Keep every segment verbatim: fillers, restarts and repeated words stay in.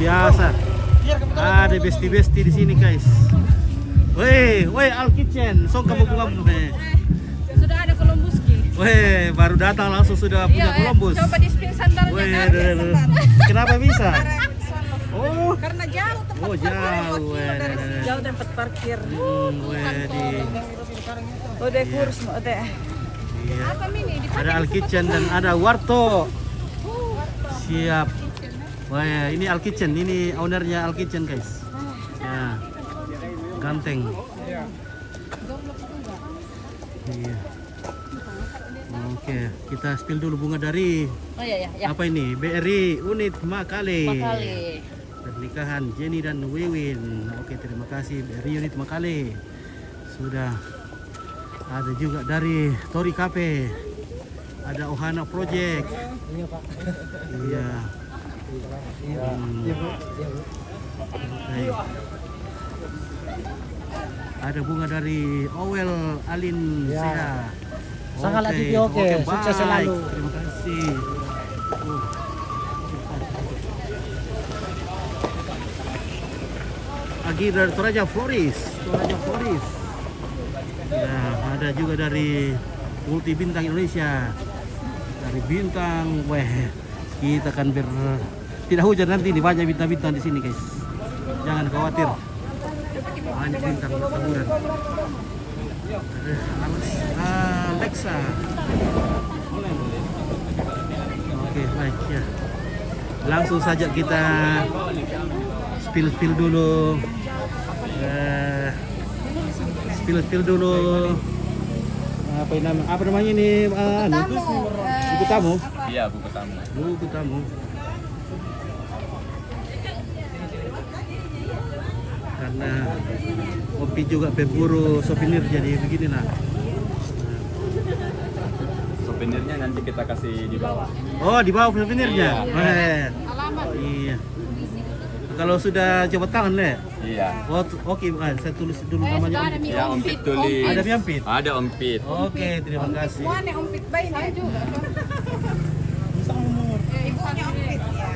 Biasa. Ada besti-besti di sini, guys. Weh, weh, Al Kitchen. Song kamu bunga, eh. Sudah ada Columbus ki. Weh, baru datang langsung sudah punya Iya, eh, Columbus. Coba di spin sandalnya Weh, nggak ada deh. sandal. Kenapa bisa? Oh, Karena jauh tempat oh parkir, jauh. dua kilo Weh, dari deh, sini. deh. Jauh tempat parkir. Hmm, weh, di Udah kurus mau teh. Iya. Apa ini? Di Ada Al Kitchen dan ada Warto. Siap. Wah, ya, ini Al Kitchen, ini ownernya Al Kitchen, guys. Ya. Ganteng. Iya. Oke, kita spill dulu bunga dari Oh ya ya ya. Apa ini? B R I Unit Makale. Makale. Pernikahan Jenny dan Wiwin. Oke, terima kasih B R I Unit Makale. Sudah ada juga dari Tori Cafe. Ada Ohana Project. Iya. Hmm. Oke. Ada bunga dari Owel Alin Ya. Seha. Sangat Oke, lagi, oke. Sukses baik. Selalu. Terima kasih. Uh. Agi dari Toraja Floris, Toraja Floris. Nah, ada juga dari Multi Bintang Indonesia. Dari Bintang, weh, kita akan ber tidak hujan nanti ini, banyak bintang-bintang di sini, guys. Jangan khawatir. Banyak bintang bertaburan. Ada Alex- Alexa. Oke, baik ya. Langsung saja kita spill-spill dulu. Eh, spill-spill dulu. Apa ini nama? Apa namanya ini? Eh, anu? Buku tamu. Iya, buku tamu. Buku tamu. Karena Opi juga pemburu souvenir, jadi beginilah. Souvenirnya nanti kita kasih di bawah. Oh, di bawah souvenirnya. Iya. Eh, iya. Kalau sudah coba tangan, Le. Iya. Oh, tu- oke, ah, saya tulis dulu namanya. Ya, Om Pit tulis. Ada Piampit. Ada Om Pit. Oke, terima kasih. Mana Om Pit bayi saya juga. Ibunya Om Pit ya.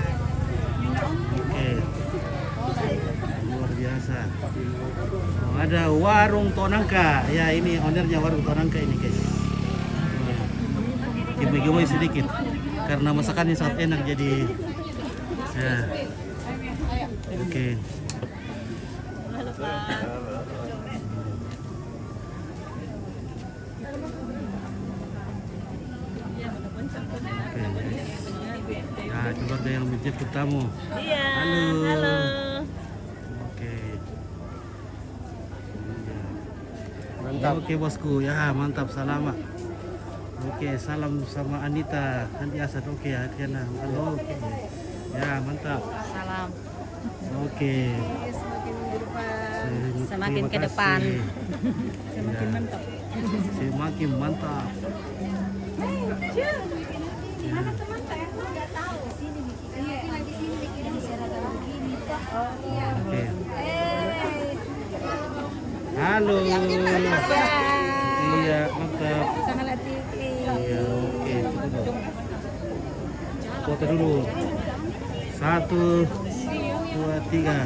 Oke. Luar biasa. Oh, ada warung Tonangka. Ya, ini ownernya warung Tonangka ini, guys. Kita giveaway sedikit karena masakannya sangat enak, jadi ya. Oke. Oke. Nah, keluarga yang menjemput tamu. Iya, Halo. halo. Oke. Iya. Oke, bosku. Ya, mantap, salama. Oke, salam sama Anita, Andi Asad. Oke, Adriana. Halo. Oke. Ya, mantap. Salam. Oke. Semakin Terima ke depan. kasih. Semakin mantap. Semakin mantap. Oke. Halo. Iya, mantap. Iya, oke. Foto dulu. Satu, dua, tiga.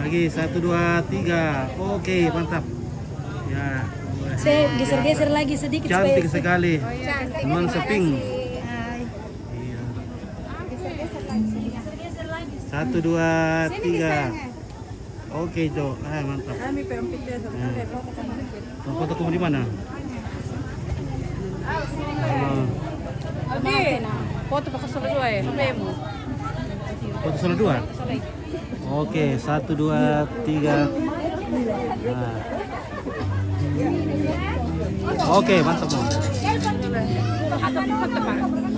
Lagi satu, dua, tiga. Oke, mantap. Ya. Saya geser-geser lagi sedikit Cantik supaya sekali. Nuansa pink. Hai. Iya. Geser-geser lagi sedikit. Satu, dua, tiga. Oke, Cok. Ah, mantap. Kami perempit ya sama Nah. saya foto sama Om Pit. Mau foto kamu di mana? Oh, Oke. Foto pakai solo dua ya, kamu. foto solo dua? Oke, satu, dua, tiga. Nah. Oke, mantap, Bang.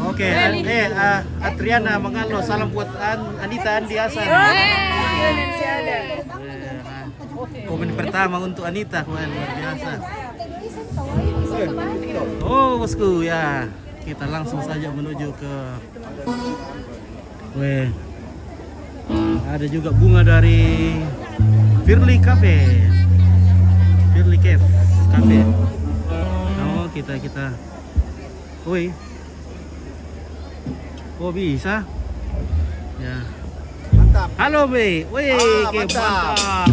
Oke, eh, eh, ah, Adriana Mangalo, salam buat An- Anita Andi Hasan. Eh, ah, komen pertama untuk Anita, wah, luar biasa. Oh, bosku, ya. Kita langsung saja menuju ke Weh. Ada juga bunga dari Firly Cafe. Firly Cafe. Cafe. Oh, kita kita. Woi. Oh, bisa. Ya. Halo, Be. Wih, ah, oke, mantap. Mantap.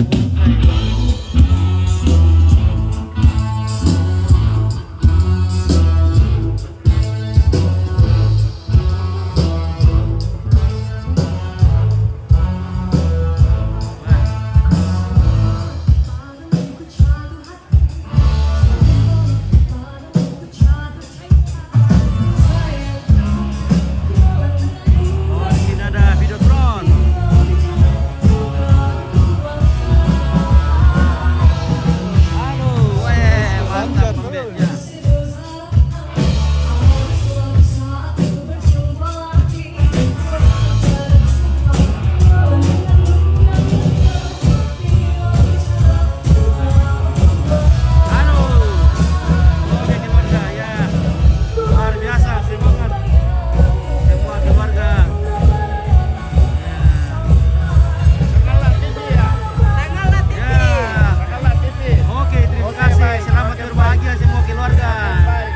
Oh, di sini ada Videotron. Halo, weh, mantap pembednya. Halo. Oke, keluarga, ya. Luar biasa, semangat. Semua keluarga. Ya. Tanggal T V, ya. Tanggal T V. Ya. Tanggal T V. Oke, terima kasih. Oke, baik. Selamat berbahagia semua keluarga. Oke, baik.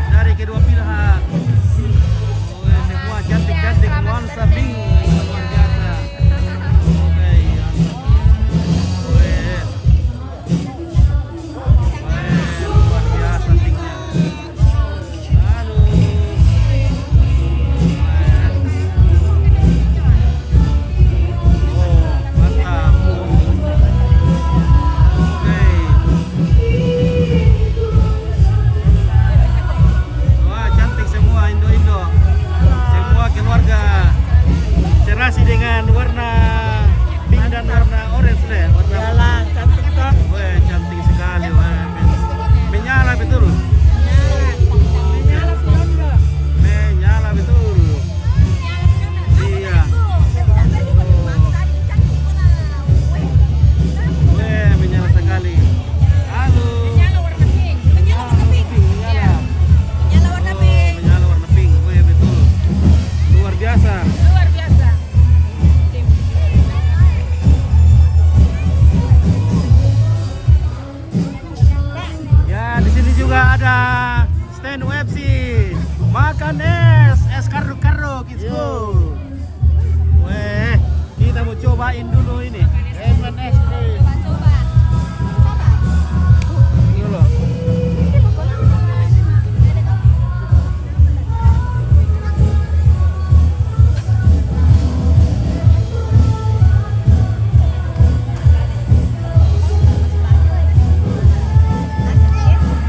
Dari kedua pihak. Oke, semua cantik-cantik, nuansa pink. Luar biasa. Oke, iya. Oke. Luar biasa tingginya. Aduh. Oh, mantap. Oke. Wah, cantik semua, Indo-Indo. Semua keluarga serasi dengan warna pink dan warna orange deh, warna. Iyalah, cantik toh. Weh, cantik sekali, weh. Menyala betul. Menyala betul. Iya. Weh, menyala sekali. Halo. Menyala warna pink. Menyala warna pink. Menyala. Menyala warna pink. Oh, menyala warna pink. Weh, betul. Luar biasa. Luar biasa. Ya, di sini juga ada stand U F C. Makan es, es karuk-karuk, it's good. Weh, kita mau cobain dulu ini. Lemon es krim. Coba, coba. Coba. Dulu.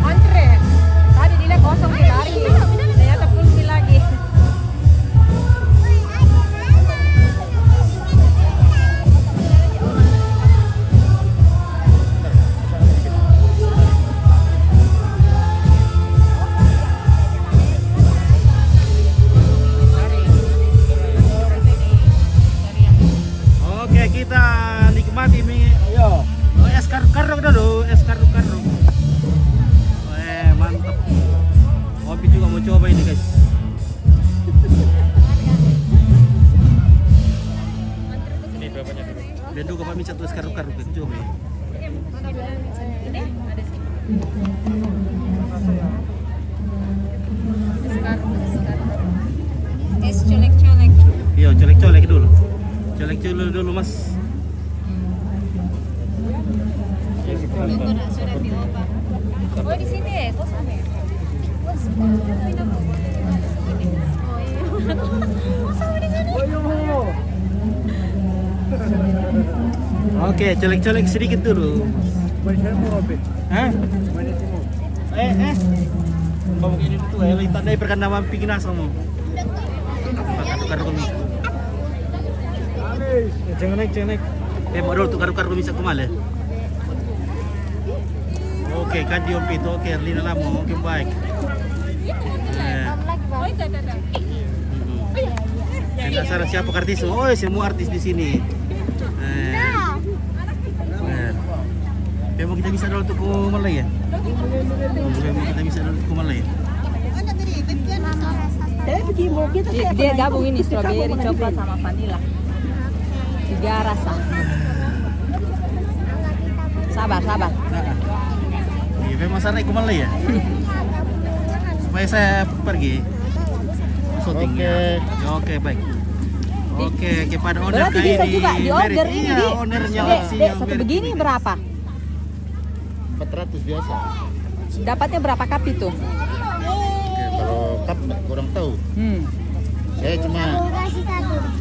Antre. Tadi dilihat kosong, dia lari. Ternyata full lagi. Oke, kita nikmati mi-, yo. Oh, es karuk-karuk dulu, es karuk-karuk. Eh, mantap. Opi juga mau coba ini, guys. Ini bapaknya dulu. Dia juga, Pak, minta tuh es karuk-karuk, coba. Es colek-colek. Iya, colek-colek dulu. Colek-colek dulu, Mas. Itu dah, sudah dioper. Oh, di sini ya, kosong ya? Oh, iya. Kosong di sini. Oke, colek-colek sedikit dulu. Hah? Eh, eh. Kamu ini tuh, eh, tandai perkandang mamping nasa mo. Tukar-tukar ko mi-, eh, jangan naik, jangan naik. Eh, modal tukar-tukar ko minsan kumale. Oke, kan di Ompito, oke, Erlina Lamo, oke, baik. Eh. Mm-mm. Penasaran siapa artis? Oh, semua artis di sini. Eh. Eh. Pe mo kita bisa dulu tuh ko Malay ya? Pe mo kita bisa dulu tuh ko Malay ya? Dia, dia gabung ini strawberry, coklat sama vanilla. Tiga rasa. Sabar, sabar. Nah. Iya, memang sana ikut Malay ya? Supaya saya pergi syuting. Oke. Ya. Ya, oke, baik. Oke, kepada owner. Berarti bisa ini juga di-order ini, iya, Dik. Ownernya. Dek, Dek, satu begini berapa? Empat ratus biasa. Dapatnya berapa cup itu? Oke, kalau cup nggak, kurang tahu. Hmm. Saya cuma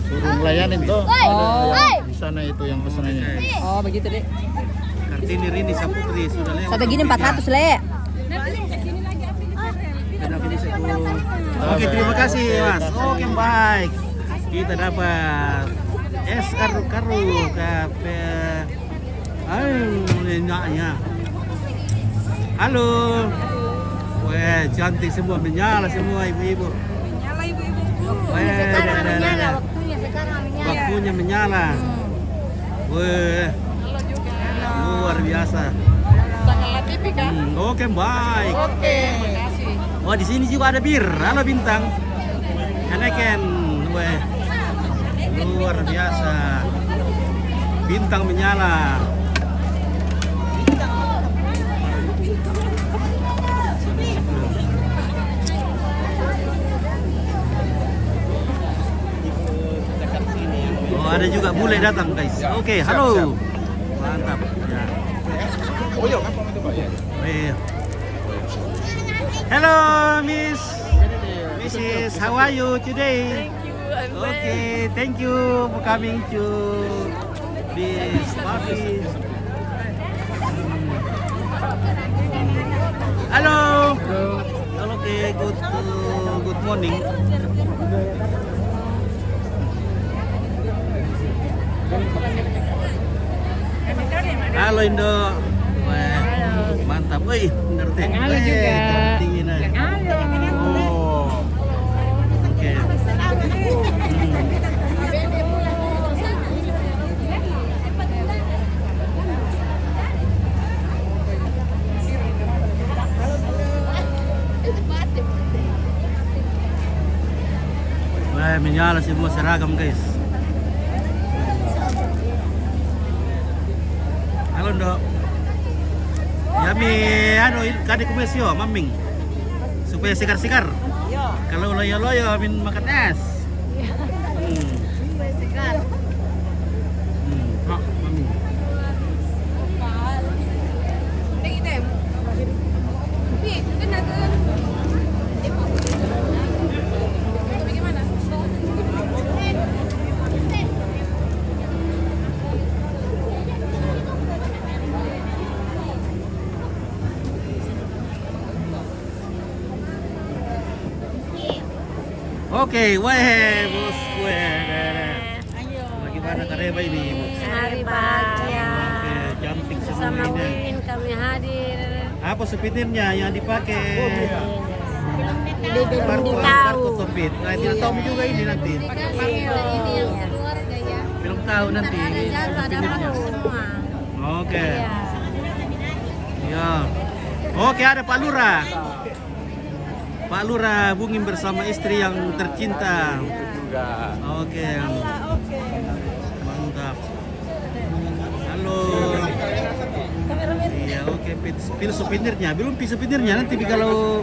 suruh ngelayanin tuh. Oh. Di sana itu yang pesanannya. Oh, begitu, Dek. Kartini Rini Saputri sudah lewat. Satu gini empat ratus, Le. Oke, terima kasih, Mas. Oke, baik. Kita dapat es karu-karu, kafe. Ayo, enyaknya. Halo. Weh, cantik semua, menyala semua ibu-ibu. Menyala ibu-ibu. Weh, sekarang menyala, waktunya sekarang menyala. Waktunya menyala. Hmm. Weh, luar biasa. Sangat tipik, kan? Hmm, oke, baik. Oke, makasih. Wah, di sini juga ada bir. Halo, Bintang. Heineken, weh. Luar biasa. Bintang menyala. Oh, ada juga bule datang, guys. Oke, halo. Mantap. Ya. Oh, iya, kan, Pak, itu, Pak, ya? Iya. Hello, Miss. Missus, how are you today? Thank you, I'm well. Okay, thank you for coming to this party. Halo. Halo. Oke, good, uh, good morning. Halo, Indo. Weh, mantap. Wih, bener, Teh. Halo. Weh, juga. Cantik ini. Halo. Oh. Oke. Hmm. Wah, menyala semua seragam, guys. Halo, Ndok. Ya, mi, anu, kade kumes yo, maming. Supaya segar-segar. Iya. Kalau loyo-loyo, min makan es. Iya. Hmm. Supaya segar. Hmm, Pak, mami. Oke, weh, bos, weh. Ayo. Bagaimana kareba ini? Hari bahagia. Oke, cantik semua ini. Bersama Wiwin kami hadir. Apa souvenirnya yang dipakai? Belum tahu. Kartu topit. Nah, tidak tahu juga ini nanti. Iya. Belum tahu nanti ini souvenirnya. Semua. Oke. Iya. Ya. Oke, ada Pak Lurah. Pak Lurah Bungin bersama istri yang tercinta. Juga. Oke. Mantap. Halo. Iya, oke, pil, pil souvenirnya. Belum pil souvenirnya, nanti kalau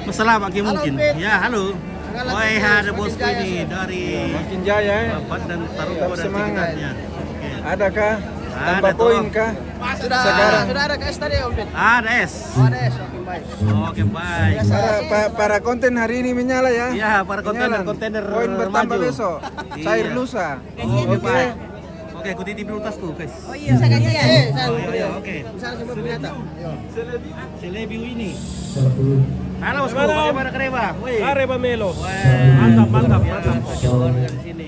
masalah pakai mungkin. Ya, halo. Wah, ada bosku ini dari Makin Jaya, eh? Babat dan Taruko dan semangat. Sekitarnya. Oke. Adakah? Ada tambah poin kah? Sudah, sekarang sudah ada ke es tadi, Om Pit? Ada es. Oh, ada es. Oke, baik. Oke, baik. Para, pa-, para konten hari ini menyala, ya. Iya, para kontainer, menyala. Kontainer poin bertambah maju besok. Iya. Cair lusa. Oke, oke, baik. Oke, aku titip dulu tasku, guys. Oh, iya. Bisa kasih, ya? Eh, saya, oh, iya, iya, oke. Bisa langsung berpindah. Selebi ini. Halo, bosku, bagaimana kareba? Wih. Kareba melo. Weh. Mantap, mantap, mantap. Luar biasa, luar biasa di sini.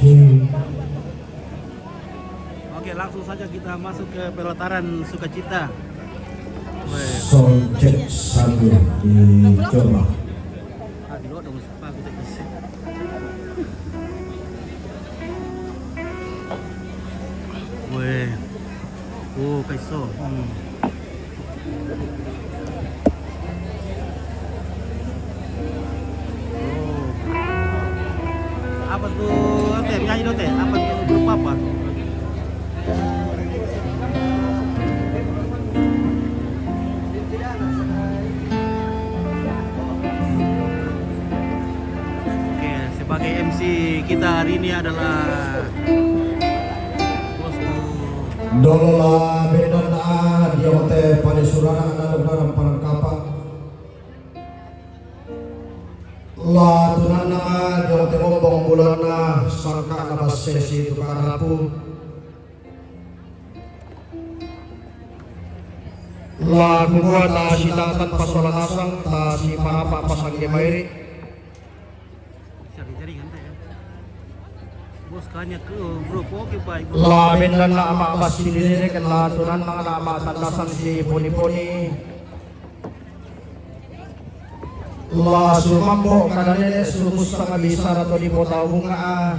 Oke. Oke, langsung saja kita masuk ke pelataran sukacita. Weh. Sound check satu, dicoba. Ah, di luar dong, Pak, kita isi. Weh. Oh, kaiso. Hmm. Oh. Apa tuh, Teh? Nyanyi dong, Teh. Apa tuh? Grup apa? Sebagai M C kita hari ini adalah Bosku. Dolola bendanna dia mate pade surana anda dalam parang kapa. La tunanna dia mate bombong bulanna sangka na bassesi tu karapu. La kukua ta sitatan pasola nasang ta sipanapa pasangge mairi. Bisa dijadikan teh, ya. Bos kanya ke grup oke baik. La bendanna ama basi direke la tunanna ama tandasan si poni-poni. La sumambo kada nene sumusang bisara to di pota bunga.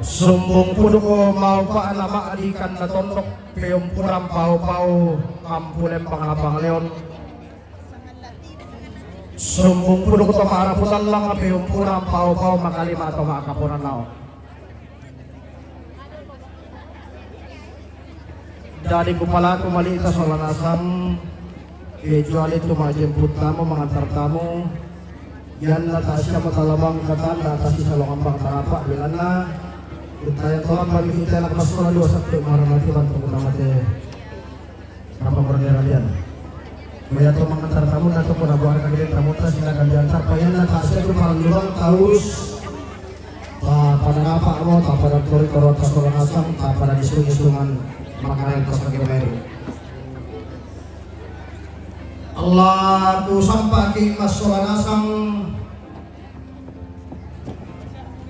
Sumbung puduko maupa nama di kanda tondok peumpuran pau-pau kampulem pangapang leon. Sumbung puduko to maraputan lang peumpuran pau-pau makalima to makapuran lao. Dadi kupalaku mali'ta sola nasang, kecuali tu majemput tamu, mangantar tamu, yanna ta sia matalabang katanda ta sisa longambang tarapa belanna, uttaya tolambang itu tena kelas sekolah dua satu marana Tuhan pengguna mate. Apa berani ralian? Maya to mangantar tamu na to kuna buar kagede tamu ta silakan diantar payanna ta sia tu palang lubang taus. Ta pada ngapa mo, ta pada tori koro ta sekolah nasang, ta pada disungi sungan makanan ta sangke meru. Laku sampaki massola nasang.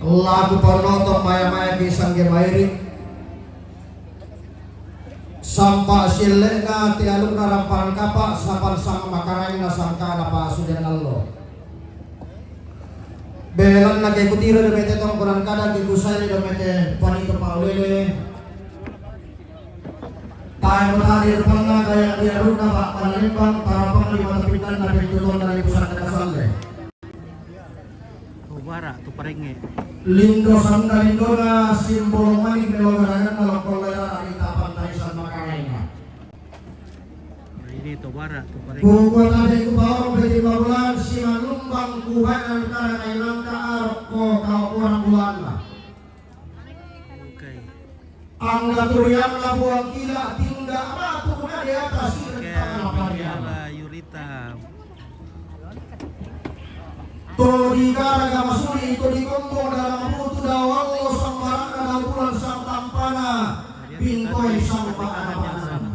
Laku panoto maya-maya ki sangke mairi. Sampa sille'na te alukna ramparan kapa sapan sang makaraina sangkana pasudian allo. Belanna ke kutiro do mete tongkonan kada ke kusaile do mete panito paulele. Tae matadi rupanna gaya diaruna pak panalembang tarapang di mata pindanna pintu tonna di pusat kasalle. Tu bara tu parenge. Lindo sanda lindona simbolo manik melo garaganna lokko layara di tapan taisan makaraina. Nah, ini tu bara tu parenge. Buku tadi ku bawa beti babulan siman lumbang ku bayan karena ilangka arok ko kau orang bulanna. Oke. Angga turianna buang kila tingga ratu na di atas. Oke, apa dia? Yurita. To di garaga masuli, to di kombo dalam butu dawallo sambarana daw bulan sang tampana bintoi sang paana-paana.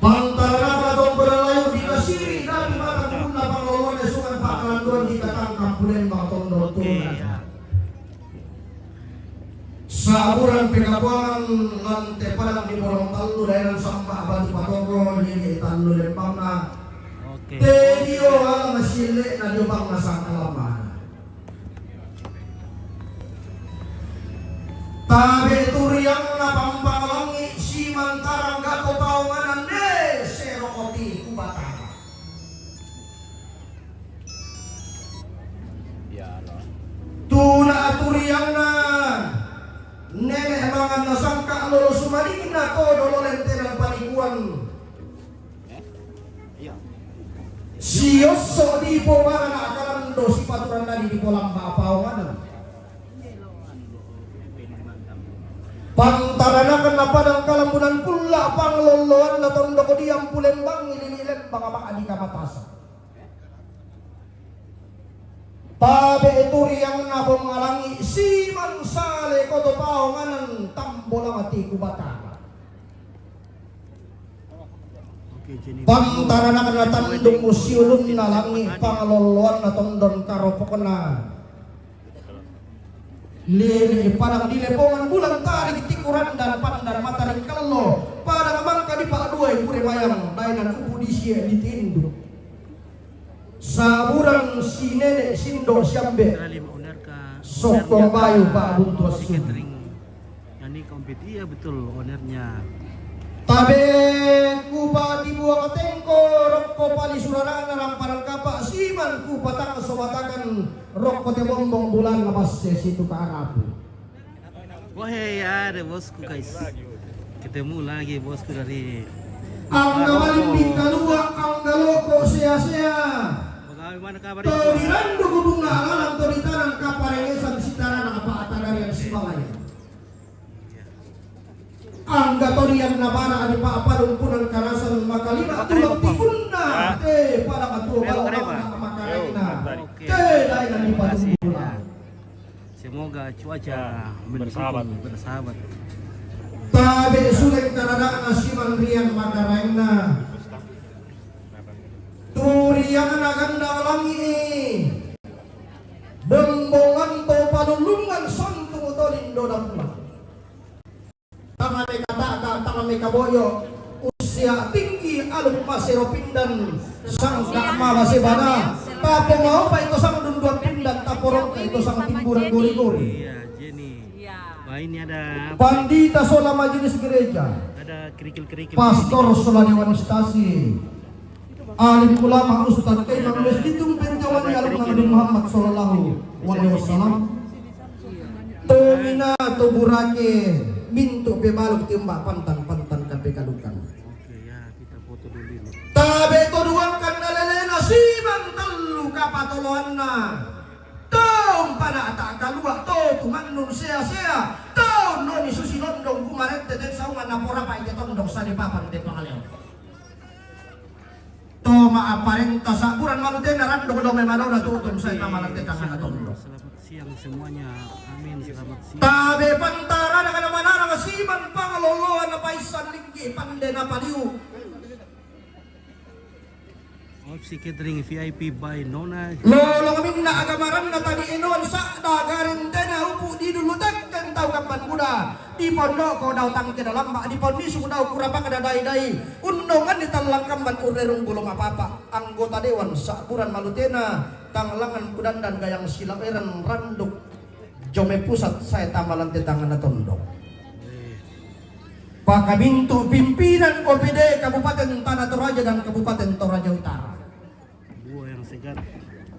Pantarana tongkonan layu di kasiri nabi mata kumunna panglolone sungan pakalanduan di katangkap bulen bang tondok turun. Saburan pekabuangan lante padang di bolong tallu daenan samba batu patoko lili tallu lembangna. Oke. Tedio ala masille na di bang nasang kalamana. Tabe turianna pampang langi simantarang gato paonganan de sero oti kubatara. Tuna aturianna nenek mangan nasangka lolo sumalikna to dolo lentenan panikuan. Siosso di pomara na akalando sipaturan nadi di polamba paonganan. Pantaranakan na padang kalambunan kulla panglolloan na tondok diam pulembangi lili lembang ama adi kamatasan. Tabe turiang na bongalangi siman sale koto paonganan tambola mati kubatara. Pantaranakan na tandung usiulun na langi panglolloan na tondon karopokna. Lili padang di lepongan bulan tarik tikuran dan pandan matarik kello padang mangka di pak duai pure mayang dainan upu di sie di tindu. Saburan si nenek sindo siambe. Sokkong bayu pak buntu asu. Nani kompet iya betul ownernya. Tabe kupati buang tengko rokko pali surarana ramparan kapa siman kupatang somatakan rokko te bombong bulan lepas sesi tukarapu. Wah ya ada bosku guys. Ketemu lagi bosku dari Angga malimbing kalua', angga loko' sea-sea. To dirandu' bunga alalan, to ditanang kaparengesan sitarana apa atagarian sibalayan. Angga to dian nabara' di pa'palumpunan karasan, makalima tulang tikunna, te pada matuo bala' makarenna, te daenan di patumbula. Semoga cuaca mendukung, bersahabat. Tabe' suleng karada'na siman rian makaraenna. Turianna gandang langi', bombongan to palulungan santung to lindo dapulan. Tanga mekataka, tanga mekaboyo, usia tinggi aluk masero pindan, sangka mabase bana, tapo maupa ito sang dunduan pindan, taporongka ito sang timburan gori-gori. Iya, Jenny. Iya. Wah, ini ada apa? Pandita sola majelis gereja. Ada kerikil-kerikil. Pastor sola dewan stasi. Alim ulama, ustad, kaimam masjid, tumpen jawani aluk Nabi Muhammad sallallahu alaihi wasallam. Tomina to burake, mintu' pemaluk tiumba' pantan-pantan kapekalukan. Oke, ya, kita foto dulu ini. Tabe' to duangkan nalelena siman tallu kapatoloanna. Tau umpana'ta kalua', tau tumannun sea-sea, tau noni susi londong kumarette ten saungan naporapa ite tondok sadipapan te pangaleon. To ma'aparenta sa'buran malutena randuk dao mai malona tu'tum sae tamalan te tangana tondok. Selamat siang semuanya. Amin. Selamat siang. Tabe' pantarana kana manarang siman pangaloloan napaissan linggi pande napaliu. Opsi catering V I P by Nona. Lolong minna agamaranna tadi enoan sa'da garentena upu' di dulu tekken tau kamban buda. Di pondoko dao tangke dalamba, di ponnisu dao kurapakda dai-dai. Unnongan di tallang kamban urrerung bulung apa-apa. Anggota dewan sa'buran malutena, tanglangan kudandan gayang silaweran randuk. Jome pusat sae tamalan te tangana tondok. Pakamintu' pimpinan O P D Kabupaten Tanah Toraja dan Kabupaten Toraja Utara. Buah yang segar.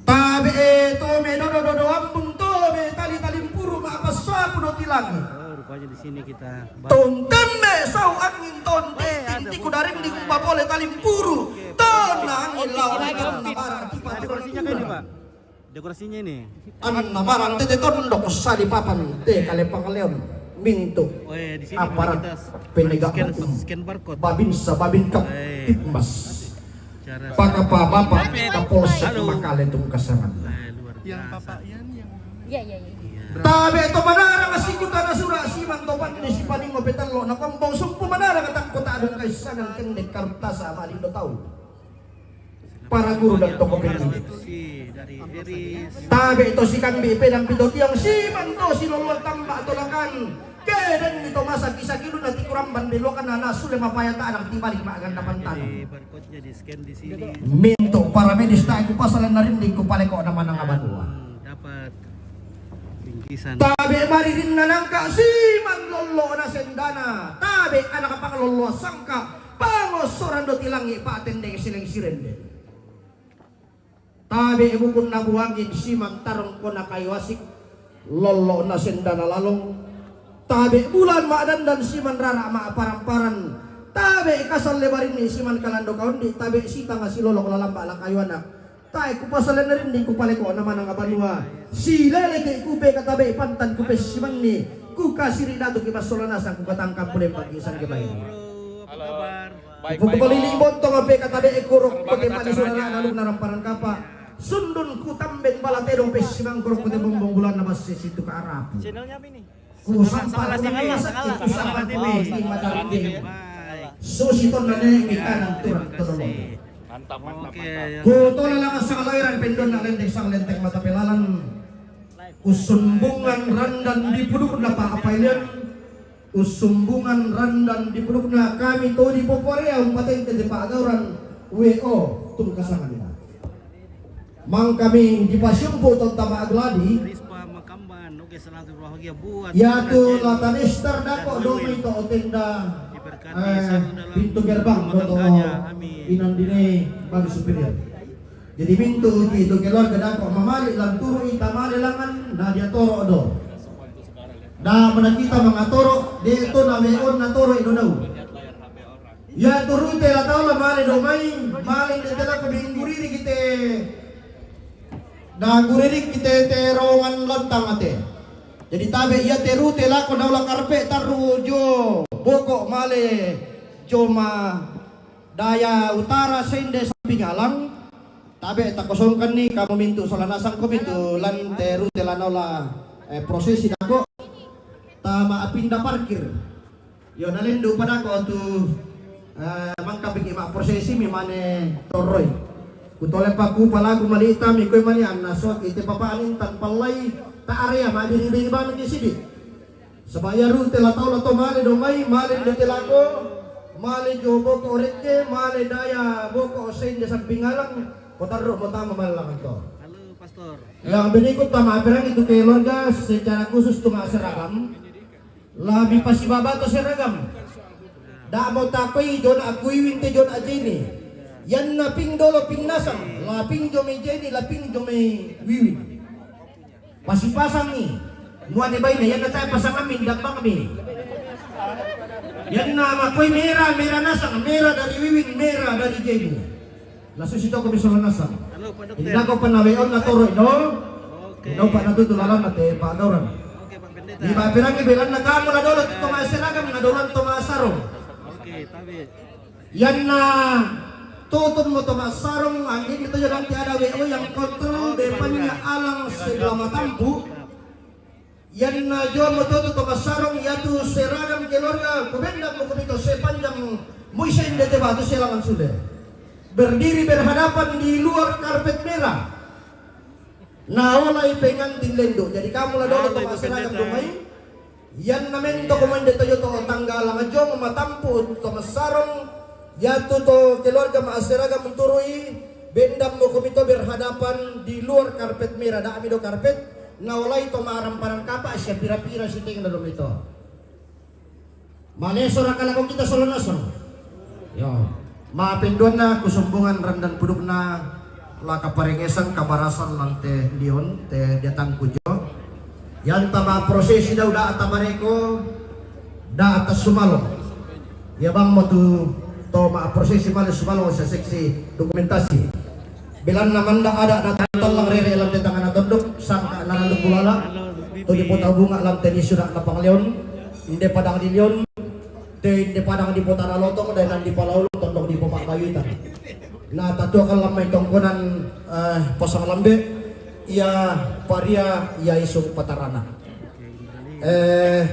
Tabe' e to me dodo-dodo ambung, to me tali-talimpuru ma'passapu do tilangi. Oh, rupanya di sini kita. Tontemme sau angin tonte, eh, ada tinti kudaring di kumba pole talimpuru. Tonna angin lawan ikan nabara' di paturan. Dekorasinya ini, Pak. Anna marang tete tondok sadipapan te kale pangaleon mintu' aparat penegak hukum, Babinsa Babinka Tipmas, pakapa Bapak Kapolsek Makale Tungkasangan. Tabe' to manarang sikutana sura' siman to pande sipaningo petallo na kombong sumpu manarang tangko ta'dung kaissanan kendek karuttasa malindo tau. Para guru dan tokoh pendidik. Tabe' to sikambi' pedang pito tiang siman to silollo tamba' tolakan. Kedenni to masa kisah kiluna tikuramban beluakan anak sule mapayata anak tibalik ma'ganda pantangan. Mintu' para medis tae kupasalen narinding kupaleko' na manang abanua. Tabe' maririnna nangka siman lollo na sendana. Tabe' anak panglollo sangka. Pangossoran do tilangi' pa'tendeng sileng sirende. Tabe' bukun nabuangin siman tarong kona kayu asik, lollo na sendana lalong. Tabe' bulan ma'dandan siman rara' ma'paran-paran. Tabe' kasalle barinni siman kalando kaondi, tabe' sitanga silolok lalamba' la kayu anak. Tae' kupasalen narinding kupaleko' na manang abanua. Sileleke' kupe katabe' pantan kupessimanni. Kukasiri' datu ki massola nasang kukatangkap pulempang ki sangge bae. Halo. Baik, baik. Kupakalili' bontong ape katabe' kurok kote pani suara na lum na ramparan kapa'. Sundun kutamben bala tedong pessimang kurok kote bombong bulan na basse situ ka arapu. Channelnya apa ini? Kusampa' kuminasakki, kusampa' kuminasakki. Susi tonna ne' mi kanan turang todolong. Mantap, mantap, mantap. Kutola langa sangaloiran pendon na lendek sang lenteng mata pelalan. Kusumbungan randan di pudukna pa'apailian. Kusumbungan randan di pudukna kami to di poporea umpatente di pa'gauran W O tungkasangan. Mangkami dipasiumpu' to tama' gladi. Rispa Makamban, oke, selamat berbahagia buat Yatu Rajen Latanistar dan dako' Win. Domi to tenda, diberkati eh, selalu dalam pintu gerbang rumah tangganya. Amin. Inandine bagi supir. Jadi mintu' uji itu keluarga dako' mamali' lan turu'i tamale langan na dia toro' do. Na manakita mangatoro' de to na we'on na toro'i do dau. Iatu rute la tau la male do mai, male de te lako bingguriri kite. Da guriri kite te rongan lantang ate. Jadi tabe iate rute lako daula karpe tarru jo boko male joma daya utara sende samping alang. Tabe takosongkan ni kamu mintu sola nasang ko mintu lan te rute la naula, eh, prosesi dako. Tama apinda parkir. Yo, nalendu padako tu, eh, mangka bigi ma prosesi mi mane toroi. Kutole paku palagu malita mi koi mane anna sot ite papa anin tan palai ta area ma biri-biri bami di sidi. Sebaya rute la tau la to male do mai, male de te lako, male jo boko orekke, male daya boko osen de samping alang, kotarro mo tama male langan to. Halo, Pastor. Yang berikut tama aperan itu keluarga secara khusus tu ma seragam. Labi pasibabato seragam. Da mo takoi jona aku Wiwin te jona Jeni. Yanna ping dolo ping nasang, la ping jo me Jeni, la ping jo me Wiwin. Pasipasangi. Muane baine, yanna tae pasang amin, dambang mi. Yanna makoi merah, merah nasang, merah dari Wiwin, merah dari Jeni. Langsung si toko bisa nasang. Halo, Pak Dokter. Inda ko panawe on na toro ino. Oke. Ino pa natutu lalan na te Pak Dauran. Oke, Pak Pendeta. Di Pak Pirangi bilang na kamu la dolo tu toma seragam, na dolan toma sarung. Oke, tabe. Yanna tutun mo toma sarung, angin itu nanti ada W O yang kontrol depannya alang sebelah matampu. Yanna jo mo to tu toma sarung, yatu seragam keluarga, kubendam mo kumito sepanjang muisen de te batu selangan sude. Berdiri berhadapan di luar karpet merah. Na olai pengantin lendo. Jadi kamu la dolo toma seragam do mai. Yanna mento ko mende tojo to tangga langa jo mo matampu toma sarung. Yatu to keluarga ma seragam turui. Bendam mo kumito berhadapan di luar karpet merah. Da ami do karpet. Na olai to ma aram parang kapa sia pira-pira siteng na dom ito. Maleso raka lako kita solonaso. Yo. Ma penduanna kusumbungan randan pudukna laka parengesan kabarasan lante lion te diatangku jo. Yanta ma prosesi dau da ata bareko da ata sumalong. Ya bang mo tu to ma prosesi male sumalong sa seksi dokumentasi. Bilanna manda ada na tallang rere lan te tangana tondok, sangka na randuk bulala, to di pota bunga lan te ni surak na pangleon, inde padang di lion, te inde padang di pota na lotong, dan nan di palaulung tondok di popak bayuitan. Na tatua kan lamai tongkonan, eh, posang lambe, ia paria, ia isung patarana. Eh,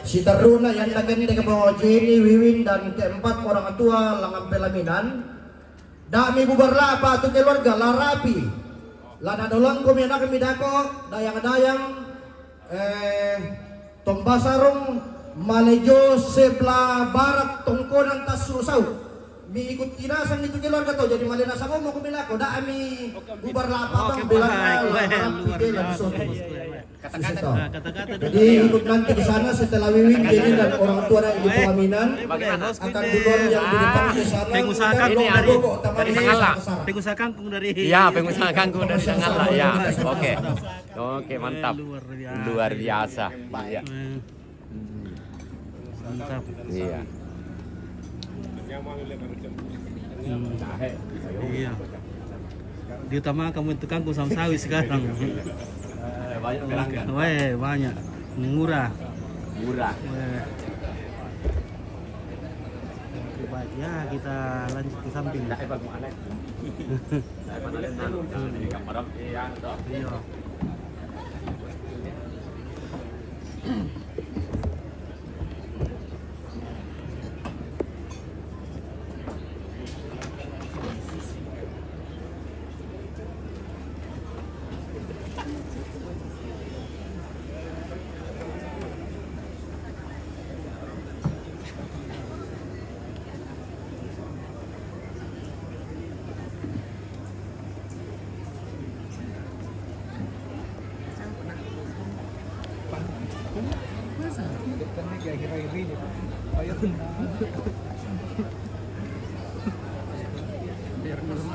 si teruna yang naken dek mau Jeni, Wiwin, dan keempat orang tua langan pelaminan, Da mi bubar lapa tu keluarga, la rapi. La na dolangku mi anak mi dako, dayang-dayang, eh, Tombasarong, malejo sebelah barat tongkonan tasu sau. Mi ikut tinasang itu keluarga tau, jadi male nasang omo ku mi lako, da mi bubar lapa bang, belang la rapi ke la di sono. Kata-kata. Nah, kata-kata. Jadi ikut nanti di sana setelah Wiwin, Jeni dan orang tua dan ibu pelaminan akan duluan yang di depan ke sana. Pengusaha kangkung dari Sangala. Pengusaha kangkung dari. Iya, pengusaha kangkung dari Sangala, ya. Oke. Oke, mantap. Luar biasa. Luar biasa. Iya. Mantap. Iya. Hmm. Iya. Di utama kamu itu kangkung sama sawi sekarang. Banyak pelanggan. Weh, banyak. Murah. Murah. Weh. Oke, baik. Ya, kita lanjut ke samping. Iya.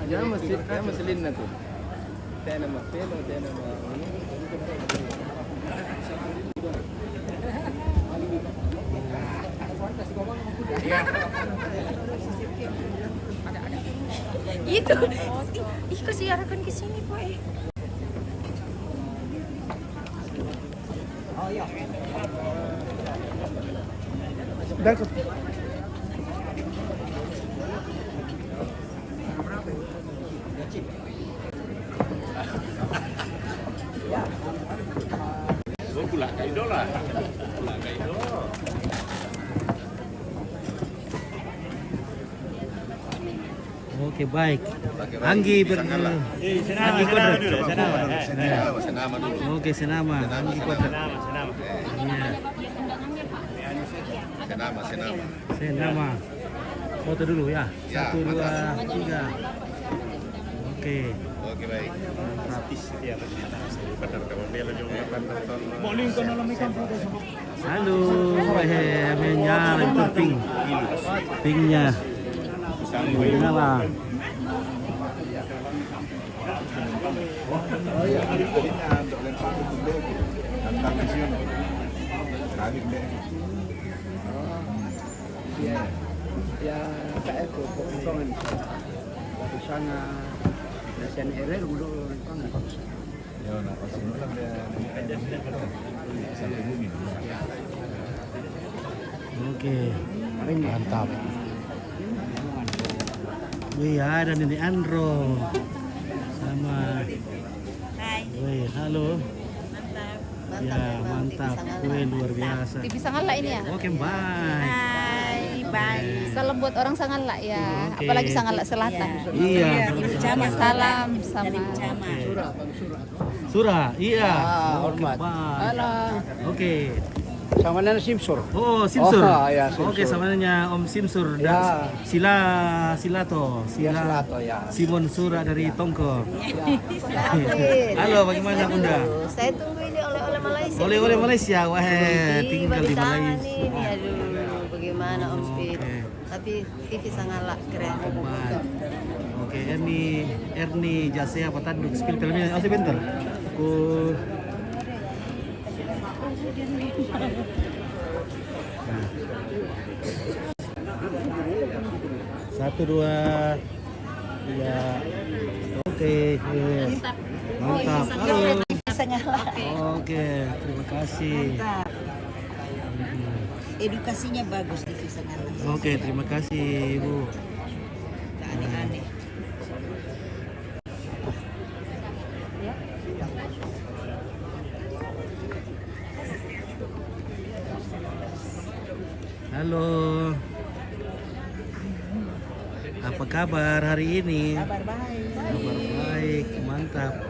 Ya, masih, ya, masih linna tu. Tena ma pelo, tena ma. Itu. Ih, ih, kasih arahkan ke sini, Boy. Oke, baik. Anggi ber-, Anggi Kuadrat. Oke, Senama. Anggi Kuadrat. Iya. Senama, Senama. Foto dulu ya. Satu, dua, tiga. Oke. Oke, baik. Mantap. Halo, eh, menyala itu pink. Pinknya. Menyala. Ya, ya, kayak itu, potongan. Di sana, nasian erel dulu, potongan. Oke, mantap. Wih, ada Nenek Andro sama. Hai. Wih, halo. Mantap. Ya, mantap. Wih, luar biasa. T V Sangala ini ya? Oke, bye. Hai, bye. Salam buat orang Sangala ya, oke. Apalagi Sangala Selatan. Iya, iya, salam, salam. Salam sama. Oke. Sura, iya. Ah, oke, hormat. Bye. Halo. Oke. Sama dengan Simsur. Oh, Simsur. Oh, iya, Simsur. Oke, sama dengan Om Simsur. Ya. Sila, Silato, ya, Sila. Silato, ya. Simon Sura dari Tongko. Ya. Halo, bagaimana, Bunda? Aduh, saya tunggu ini oleh-oleh Malaysia. Oleh-oleh Malaysia, wah, tinggal di Malaysia. Nih, aduh, bagaimana, Om Pit? Oke. Tapi T V Sangala keren. Oke, Erni, Erni Jasea Patanduk, spill filmnya, oh, sebentar. Ku. Nah. Satu, dua, tiga. Oke, iya. Mantap. Halo. Sangala. Oke, terima kasih. Mantap. Edukasinya bagus di Sangala. Oke, terima kasih, Ibu. Nggak aneh-aneh. Halo. Apa kabar hari ini? Kabar baik. Kabar baik, mantap.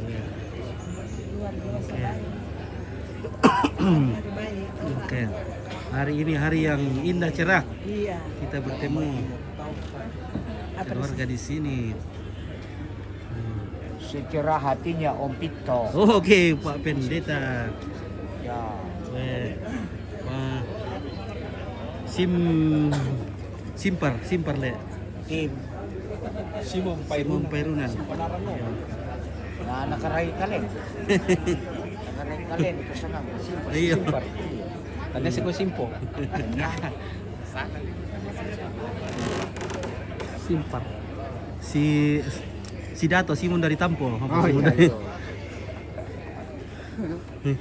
Iya. Luar biasa baik. Oke. Hari ini hari yang indah, cerah. Iya. Kita bertemu keluarga di sini. Hmm. Secerah hatinya Om Pito. Oh, oke, Pak Pendeta. Ya. Eh, Pak Sim-, Simpar, Simpar, Le. Tim. Simon Pairunan. Simon Pairunan. Nah, anak karai kalen. Anak karai kalen, kesenang. Iya. Simpar. Tanya si Simpo. Ya. Simpar. Si, si Dato, Simon dari Tampo. Oh, Simon iya, dari iya.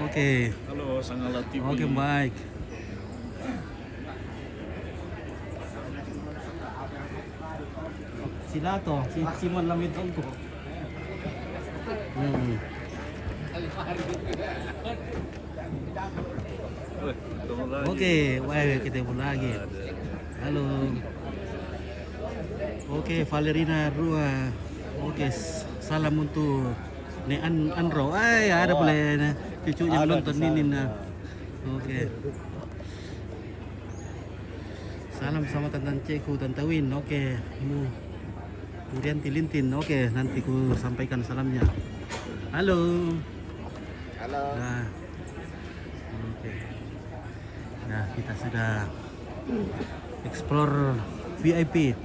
Oke. Halo, Sangala T V. Oke, baik. Sila to, si Simon Lamit Tongko. Hmm. Oke, wah, kita pun lagi. Halo. Oke, Valerina Rua. Oke, s-, salam untuk Ne An-, Anro. Ay, ada pula, nah, cucunya menonton ini, nah. Oke. Salam sama Tantan Ceku, Tanta Win. Oke. Hmm. Kemudian Tilintin. Oke, nanti ku sampaikan salamnya. Halo. Halo. Nah. Oke. Nah, kita sudah explore V I P. Ya.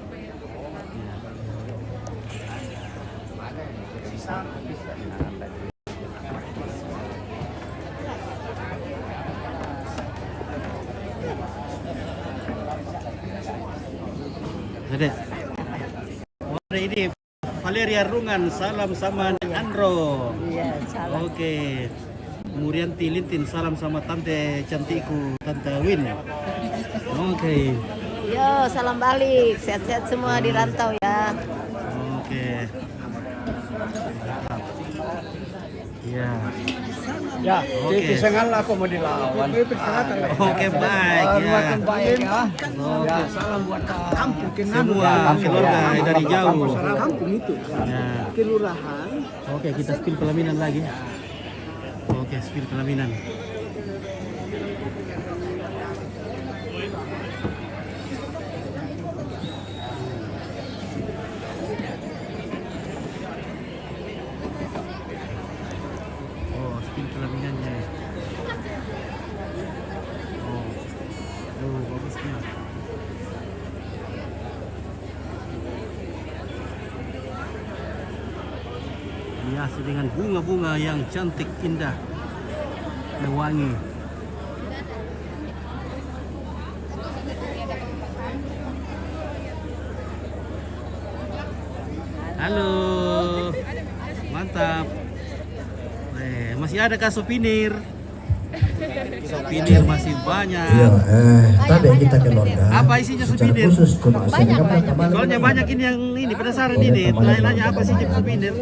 Ini Valeria Rungan, salam sama Andro. Iya, salam. Oke. Murianti Lintin, salam sama tante cantikku, Tante Win. Oke. Yo, salam balik. Sehat-sehat semua di rantau ya. Oke. Ya. Ya, oke. T V Sengala aku mau dilawan. Oke, baik, ya. Baik, ya. Oke. Ya, salam buat kampung. Semua keluarga dari jauh. Kampung itu. Ya. Kelurahan. Oke, kita spill pelaminan lagi. Oke, spill pelaminan. Oh, spill pelaminannya nih. Oh, oh, bagusnya. Hiasi dengan bunga-bunga yang cantik, indah, dan wangi. Halo. Mantap. Eh, masih ada kah souvenir? Souvenir masih banyak. Iya, eh, tapi kita keluarga. Apa isinya secara souvenir? Khusus ke Mas. Banyak, banyak. Soalnya banyak ini yang ini, penasaran ini. Tanya-tanya apa isinya souvenir.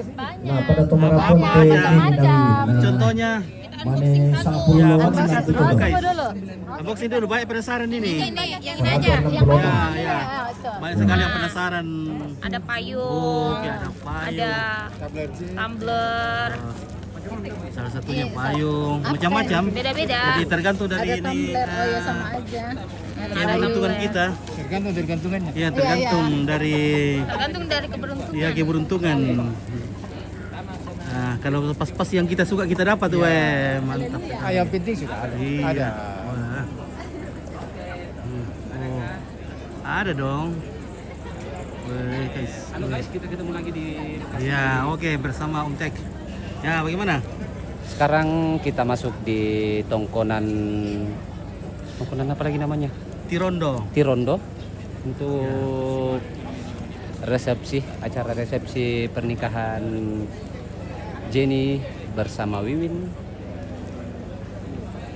Nah, pada teman apa, apa aja. Nah, contohnya. Mane sapu ya, lawan unboxing satu dulu, guys. Unboxing dulu, banyak penasaran ini. Ini, ini, yang ini aja, yang ini. Ya, ya. Banyak sekali yang penasaran. Ada payung, oke, ada payung. Ada tumbler. Salah satunya payung, macam-macam. Beda-beda. Jadi tergantung dari ini, tumbler, oh ya, sama aja. Ada payung. Keberuntungan kita. Tergantung dari gantungannya. Iya, tergantung dari, tergantung dari keberuntungan. Iya, keberuntungan. Nah, kalau pas-pas yang kita suka kita dapat tuh, weh, mantap. Ah, yang penting sudah ada. Iya. Ada. Wah. Hmm. Oh. Ada dong. Weh, guys. Halo guys, kita ketemu lagi di, ya, oke, bersama Om Tek. Ya, bagaimana? Sekarang kita masuk di tongkonan, tongkonan apa lagi namanya? Tirondo. Tirondo. Untuk resepsi, acara resepsi pernikahan Jenny bersama Wiwin.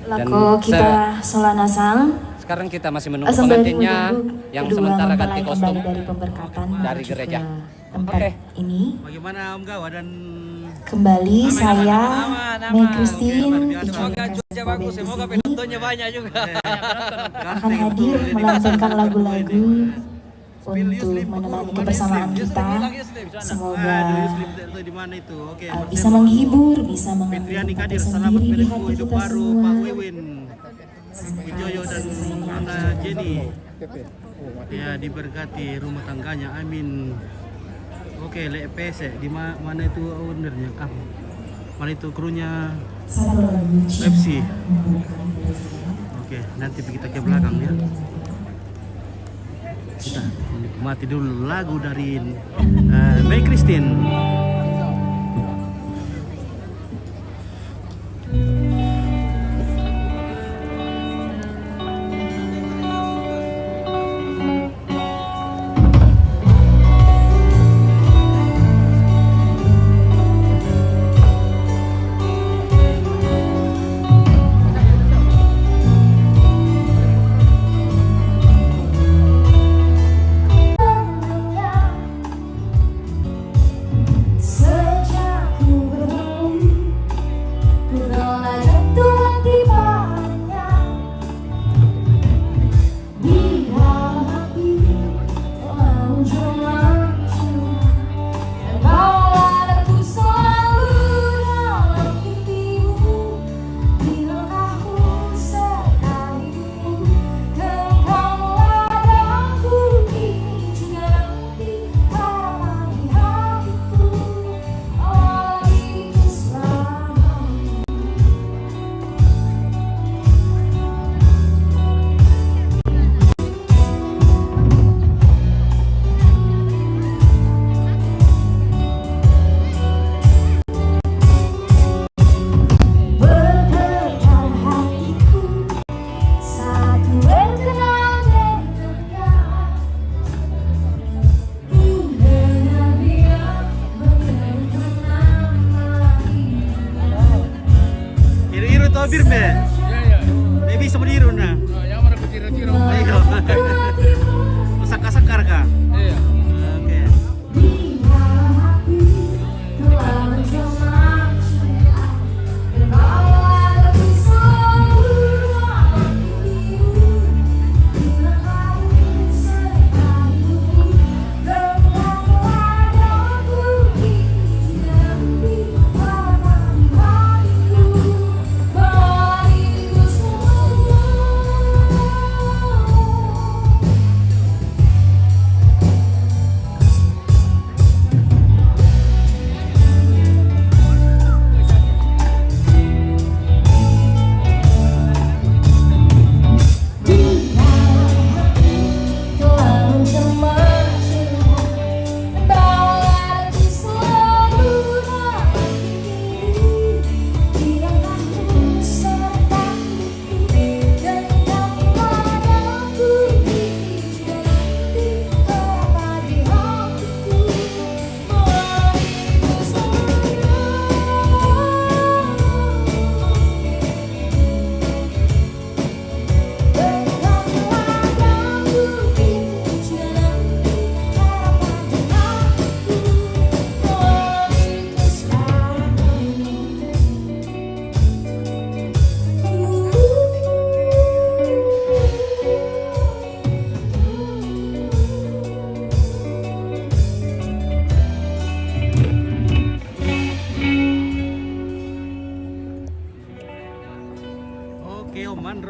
Dan lako kita se-, sola nasang. Sekarang kita masih menunggu pengantinnya yang sementara ganti kostum dari gereja. Tempat ini. Oke. Bagaimana Om Gawa dan kembali saya, Mei Christine, semoga cuaca bagus, semoga penontonnya banyak juga. Akan hadir melantunkan lagu-lagu untuk menemani kebersamaan kita. Semoga, eh, bisa menghibur, bisa mengambil tempat tersendiri di hati kita semua. Wijoyo dan Nona Jenny. Ya, diberkati rumah tangganya. Amin. Oke, le P S, di ma-, mana itu ownernya? Ah, mana itu krunya F C? Oke, nanti kita ke belakang ya. Kita nikmati dulu lagu dari, eh, Mei Christine.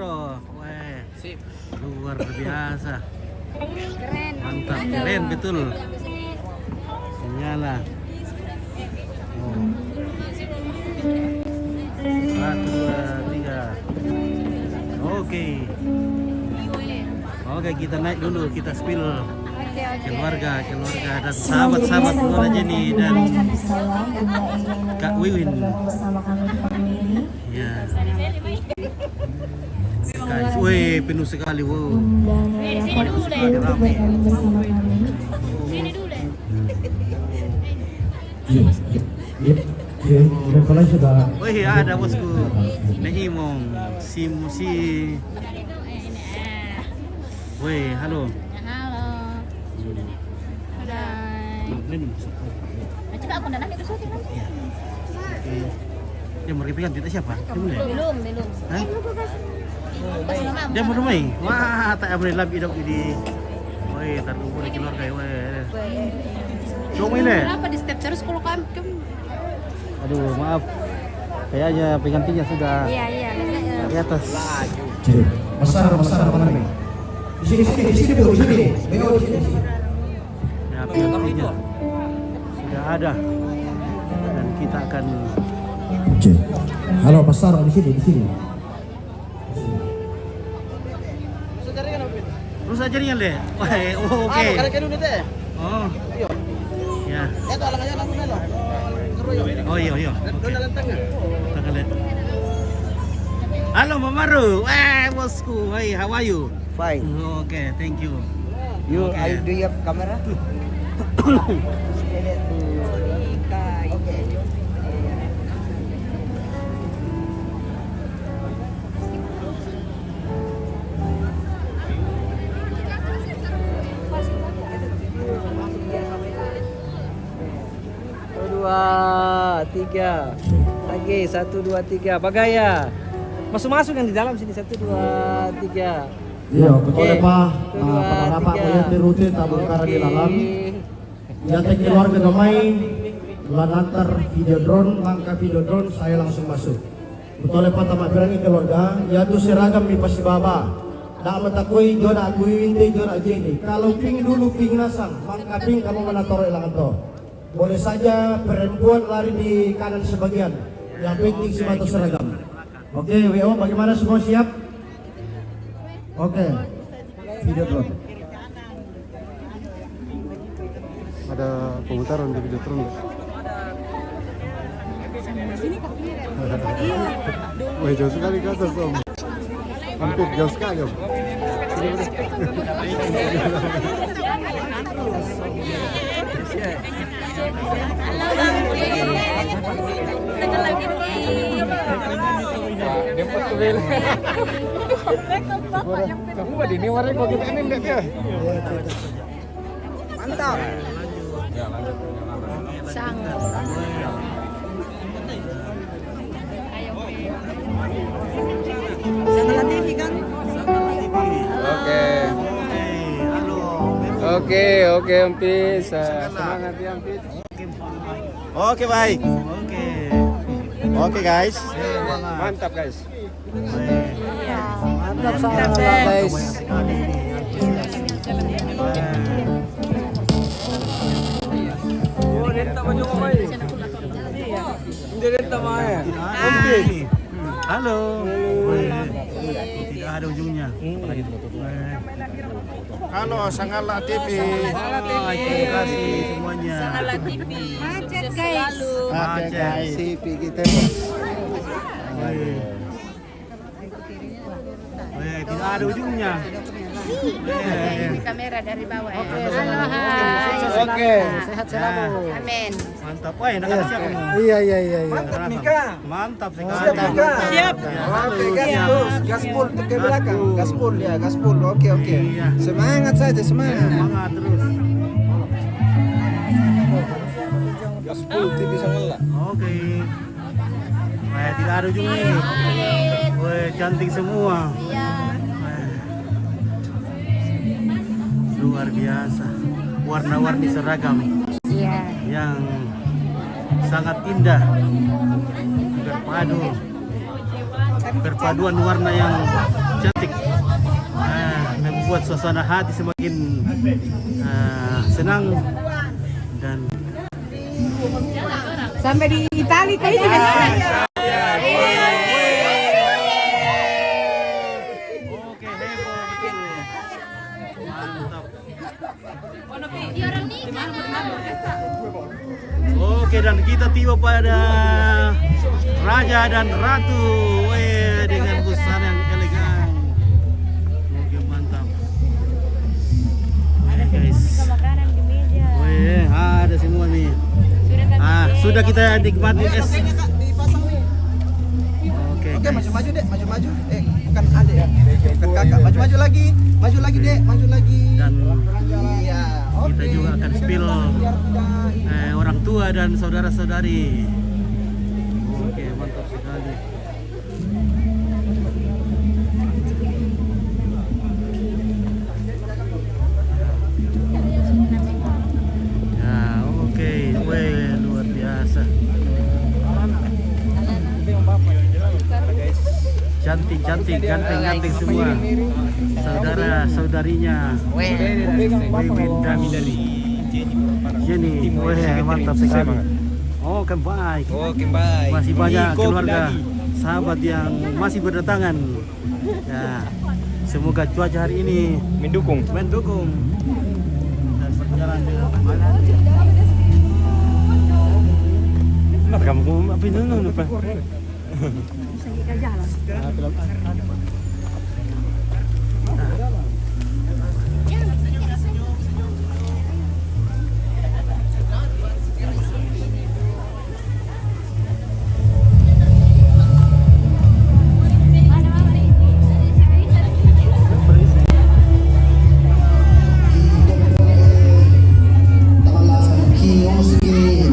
Oh, weh. Sip. Luar biasa. Keren. Mantap, keren betul. Sinyal lah. Oh. Satu, dua, tiga. Oke. Oke, kita naik dulu, kita spill. Oke, oke. Keluarga, keluarga dan sahabat-sahabat Keluarga Jenny dan Kak Wiwin. Bergabung bersama kami di pagi ini. Ya. Guys, weh, penuh sekali, wow. Undangan yang paling bergabung bersama kami. Sini dulu deh. Iya, iya, iya, iya, kalau sudah. Weh, ada bosku. Naimong, si, si. Weh, halo. Halo. Hai. Ini nih, masuk. Nah, coba aku ndak ambil ke syuting nanti. Iya. Oke. Dia mau repeat kita siapa? Dia boleh? Belum, belum. Hah? Belum, belum. Dia mau main? Wah, tak boleh lebih dong ini. Woi, tak tunggu di keluarga, woi. Woi. Cuma ini. Kenapa di step terus kalau kami? Aduh, maaf. Kayaknya penggantinya sudah. Iya, iya, iya. Di atas. Jadi, besar, besar apa namanya? Di sini, sini, di sini, Bu, di sini. Ayo, di sini, di sini. Ya, penggantinya sudah ada. Dan kita akan. Oke. Halo, besar di sini, di sini. Rusak jaringan, Le. Wah, eh, oh, oke. Anu, kada kena duit, eh. Oh. Iya. Ya. Eh, tolong aja, langsung aja. Terus, iya. Oh, iya, iya. Dan, oke. Dan dalam tengah. Kita lihat. Halo, Mamaru. Wah, bosku. Hai, how are you? Fine. Oh, oke, thank you. You, oke. I, do you have camera? Oke. Satu, dua, tiga. Lagi, satu, dua, tiga. Bagaya. Masuk-masuk yang di dalam sini. Satu, dua, tiga. Iya, betul ya, Pak. Satu, dua, tiga. Nah, pada rapat, tiga. Koyente rute, tabung kara di dalam. Oke. Ya, thank you, keluarga damai. Lanantar video drone, langkah video drone, saya langsung masuk. Betul ya, Pak, tamat bilang ini keluarga. Ya, tu seragam ni pasti baba. Dak matakoi, jo dak kuinte, jo dak jeni. Kalau ping dulu, ping nasang, mangka ping kamu mana toro ilangan to. Boleh saja perempuan lari di kanan sebagian. Yang penting si mata seragam. Oke, W O, bagaimana, semua siap? Oke. Video drone. Ada pemutaran di video drone nggak? Wah, jauh sekali ke atas, Om. Hampir jauh sekali, Om. Kamu mah di ini warnanya kok kita ini lihat ya. Mantap. Sang. Ayo, oke. Sama T V kan? Oke. Oke, oke, Om Pis. Semangat ya, Om Pis. Oke, baik. Oke. Oke, guys. Mantap, guys. Mantap, Sangala, guys. Halo. Tidak ada ujungnya. Halo, Sangala T V. Terima kasih semuanya. Sangala T V. Macet, guys. Oke, guys. T V kita, Bos. Weh, tidak ada ujungnya. Weh. Ini kamera dari bawah, ya. Oke. Halo, hai. Oke. Sehat selalu. Amin. Mantap. Weh, enak siap kamu. Iya, iya, iya, iya. Mantap, Mika. Mantap sekali. Siap, Mika. Siap. Ya, oke, siap. Gas terus. Gaspol, ke belakang. Gaspol, ya, gaspol. Oke, oke. Iya. Semangat saja, semangat. Semangat terus. Gaspol T V Sangala. Oke. Weh, tidak ada ujungnya ini. Weh, cantik semua. Iya. Weh. Luar biasa. Warna-warni seragam. Iya. Yang sangat indah. Berpadu. Perpaduan warna yang cantik. Ah, membuat suasana hati semakin, ah, senang dan sampai di Itali tadi juga. Oke, heboh betul. Mantap. Oke, dan kita tiba pada raja dan ratu, weh, dengan busana yang elegan. Oke, mantap. Weh, guys. Weh, ada semua nih. Ah, sudah kita nikmati es. Oke, oke, guys. Maju-maju, Dek, maju-maju. Eh, bukan adek ya. Bukan kakak. Maju-maju lagi. Maju lagi, Dek, maju lagi. Dan iya, kita oke, juga akan spill, eh, orang tua dan saudara-saudari. Oke, mantap sekali. Ya, oke. Weh, luar biasa. Cantik, cantik, ganteng, ganteng semua. Saudara, saudarinya. Wewin dan Jenny. Weh, mantap sekali. Oh, kembali. Oh, kembali. Masih banyak keluarga, sahabat yang masih berdatangan. Ya, semoga cuaca hari ini mendukung. Mendukung. Dan berjalan dengan aman. Nah, kamu apa itu, apa?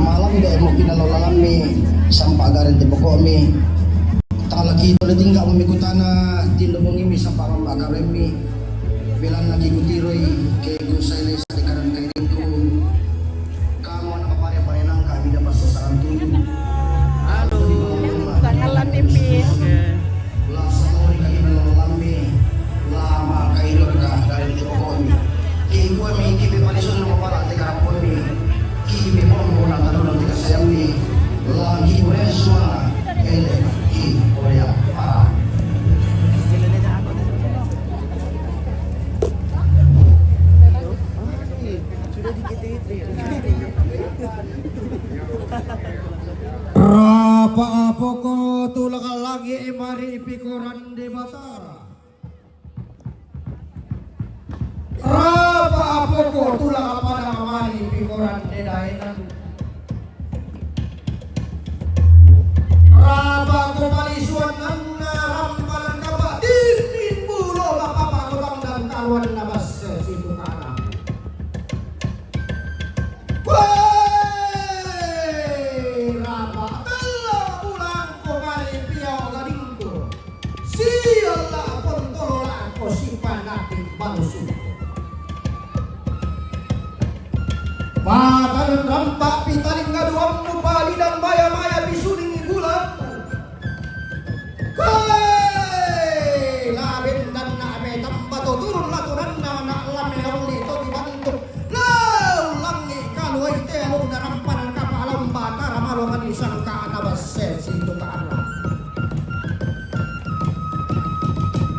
Malam dek mo pinalalaman mi sampa garin ti boko mi. Tala kito le tingga mo mikutana tindo mo ngimi sampa mambakar mi. Bilang lagi kutiroi ke gusai le sa di karan kairingku. Kamu anak apa yang parenang kami dapat sasaran tuyu. Halo. Sangalan T V. Oke. Lasa ori kami nalolami. Lama kaidor ka dari ti boko mi. Ki kuami ki pe palisun mo pala ti karapon mi. Ki pe pon mo na tanu ti kasayang mi. Lagi reswa. Ele ki oya para. Rapa apoko tulak lagi mari pikoran di Batara. Rapa apoko tulak pada mari pikoran di Daenan. Rapa ko palisuan nanna rampanan kapa dinding bulo bapapa ko bangdan karuan na basse situ kana. Weh, rapa tella bulan ko mari piau gadingku. Sialla pontolo lako sipanati balusu. Patanen rampak pitaling ngaduammu pali dan maya-maya pisuling bulan. Hei, la bendan na me tamba to turun la tunanna na la me olli to dibantu. La ulangi kalu ai te aluna rampanan kapa lomba tara malo mani sangka na basse situ ka Allah.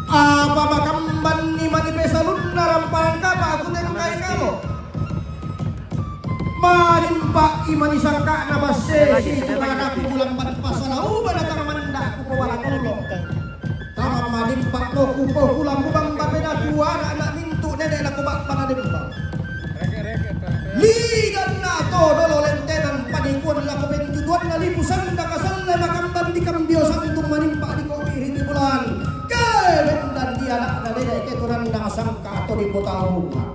Apa makamban ni mani pesalunna rampanan kapa aku tengkai kalo. Manimpa i mani sangka na basse situ karaku bulan ban pasala uba datang manda ku po wala kollo. Tama manimpa mo ku po kulang bubang bapena tuara anak mintu nene na ku bak panademba. Lidan na to dolo lentenan panikuan lako pentutuan na lipu sanda kasalle makamban di kambio santung manimpa di kopi riti bulan. Ke bendan di anak na nene ke turanda sangka atau di kota bunga.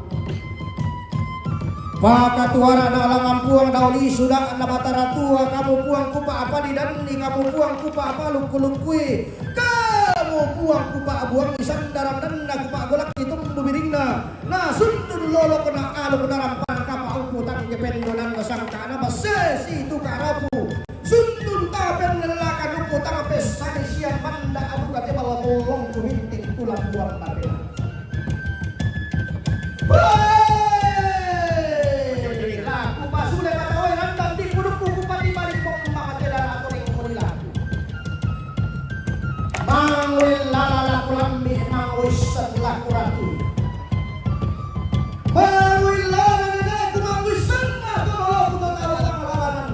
Pakatuara na langampuang dauli suda na batara tua kamu puang kupa apa di dandi kamu puang kupa apa lukku-lukkui kamu puang kupa buang di sandaran danda kupa golak di tumbu biringna na sundun lolo kena alu kena rampang kapa upu tangke pendonan na sangka na basse situ karapu sundun tapen nella kanuku tangke sani sian manda alu kate bala bolong ku minting kulang Weh! Laku pasule katawai randang di pudukku, kupati balik pong mangate dan aku ning kuni laku. Mangwil lala laku lambi, mangwisen laku ratu. Mangwil lala neneku, mangwisen laku loloku to talo panglalanan.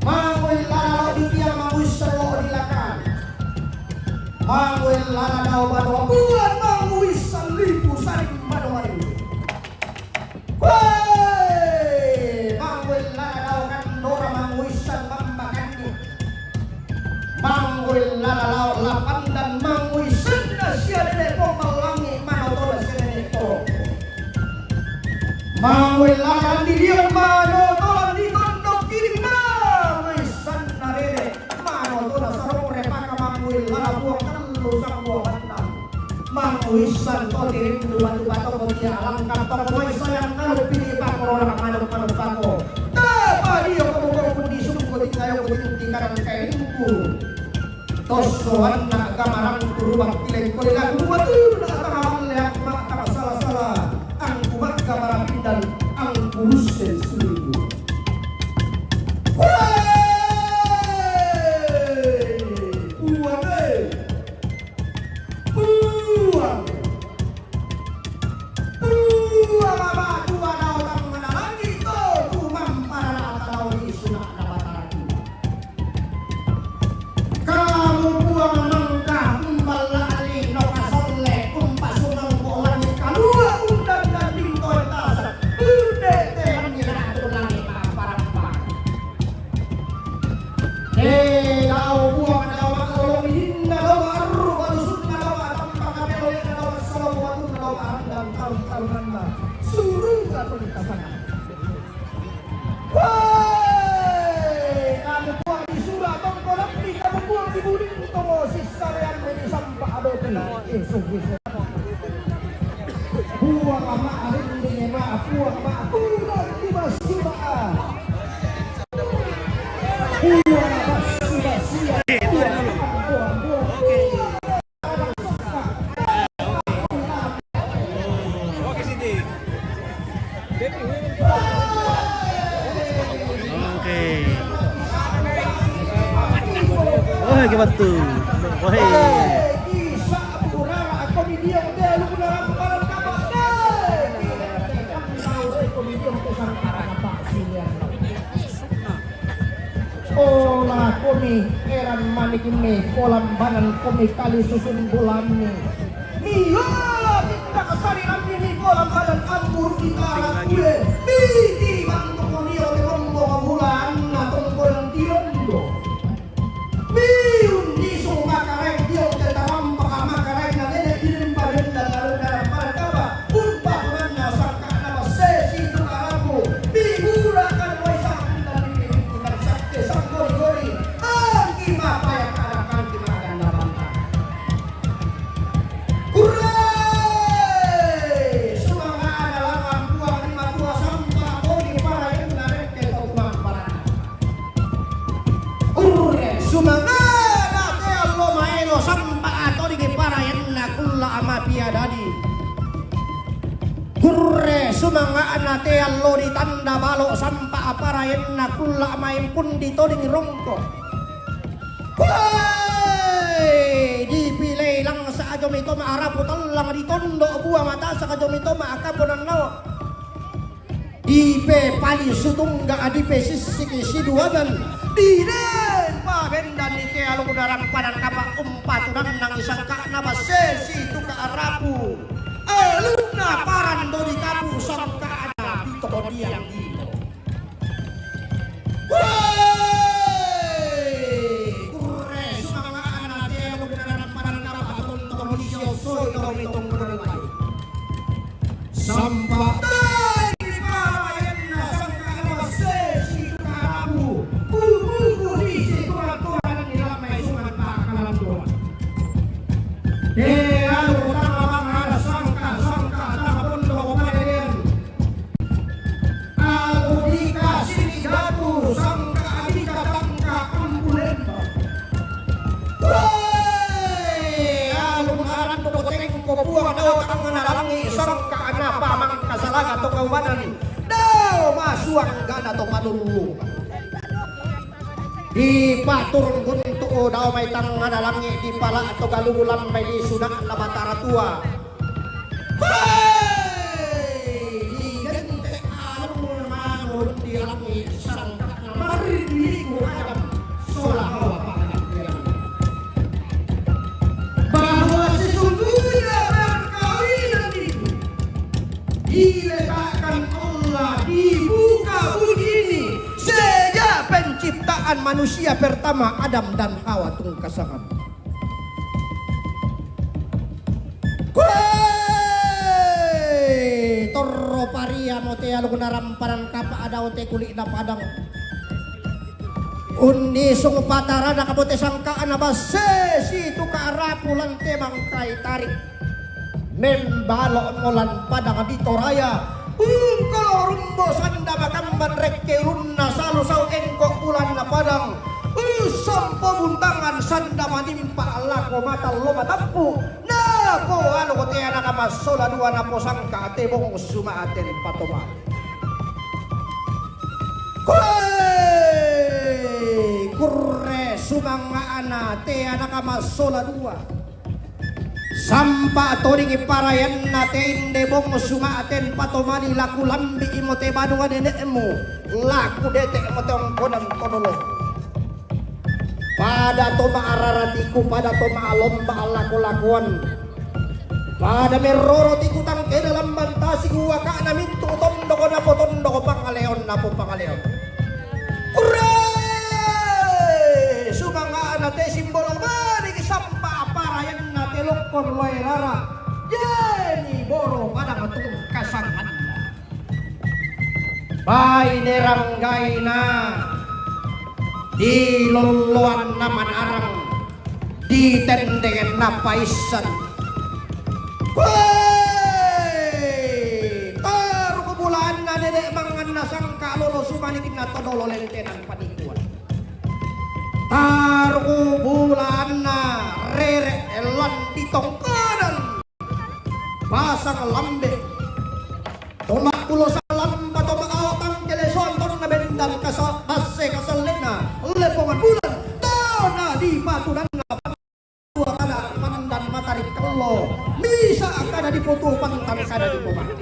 Mangwil lala lo di tiang, mangwisen lo di lakan. Mangwil lala dau banoa buan, mangwisen lipu saring banoa. Weh! Mangwil lala dau kandora, mangwisen mambakandi. Mangwil lala dau lapandan, mangwisen na sia dede pong malangi, manotona sia dede to. Mangwil lala di dia, manotolan di tondok kiri, mangwisen na dede. Manotona sarong repaka, mangwil lala buang tellu sangguang bantang. Mangwisen to tirindu batu bato ko tia langkar toko mai sayang kalu pidi pako rorang manuk-manuk pako. Tapa dio ko buko kundi sungko tingkayo ko tingki kanan kaingku. Tosoanna gamarangku rubak kilengko ilaku batu na tangawan leak mata sala-sala. Angku maka marapindan, angku lusen suliku. Weh! Buang, eh! Buang! Buang, apa dua dau tang manalangi to, tumamparana tadau di sunak na bataraku. Kamu buang mangka umballa ali no kasolle, umpasunang ko langi kalua undang dan bintoi tasa. Unde tehan ni ratu langi parampa. He, dau buang dau makalolong dinna dau maarru balusunna dau matampa kapelo dau massalo buatunna dau maarandang taun-taunanna. Suruga to di tasana. Weh, kamu buang di sura tongko lambi, kamu buang di buling tongo sissarean me di sampa adopi. Isu, isu. Buang ama arinding ma, buang ma kurang di basura. Buang basi-basi. Buang, buang, buang. Oke. Wah, gimana tuh? Wah. Ola komi eran manik mi, kolambanan komi kali susun bulan mi. Miola kita kasari rambi mi, kolambanan ambur kita rakue. Miti bantu konio te kombo bulan na tongkolan tirondo. Miun disu makarek dio te tarampa makarek na dede dirimba denda taru daram pada kapa. Unpa tunanna sangka'na bassesi tu karapu, miburakan wai sampun dan mimpi-mimpi dan sakke sanggori-gori, angki mapaya kada angki maganda banta. Hurre! Sumanga'na langang puang ri matua sampa toni paraenna rette to tumamparana. Hurre! Sumanga'na te allo maelo sampa atodingi paraenna kulla amapia dadi. Hurre! Sumanga'na te allo ditanda balo sampa aparaenna kulla maimpundi todingi rongko. Hurre! Dipilei langsa ajo mitoma arapu tallang ditondo bua matasa ajo mitoma akaponannao. Dipepali sutungga, dipesissiki siduadan, diden pabendan ite alung darang padang kapa umpatunannang sangka'na bassesi tu ka'rapu. Alunna paran dodi kapu sangka'na pito diang dino. Woi! Kurre sumanga'na te alung darang padang kapa tonton sio soi tau mitong padang. Sampa tali paraenna sangka'na bassesi tu ka'rapu, bubuku di situ aturan di ramai sungan pakalantuan. Te anu tama bangara sangka, sangka tama bondo parean. Tangana langi' sangka'na pamangkasalaga to kaubanan, dao masuanggana to panullu. Dipaturung guntu' dao mai tangana langi', dipala' to galugu lambai di suna'na Batara Tua. Hei! Digente' alun mangurun di langi' sangka'na marri' diriku Adam sola Hawa pa'kabbiang. Bahwa sesungguhnya perkawinan itu diletakkan Allah di muka bumi ini sejak penciptaan manusia pertama Adam dan Hawa tungkasangan. Koe! Torro pariamo te aluk narampanan kapa' dao te kuli'na padang. Unnisung pataranakmo te sangka'na basse situ ka'rapu lan te mangkai tarik. Membalo'mo lan padang di Toraya. Ungkolo rumbo sanda makamban rekke ulunna salu sau engko' bulanna padang. Ussompo buntangan sanda manimpa lako mata allo matappu'. Napoaloko te anaka massola dua naposangka te bongsu ma'ten patomali. Koe! Kurre sumanga'na te anaka massola dua. Sampa' todingi parayanna te inde bongsu ma'ten patomali, laku lambi'imo te banua nene'mu, laku dete'mo te ongkonan todolo. Pada to ma'araratiku, pada to ma'alomba lako-lakoan. Pada merrorotiku tangkena lamban tasi' uwaka'na mintu' tondoko napotondoko pangaleon napopangaleon. Hurre! Sumanga'na te simbolo mari sampa' parayanna te lokkon loe rara. Jeni boro padang tungkasanganna. Baine ranggaina dilolloanna manarang, ditendengenna paissan. Koe! Taruku bulaanna nene' manganna sangka' lolo sumanikinna todolo lentenan panikuan. Taruku bulaanna rere' lan ditongkonan pasang lambe'. Toma' pulo salampa toma' ao tangkele sontonna bendan kasa-, basse kasalle'na lepongan bulan, tona dipatunanna dua kada pandan matari kello, misa' kada dipotuo pantan kada dipomake.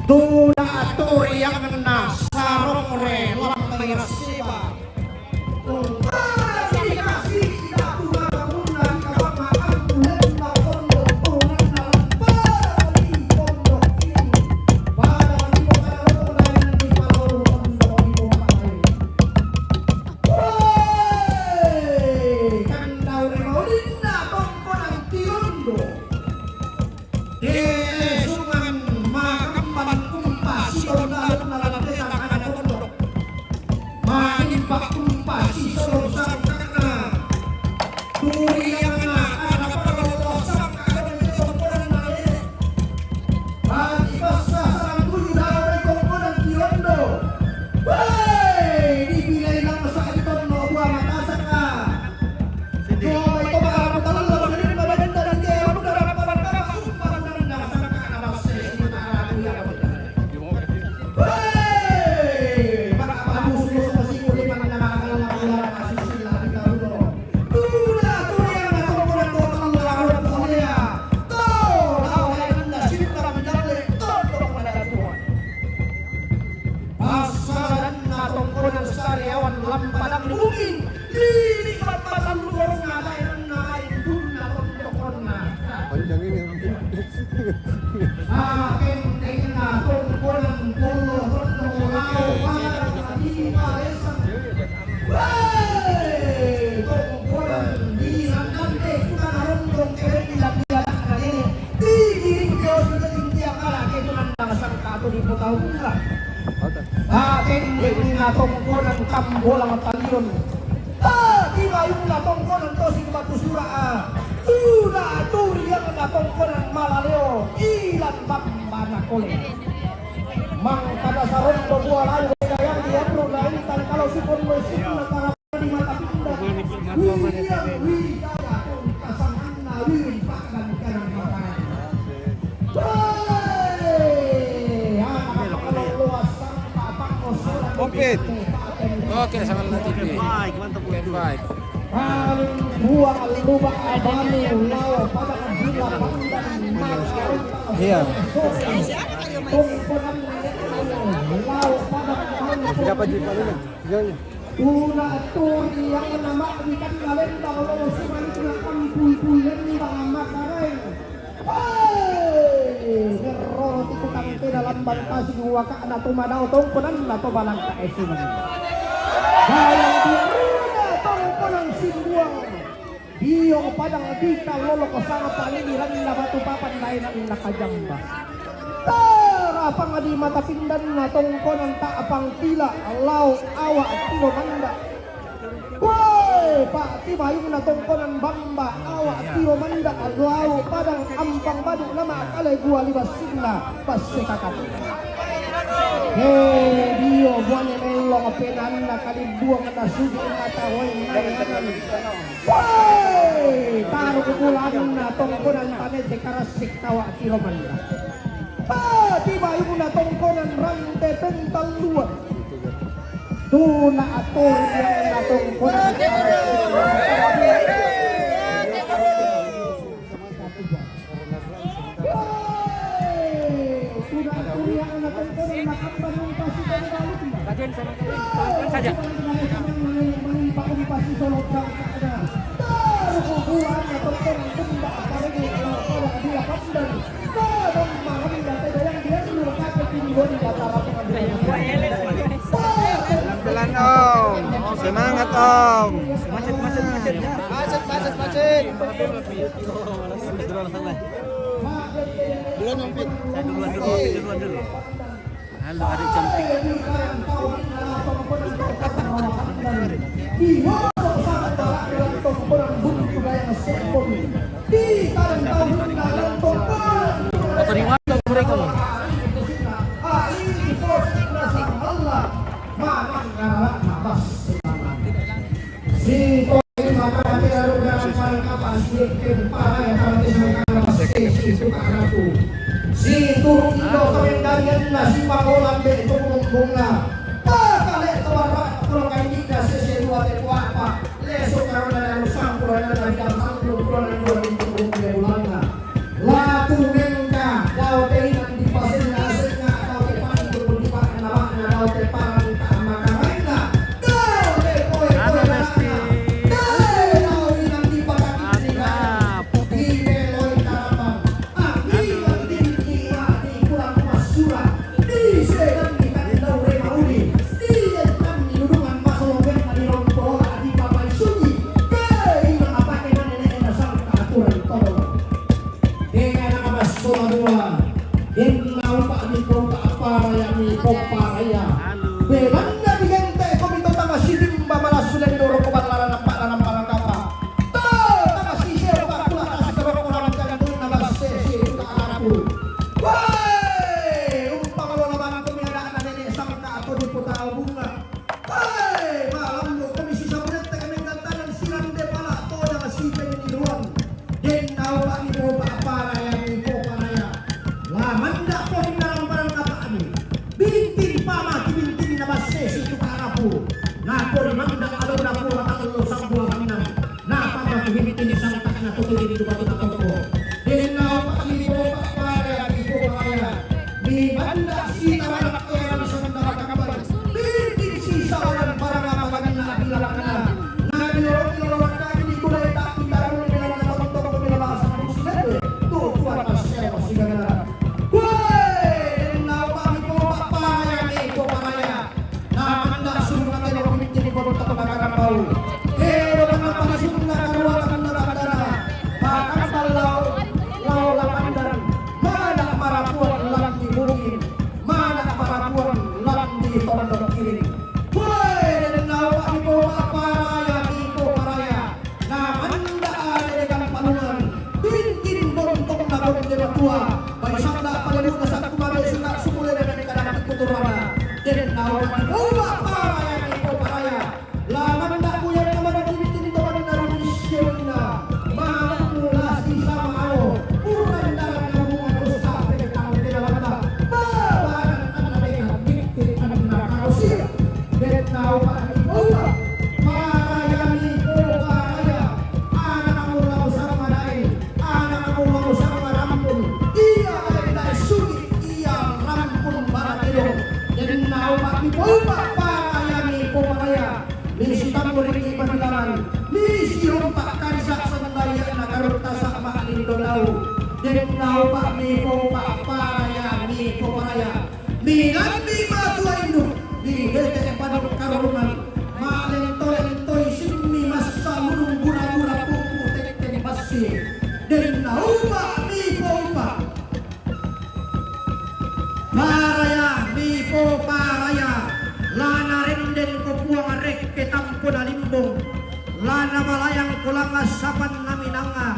Tuna turianna sarongre lambai rasseba. Hei! Kandau ri maulinna tongkonan Tirondo. Dele sungan makamban kumpa sitorna luna lantena kada tondok. Manimpa kumpa sitorong sangkana. Turianna kada pakalolo sangkana di tongkonan Malele. Mati passa sarang tuju dao ri tongkonan Tirondo. Woi, dipilai lamasa' ri tonno bua matasaka. Dua mai to ma'rapu tallo sirinna benda di te ronda rappa-rappara umpananna sangkana basse sirinna rapu iya. Woi, maka pamusu-musu masiku limanna ma'akalla-kalla masisilla di taruno. Tuna turianna tongkonan dua tallo aro polea. To, dao laenna sirra midalle, tondok pada Tuhan. Passadanna tongkonan sariawan lampadang bumi, lili pappatan luarna laenna laen dunna tondokonna. Panjang ini. Pakentengna tongkonan polo tondok lao pada di palesang. Woi, tongkonan di Randande, kutana rondong kerendi dan dia nak ini. Digiring jauh sudah tinggi akala, ketunan nang sangka atau di kota Bunga. Pakentengna tongkonan Tambolang Talion. Pati bayunna tongkonan Tosing Batu Sura. Tuna turianna tongkonan Malaleo, ilan bambana kole. Mangkada sarondo bua lalu dayang di amru lain tan kalau sukun lo sukun tara di mata pinda. Wiriang wijaya tongkasanganna wiwi pakdan kanang matara. Oke, sangat nanti. Baik, mantap. Oke, baik. Buang lubang abang lao pada gila pandan. Iya. Tungkunan lao pada. Siapa di palunya? Tiganya. Tuna turi yang nama di kan kalenda lo suman tuna ampul bulan ni bang makareng. Hei, ngerol tiku tangke dalam bantasi wakakna tu madao tongkonan na to balangka esunan. Dayang biaruna tongkonan simbuang. Biong padang dika lolok sanga paliliran na batu papan lain na kajamba. Tarapang di mata pindan na tongkonan tak pangkila lao awak tio manda. Woi, Pak, tibayung na tongkonan bamba, awak tio manda, lau padang ampang badu nama kale gua libas sinna, pas sekakat. He, dio buane melong penanna kali buang na sugi mata woi nai anan. Woi, taru kukulan na tongkonan tane sekarasik tawa tio manda. Tibayung na tongkonan rante pental luar. Tuna atur yang na tongkonan. Tuna atur yang na tongkonan makan bangun pasti dari dalam. Raden sama kalian, pelan-pelan saja. Menimpa pasti solok dan ada. Taruh bubuhan na tongkonan tembak apa lagi kalau dia pandang. Pelan-pelan, Om. Semangat, Om. Macet, macet, macet. Macet, macet, macet. Duluan, Om Fit. Saya duluan dulu, Om Fit duluan dulu. Halo, adik cantik. Motor yang mana mereka? Si Toy maka ate lalu dalam parang kapal, si Ken parang yang parang sangka, si Ken si Tukaratu. Si Turun Indo kawendarian na si Pakolan be Cokong Bunga. Pakale to barang pulang kain dika sese dua te kuapa. Leso karona na lusang pulang na bidang sangkul pulang na dua pintu umum dia bulanna. Latu mengka, dao te inang dipasenga-senga, dao te pantu dipakanna-kanna, dao te parang ka makaraina, dao te poe-poe rarana, dao te dao inang dipatakinna, dibeloi karambang, anginang dingki mati kurang masura, disenangi kandau rema uli, dienangi dudungan masolonggenna di rompo lola dipapai sunyi, ke inang apake na nene'na sangka aturan todong. Dengan anak basso madua, den naupa' miko upa' paraya miko paraya. Bebanna digente' ko mito tama sidimba malassu lendo roko ballaran appa' lanang palakapa. To tama sisero pakula nasi roko lanang jantunna basse si uta arapu. Wae, umpama lola bangko mi ada'na nene' sangka atau di kota bunga. Hei, malammu kami sisabunette kami gantangan sirande pala toya sipenni doang. Den naupa' ni popa paraya ni poparaya. La manda' porinna ramparang kapa'ni. Bintin pamaki bintinna basse situ karapu. Napori manda' alona pura tallo sabbuanganna. Napamaki bintin santa'na tuturin dubatu tatoppo. Den naupa' ni popa paraya ni poparaya. Di banda' sitara nakkoerang sandara kappang. Bintin sisawalan parang apaganna apilakanna. Nadiorong lolorakkan di kulai tak kita rulu dengan anak untuk pemilu bahasa muslim. Tuh, tuan masih masih ganara. Woi, den naupa' ni popa paraya ni poparaya. Namanda' surna telo pemimpin di kota Makaramau. Hero manappa sunna karuatan na tandana. Pakambal lao, lao lapandan. Mana marapuan lan di bukit. Mana marapuan lan di tondok kiring. Woi, den naupa' ni popa paraya ni poparaya. Namanda' ade dekan palungan, bintin bontong na bonde matua, bai sanda' palebu'na sakku mabe suka sumule dan kadang kuturana. Den naupa' ni popa paraya ni poparaya. La manda' buyan na mada bintin to manna rumi sionna. Mammu la sisama alo, urang daran na bunga rusa pe tang de lalata. Babaran anna dekan bintin anna karusia. Denna upa' mi poupa', paraya mi poparaya. Minammi matua indu', mi dete padang karurungan. Malento-lentoi sinni massalurung bura-bura pupu tetteng bassi. Denna upa' mi poupa'. Paraya mi poparaya, la narendengko Puang rekke tampona limbong, la nabalayangko langa sapanna minanga,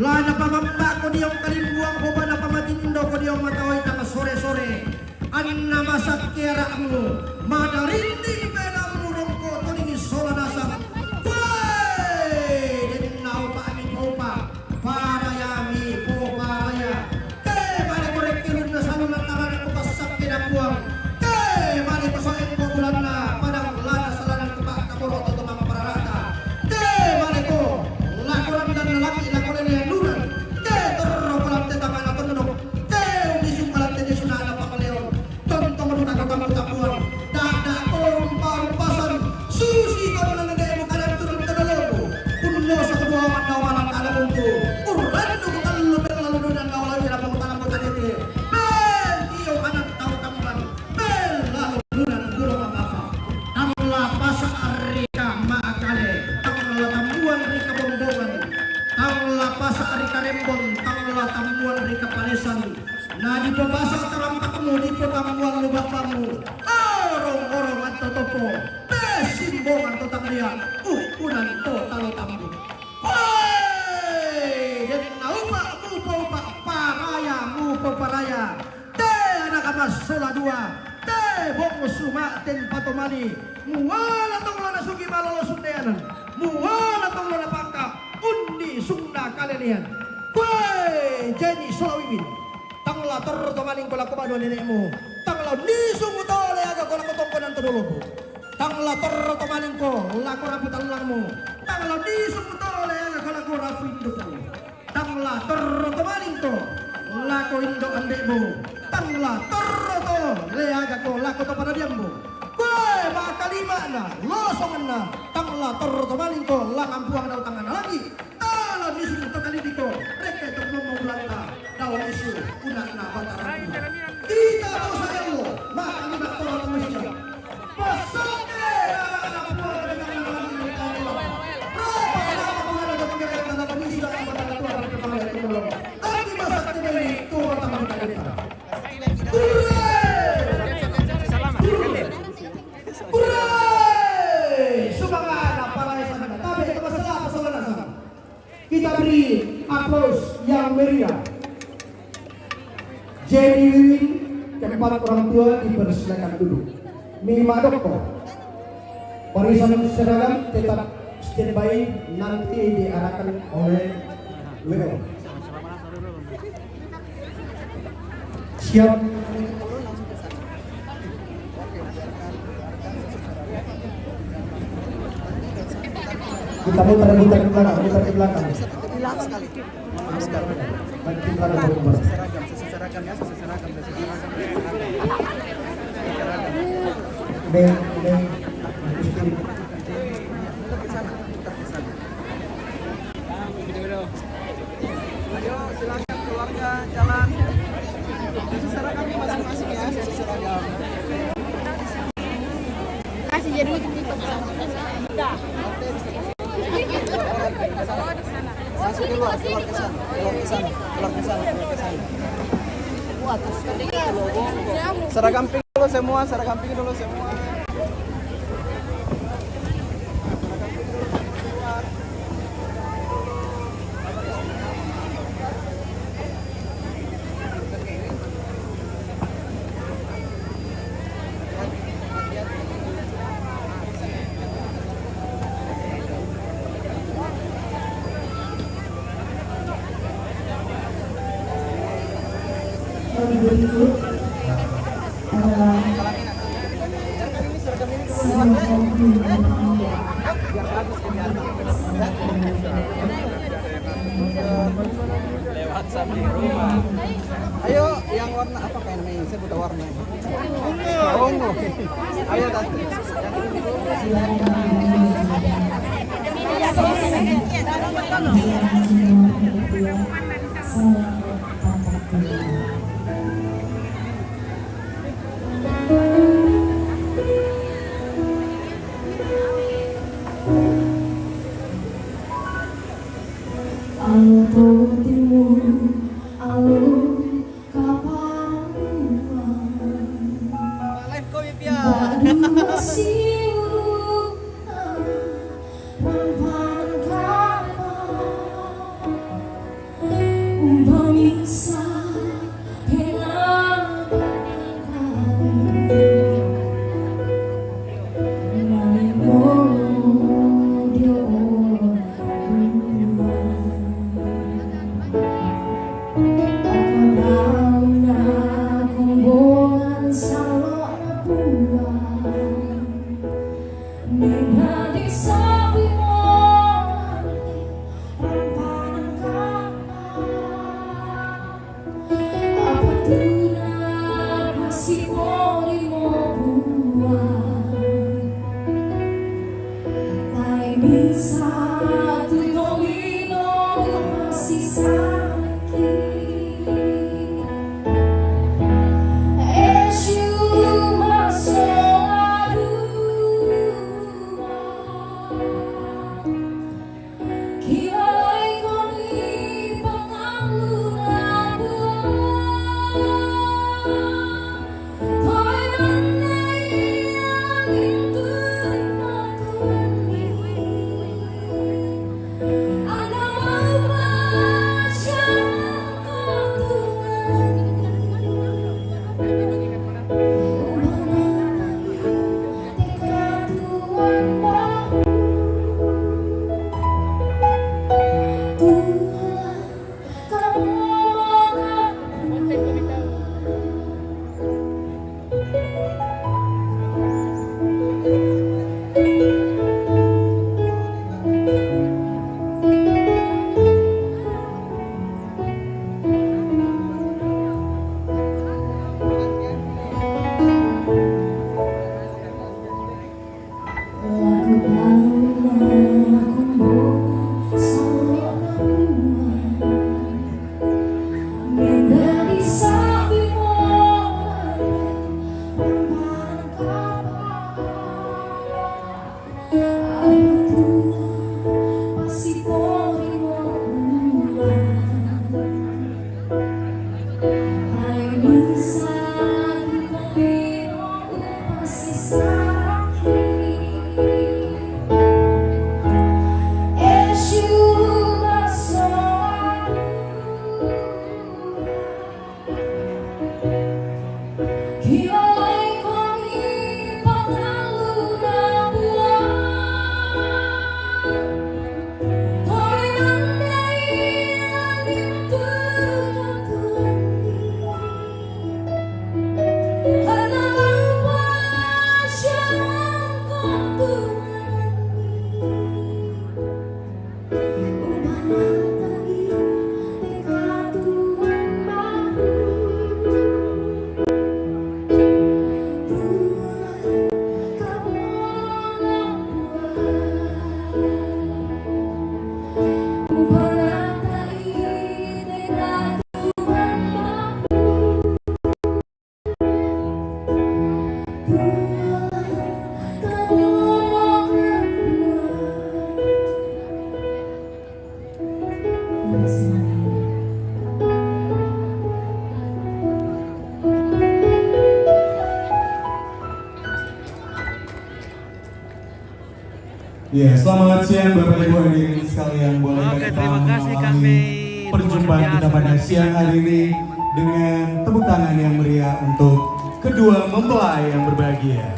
la napamamma'ko diong kalimbuang boba, napamatindoko diong mataoi tang sore-sore. Anna masakke ara'mu, madarinding benammu rongko toding sola nasang. Woi, denna upa' mi poupa', paraya mi poparaya. Te male ko rekke ulunna saluna tarana kupassakke na Puang. Te male ko so'e ko bulanna padang lana salana kupakka boro' to to mampararata. Te male ko lako randanna laki lako lele anduran. Te torro ko latte tamana tondok. Te unisung ko latte disuna ana pangleon. Tontong mutako-tako Puang. Da'da ko rumpa-rumpasan. Susi tonna nene'mu kadanturun todolomu. Punno sabua manna manang ana buntu. Urrannu kutallu pella lununa naola ira pangutana kutadete. Bel io anak tau tambang. Bel lalu bulan guru mangapa. Tang la pasa' ri kamma akale. Tang la tammuan ri kabombongan. Tang la pasa' ri karembon. Tang la tammuan ri kapalesan. Na dipopasa' tarampakmu, dipotammuang lu bappamu. Orong-orong atto topo, pessimbongan to tangria, uhkunan to talo tambu. Hoi! Denna upa' mupoupa', paraya mupoparaya. Te anaka massola dua, te bongsu ma'ten patomali. Muala tong lo nasugi malolo sunneanan. Muala tong lo napakka undi sungna kalelean. Hoi! Jeni sola wiwin. Tang la torro to malingko lako banua nene'mu. Tang la unnisung to leagako lako tongkonan to dolomu. Tang la torro to malingko lako rapu tallangmu. Tang la unnisung to leagako lako rapu indukmu. Tang la torro to malingko lako indo' ambe'mu. Tang la torro to leagako lako to padadiammu. Koe makalima'na, losonganna, tang la torro to malingko langngan Puang dao tangngana langi'. Tala misung to kalidiko, rekke to mummu bulanta, dao isu, una'na Batara. Kita to sayang lo, maka lima orang Mesir. Pasake arana Puang dengan orang ini. Ropa arana Puang dengan orang ini. Tapi masa kita ini, Tuhan tak mau kita. Hore! Hore! Hore! Sumanga'na, parayasanna. Tabe' to massala, massala nasang. Kita beri aplaus yang meriah. Jadi, tempat orang tua dipersilakan duduk. Mima dokko. Barisan seragam tetap standby, nanti diarahkan oleh W O. Siap. Kita muter, muter ke belakang, muter ke belakang. Makin ke belakang, Pak Umar. Nih, nih. Ayo, silakan keluarga jalan. Seserah kami masing-masing ya, seserah kami. Kasih jadi. Masuk keluar, keluar ke sana, keluar ke sana, keluar ke sana, keluar ke sana. Seragam pink dulu semua, seragam pink dulu semua. Yang berikut adalah Lewat sambil rumah. Ayo, yang warna apa kayak namanya? Saya buta warna. Ungu. Ayo, Tante. Putihmu alun kapang rumah. Live kau ya, Pia. Badu masiu rampanan kapal. Umpamisa Minda di sapi molan rampanan kapal. Apa tuna masih pori mo buat. Tai bisa tu tolino masih sakit. Esu masoladu. Ya, selamat siang Bapak Ibu hadirin sekalian. Bolehkah kita mengawali perjumpaan kita pada siang hari ini dengan tepuk tangan yang meriah untuk kedua mempelai yang berbahagia.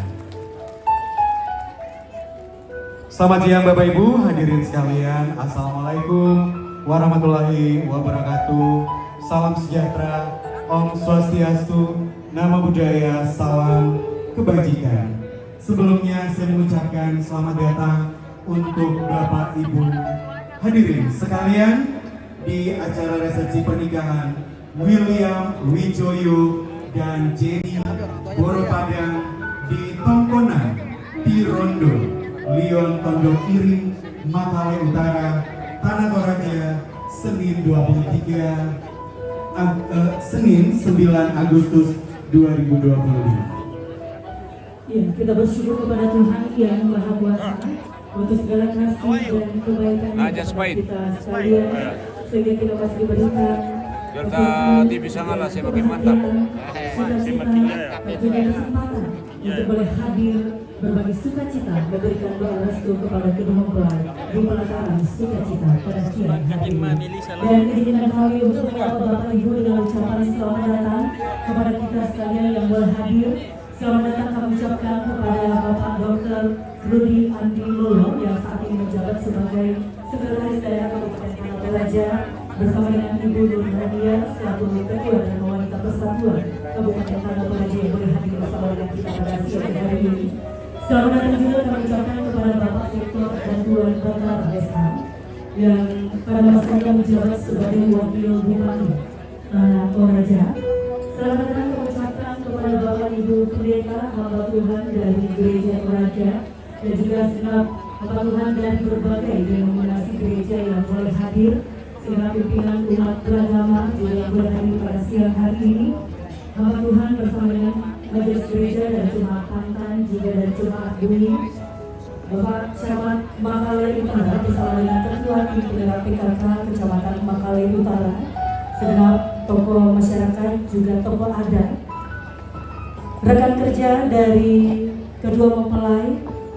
Selamat siang Bapak Ibu hadirin sekalian. Assalamualaikum warahmatullahi wabarakatuh. Salam sejahtera, Om Swastiastu, Namo Buddhaya, salam kebajikan. Sebelumnya saya mengucapkan selamat datang untuk Bapak Ibu hadirin sekalian di acara resepsi pernikahan William Wijoyo dan Jenny Boropadang di Tongkonan, Tirondo, Lion Tondok Iri, Matale Utara, Tanah Toraja, Senin dua puluh tiga Ag- eh, Senin sembilan Agustus dua ribu dua puluh lima. Ya, kita bersyukur kepada Tuhan yang Maha Kuasa untuk segala kasih dan kebaikan kepada kita sekalian. Sehingga kita masih diberikan Delta T V Sangala semakin mantap. Sukacita, tentunya kesempatan untuk boleh hadir berbagi sukacita, memberikan doa restu kepada kedua mempelai di pelataran sukacita pada siang hari ini. Dan izinkan kami untuk menyapa Bapak Ibu dengan ucapan selamat datang kepada kita sekalian yang boleh hadir. Selamat datang kami ucapkan kepada Bapak Doktor Rudi Andi Lolo yang saat ini menjabat sebagai Sekretaris Daerah Kabupaten Tanah Toraja, bersama dengan Ibu Nur Nadia selaku Ketua dan Wanita Persatuan Kabupaten Tanah Toraja yang boleh hadir bersama dengan kita pada siang hari ini. Selamat datang juga kami ucapkan kepada Bapak Victor Bantuan Batara S A yang pada masanya menjabat sebagai Wakil Bupati Tanah Toraja. Selamat datang kami ucapkan kepada Bapak Ibu Pendeta, hamba Tuhan dari Gereja Toraja, dan juga segenap hamba Tuhan dari berbagai denominasi gereja yang boleh hadir, segenap pimpinan umat beragama juga yang boleh hadir pada siang hari ini. Hamba Tuhan bersama dengan Majelis Gereja dan Jemaat Pantan juga dari Jemaat Bumi, Bapak Camat Mangkalay Utara bersama dengan Ketua Tim Penggerak P K K Kecamatan Mangkalay Utara, segenap tokoh masyarakat juga tokoh adat, rekan kerja dari kedua mempelai,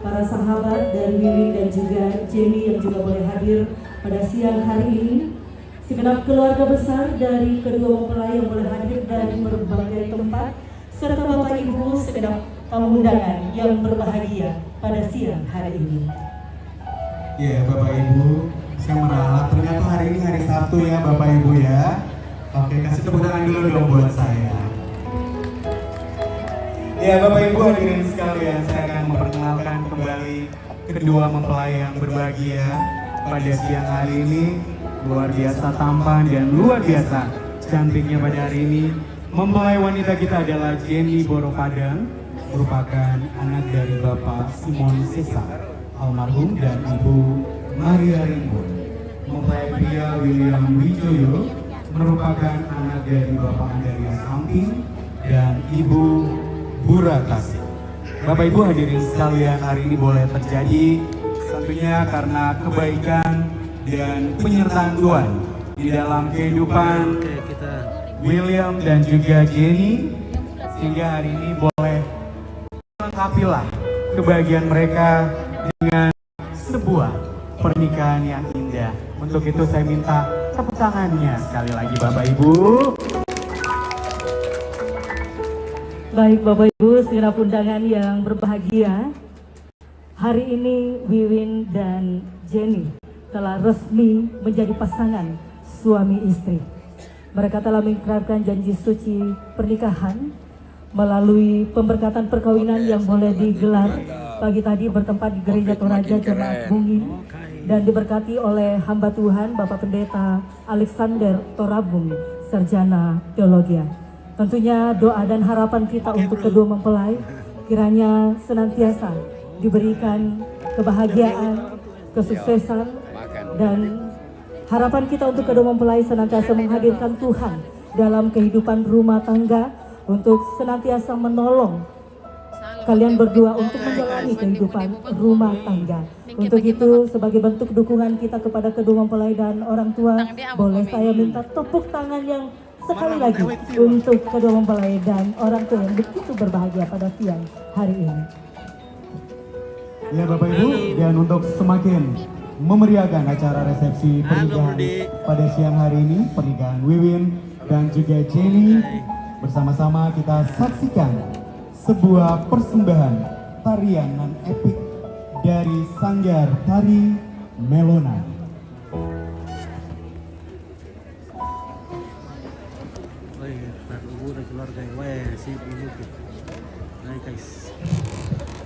para sahabat dari Wiwin dan juga Jenny yang juga boleh hadir pada siang hari ini, segenap keluarga besar dari kedua mempelai yang boleh hadir dari berbagai tempat, serta Bapak Ibu segenap tamu undangan yang berbahagia pada siang hari ini. Ya, Bapak Ibu, saya meralat. Ternyata hari ini hari Sabtu ya, Bapak Ibu ya. Oke, kasih tepuk tangan dulu dong buat saya. Ya, Bapak Ibu hadirin sekalian, saya akan memperkenalkan kembali kedua mempelai yang berbahagia pada siang hari ini. Luar biasa tampan dan luar biasa cantiknya pada hari ini. Mempelai wanita kita adalah Jenny Boropadang, merupakan anak dari Bapak Simon Sesa, almarhum, dan Ibu Maria Rimbun. Mempelai pria William Wijoyo merupakan anak dari Bapak Andarias Amping dan Ibu Bura Tasik. Bapak Ibu hadirin sekalian, hari ini boleh terjadi tentunya karena kebaikan dan penyertaan Tuhan di dalam kehidupan William dan juga Jenny, sehingga hari ini boleh melengkapilah kebahagiaan mereka dengan sebuah pernikahan yang indah. Untuk itu saya minta tepuk tangannya sekali lagi, Bapak Ibu. Baik, Bapak Ibu, segenap undangan yang berbahagia. Hari ini Wiwin dan Jenny telah resmi menjadi pasangan suami istri. Mereka telah mengikrarkan janji suci pernikahan melalui pemberkatan perkawinan yang boleh digelar pagi tadi bertempat di Gereja Toraja Jemaat Bungin dan diberkati oleh hamba Tuhan Bapak Pendeta Alexander Torabung, Sarjana Teologia. Tentunya doa dan harapan kita untuk kedua mempelai kiranya senantiasa diberikan kebahagiaan, kesuksesan, dan harapan kita untuk kedua mempelai senantiasa menghadirkan Tuhan dalam kehidupan rumah tangga untuk senantiasa menolong kalian berdua untuk menjalani kehidupan rumah tangga. Untuk itu, sebagai bentuk dukungan kita kepada kedua mempelai dan orang tua, boleh saya minta tepuk tangan yang sekali lagi untuk kedua mempelai dan orang tua yang begitu berbahagia pada siang hari ini. Ya, Bapak Ibu, dan untuk semakin memeriahkan acara resepsi pernikahan pada siang hari ini, pernikahan Wiwin dan juga Jenny, bersama-sama kita saksikan sebuah persembahan tarian nan epik dari Sanggar Tari Melona. Weh, udah keluarga. Weh, sip, ini. Hai, guys.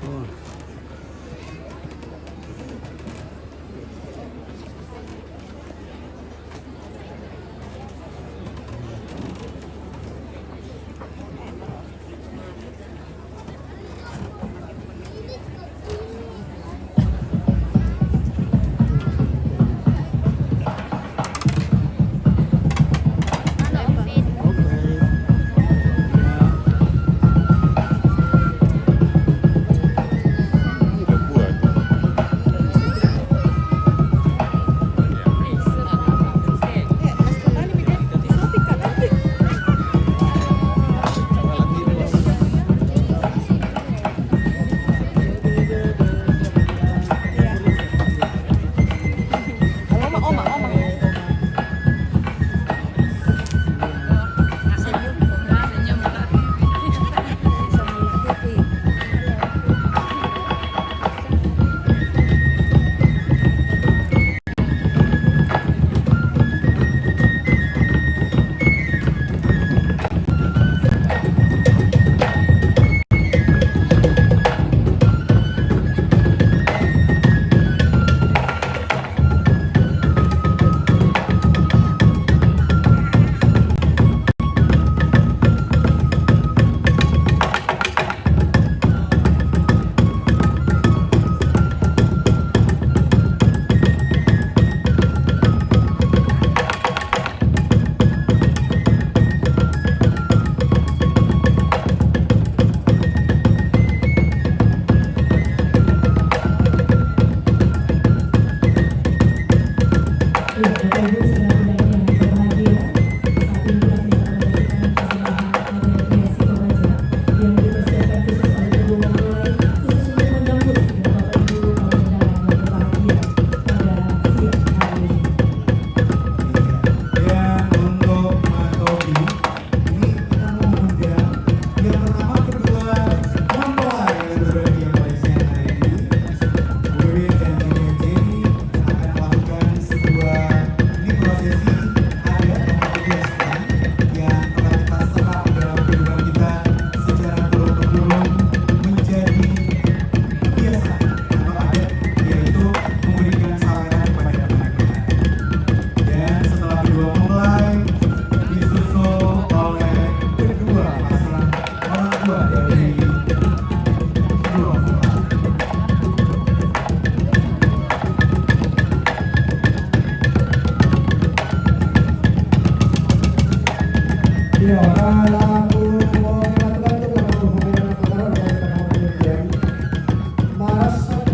Oh.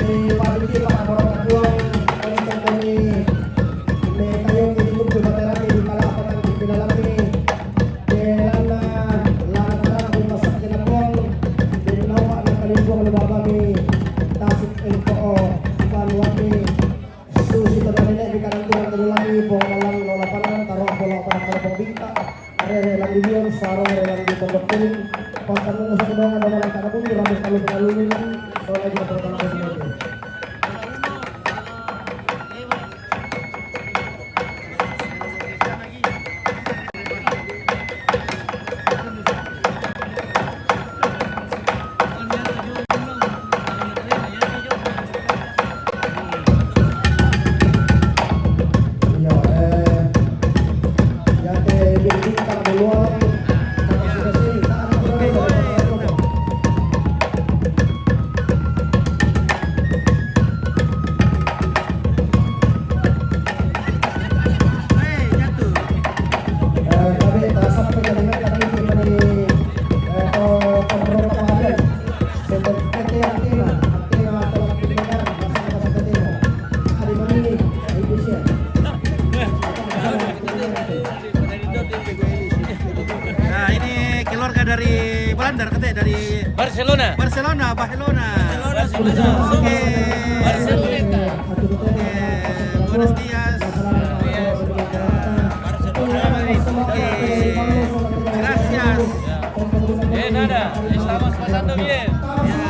Ni pabiti pakaborong kapuang, untuk kami ni kayu ni ikut ke baterami di kala apa nanti di dalam ni. Di lana, lana terang di masak di kapuang, di nawa na kalimpuang di baba ni tasik info, oh, baluan ni. Susi tadane ne bikanan kurang telu lagi, bong malang lo lapangan, taruh bola pada karbong bingka, rere lang di bion, sarong rere lang di pondok kuning, pakan nunggu satu doang, ada malang kada bunyi, Kalau lalu ini, soalnya dia pertama kali. Nah, ini keluarga dari Belanda, katanya dari Barcelona. Barcelona, Barcelona. Barcelona. Oke. Barcelona. Oke, buenos días. Oke. Gracias. Eh, nada, estamos pasando bien. Ya.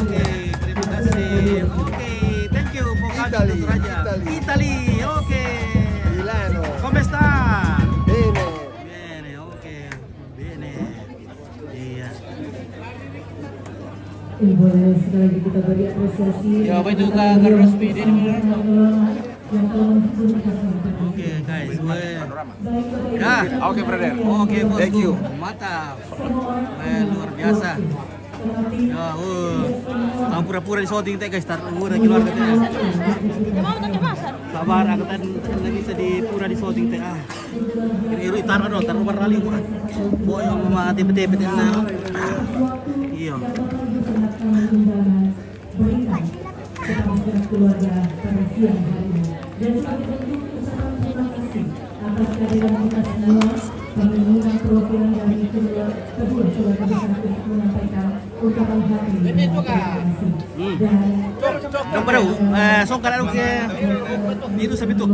Oke, terima kasih. Oke, thank you for coming to Toraja. Italy. Italy, oke. Milano. Come sta? Bene. Bene, oke. Bene. Iya. Ini boleh sekali lagi kita beri apresiasi. Ya, apa itu, Kak, Kak Rosmi? Dia yang telah menghibur kita semua. Oke, guys, gue. Ya. Oke, brother. Oke, bosku. Thank you. Mantap. Eh, luar biasa. Ya, uh, ah, pura-pura di shooting te, guys, tar pura keluar te. Sabar, aku tadi lagi sedih pura di shooting te. Ah. Ini iru itar, aduh, tar luar kali gua. Boy, yang mau mati, bete, bete, nah. Iya. Berikan kepada keluarga pada siang hari ini. Dan sebagai bentuk ucapan terima kasih atas kehadiran kita semua, kami mengundang perwakilan dari kedua, kedua keluarga besar untuk menyampaikan ucapan hati dan terima kasih. Hmm. Dan Dong pada, eh, songkar anu ke itu sabituk.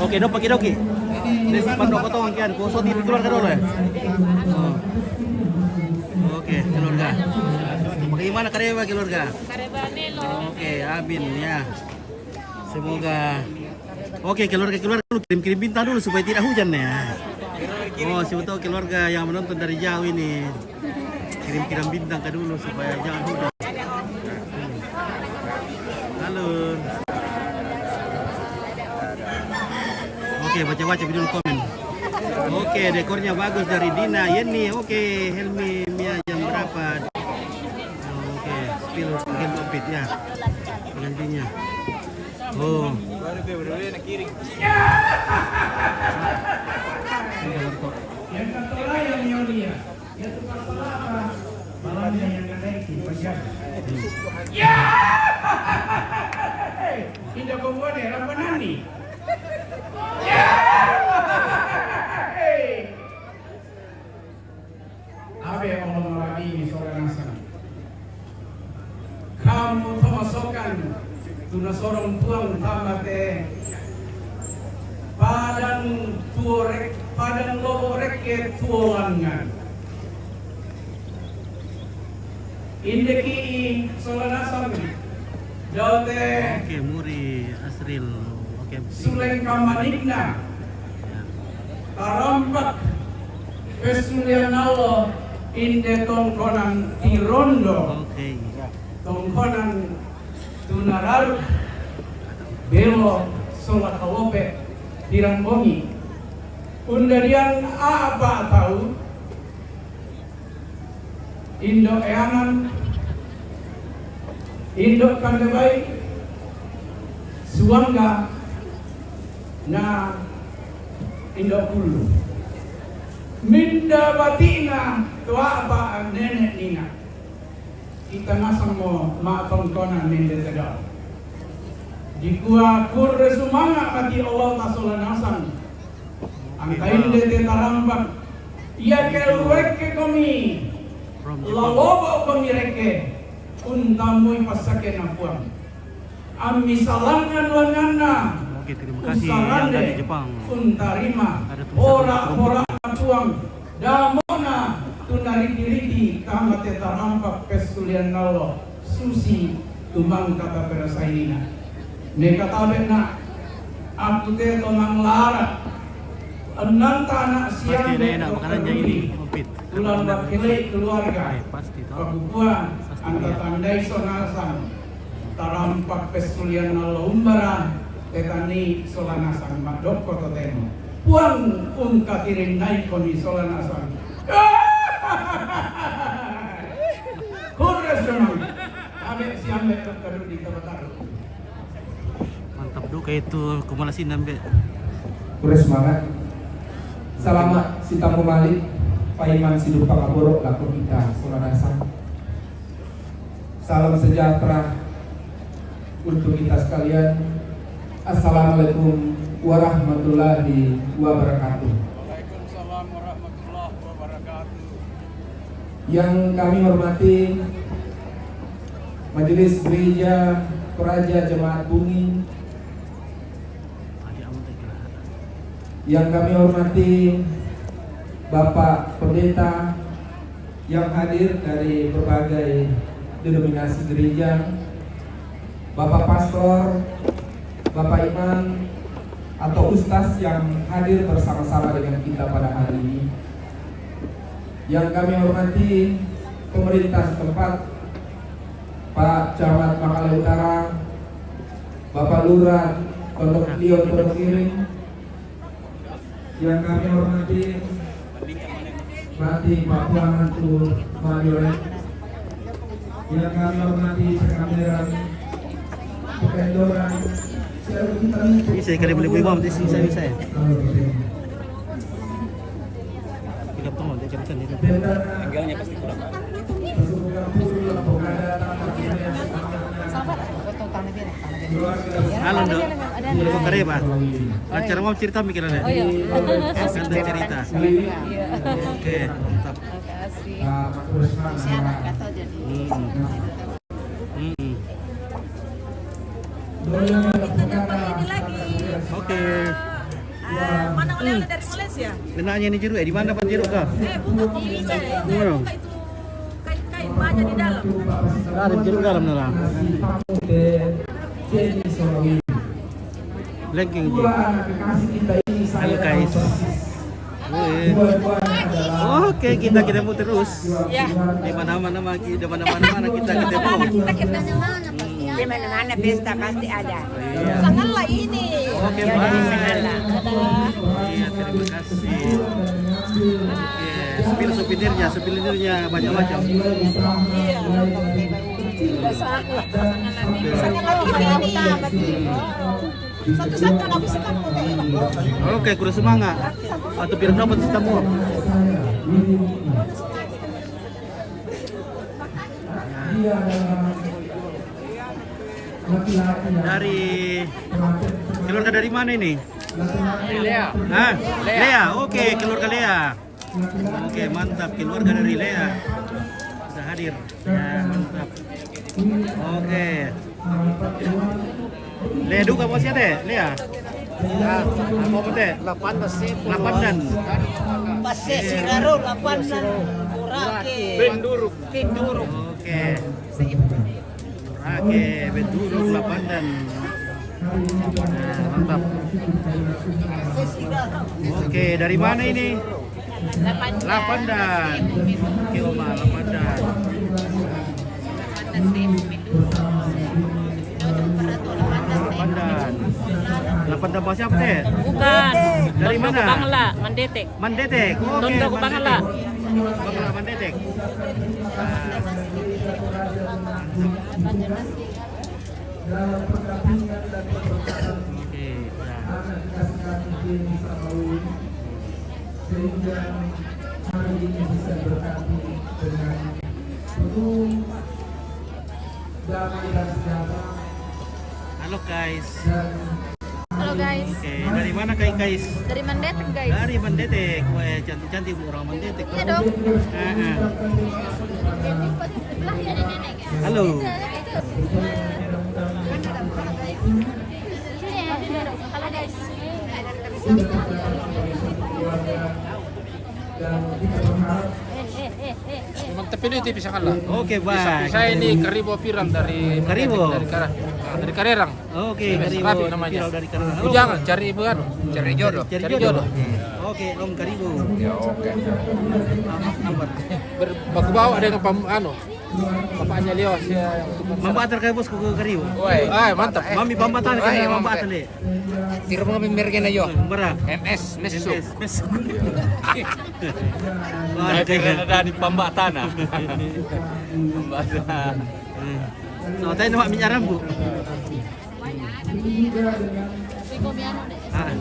Oke, dong, oke, oke. Ini simpan dong, potong kian. Kau soti keluarga dulu ya. Oh. Oke, keluarga. Bagaimana kareba keluarga? Kareba Nelo. Oke, amin ya. Semoga. Oke, keluarga-keluarga dulu, kirim-kirim bintang dulu supaya tidak hujan ya. Oh, siapa tahu keluarga yang menonton dari jauh ini. Kirim-kirim bintang ke dulu supaya jangan hujan. Halo. Oke, baca-baca dulu komen. Oke, dekornya bagus dari Dina, Yeni. Oke, Helmi, Mia, jam berapa? Oke, spill Helmi Opit ya. Gantinya. Oh. Yang kata yang Yonia. Ya, tukang kelapa. Malamnya yang naik di pajak. Ya! Indah Bongone, Rambanani. Ya! Abe Allah marabini sola nasang. Kamu pamasokan, tuna sorong tuang tamate. Padang tuo rek, padang lobo rekke tuo langan. Indeki sola nasang. Dote. Oke, muri Asril. Oke. Suleng kamanikna. Ya. Tarampak. Pesulian Allah inde tongkonan tirondo. Oke. Tongkonan tunararuk. Belo sola kalope. Tirang bongi. Undadian apa tahu? Indo Eanan, Indo Kandebai, Suangga, na Indo Kulu. Minda batina tua apa nenek nina. Kita nasang mo ma tongkona nende tegal. Dikua kurre sumanga mati Allah tasola nasang. Angka inde te tarambang. Ia ke luekke komi. Lalobo komi rekke. Untamui passakke napuang. Ammi salangan langanna. Oke, terima kasih yang dari Jepang. Untarima ora-ora Puang damona tunariki-riki tama te tarampak pessulian nallo susi tumangkata perasainina. Mekatabe na aku te to manglara ennanta anak siang de makanan jadi ini komplit. Tulang bakkelei keluarga. Pakupuang anta tandai sonasang. Tarampak pessulian nallo umbara, tetanni sola nasang maddokko totemo. Puang ungkatirinnai koni sola nasang. Kures memang. Abe siambe kadu di Tabataru. Mantap duka itu kumala sinambe. Kures semangat. Selamat sitamu malik. Paiman sidupa kaboro lako kita sola nasang. Salam sejahtera untuk kita sekalian. Assalamualaikum warahmatullahi wabarakatuh. Waalaikumsalam warahmatullahi wabarakatuh. Yang kami hormati Majelis Gereja Praja Jemaat Bumi, yang kami hormati Bapak Pendeta yang hadir dari berbagai denominasi gereja, Bapak Pastor, Bapak Imam, atau Ustaz yang hadir bersama-sama dengan kita pada hari ini. Yang kami hormati pemerintah setempat, Pak Camat Makale Utara, Bapak Lurah Pondok Leon Pondok Iring, yang kami hormati Bupati Papua Mantu Malioret, yang kami hormati Pekameran, Pekendoran, bisa kali beli imam di sini saya bisa ya. Tidak tahu dia jam ini. Enggaknya pasti kurang. Halo, Dok. Ada mau cerita mikir ada. Oh, iya. Ada cerita. Oke, mantap. Makasih. Siapa kata jadi. Hmm. Hmm. Kita dapat ini lagi. Oke. Eh, mana oleh-oleh dari Malaysia? Kenanya ini jeruk, eh, di mana, Pak, jeruk kah? Eh, bukan di Malaysia. Bukan. Bukan itu. Kain-kain banyak di dalam. Ada jeruk dalam, dalam. Lengking ji. Halo, guys. Weh. Oke, kita ketemu terus. Ya. Di mana-mana, di mana-mana kita ketemu. Di mana-mana pesta pasti ada. Iya. Janganlah ini. Oke, Pak. Iya, terima kasih. Oke, spill souvenirnya, souvenirnya banyak macam. Iya. Oke, kurang semangat. Atau biar dapat semua. Dari keluarga dari mana ini? Lea. Hah? Lea. Lea. Oke, keluarga Lea. Oke, mantap, keluarga dari Lea sudah hadir. Ya, mantap. Oke. Lea duka bos ya, Teh? Lea. Nah, apa, Teh? Lapan belas. Lapan dan. Pasir Siraro, lapan dan. Urake. Benduruk. Benduruk. Oke. Oke, Benduruk, Lapandan. Nah, mantap. Oke, dari mana ini? Lapandan. Oke, Oma, Lapandan. Lapandan. Lapandan bahasa apa, Teh? Bukan. Dari mana? Bangla, Mandetek. Mandetek. Oke, Mandetek. Bangla, Mandetek. Nah. Oke, ya. Sehingga hari ini bisa berkati dengan penuh damai dan sejahtera. Halo, guys. Dan Halo, guys. Oke, dari mana, Kai, guys? Dari Mandetek, guys. Dari Mandetek. Wah, cantik-cantik orang Mandetek. Iya dong. Heeh. Halo. Sini ya, sini dong. Memang terpilih itu pisang Allah. Oke, baik. Saya ini Karibo Piran dari Karibo. Dari Kara-, dari Karerang. Oke, Karibo Piran dari Karibo. Jangan cari ibu kan? Cari jodoh. Cari jodoh. Oke, Om Karibo. Ya, oke. Baku bawa dengan pam-, anu, bapaknya Leo, si, yang Mamba atar kai bos ku ke Karibo. Woi. Ah, mantap. Mami pambatan kan mamba atar le. Tiro mo merkena yo. Bara. M S, Mesuk. M S, Mesuk. Saya kira ada di Pambak Tanah. Pambak Tanah. So, tayo na minyaran, Bu. Ah.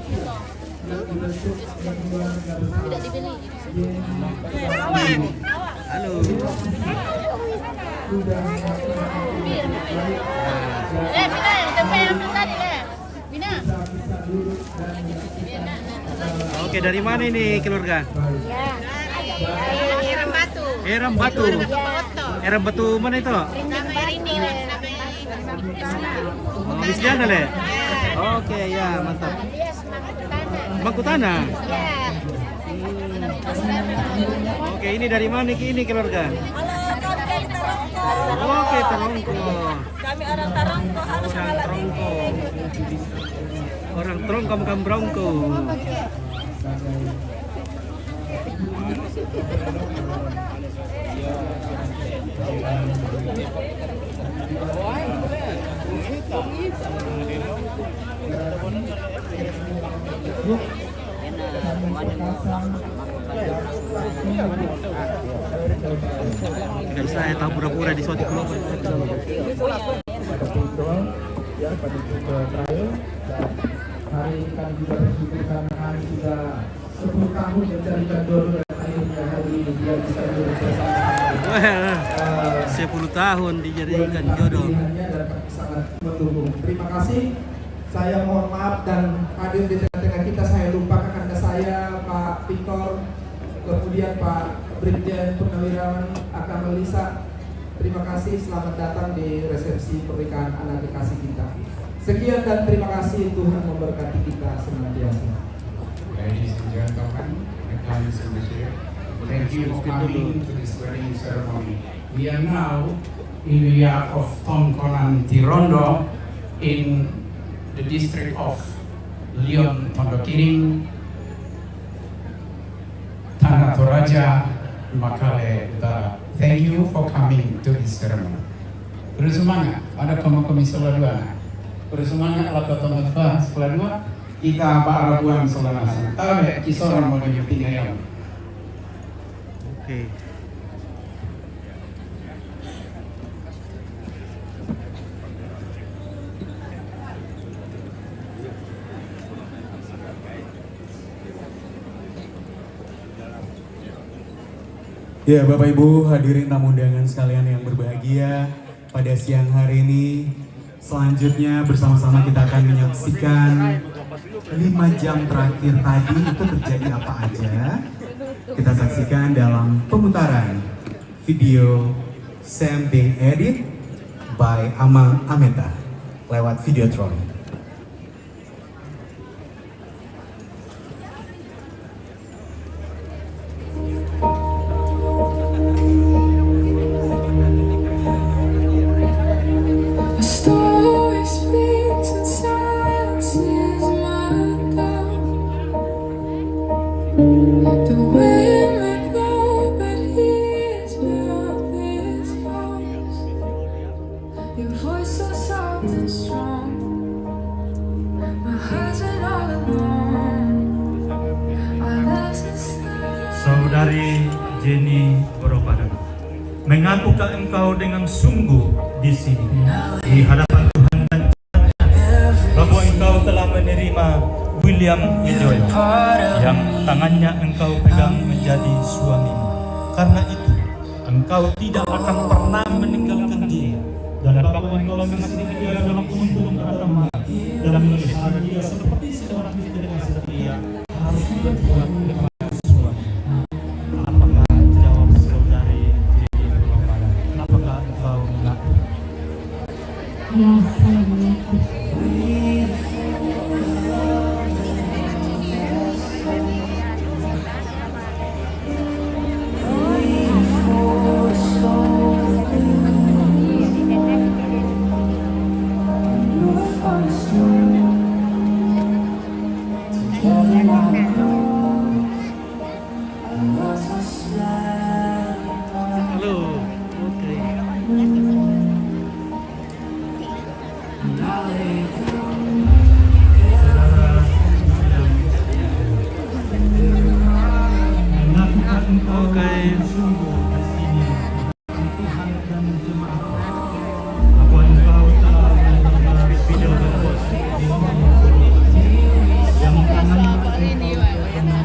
Halo. Eh, Bina, yang tempe yang tadi, Le. Bina. Oke, dari mana ini keluarga? Ya. Eram Batu. Eram Batu. Eram Batu mana itu? Rinjani, Le. Oh, di sana, Le. Oke, ya, mantap. Bangku Tanah. Bangku Tanah? Ya. Hmm. Oke, ini dari mana ki ini keluarga? Halo, kami dari Tarongko. Oke, Tarongko. Kami orang Tarongko, harus Orang Tarongko. Orang Tarongko, bukan Brongko. Tidak usah, ya, tahu pura-pura di sotik keluar. Pada pintu, ya, pada pintu terakhir. Dan hari ini kami juga bersyukur karena kami sudah sepuluh tahun mencarikan jodoh dan akhirnya hari ini dia bisa duduk bersama-sama. Wah, eh, sepuluh tahun dijadikan jodoh. Pilihannya dan kami sangat mendukung. Terima kasih. Saya mohon maaf dan hadir di tengah-tengah kita, saya lupa kakanda saya, Pak Victor, kemudian Pak Brigjen Purnawirawan Akmal Lisa. Terima kasih, selamat datang di resepsi pernikahan anak kekasih kita. Sekian dan terima kasih, Tuhan memberkati kita senantiasa. Ladies and gentlemen, the council is here. Thank you for coming to this wedding ceremony. We are now in the yard of Tongkonan Tirondo in the district of Leon Mondokiring, Tanah Toraja, Makale Utara. Thank you for coming to this ceremony. Terus semangat, ada koma komi sekolah dua. Terus semangat, lah, teman-teman sekolah dua. Kita barabuan sekolah nasi. Tabe, kisoran mau di tinggal. Oke. Ya, Bapak Ibu hadirin tamu undangan sekalian yang berbahagia, pada siang hari ini, selanjutnya bersama-sama kita akan menyaksikan lima jam terakhir tadi itu terjadi apa aja. Kita saksikan dalam pemutaran video Sam being edit by Amang Ameta lewat Videotron. A story speaks and silence is my tongue. The wind may blow, but he is built this house. Your voice so soft and strong. My heart's been all alone. I listen. Saudari Jenny Boropada, mengakukah engkau dengan sungguh di sini, di hadapan Tuhan dan bahwa engkau telah menerima William Wijoyo, yang tangannya engkau pegang menjadi suamimu? Karena itu, engkau tidak akan pernah meninggalkan dia, dan bahwa engkau mengasihi dia dalam unsur dan amanah, dan melihat dia seperti seorang istri yang setia harus berbuat demikian suami. Apakah jawab saudari Jenny Boropada? Apakah engkau mengaku? Ya, saya mengaku. Halo. Oke. Oke.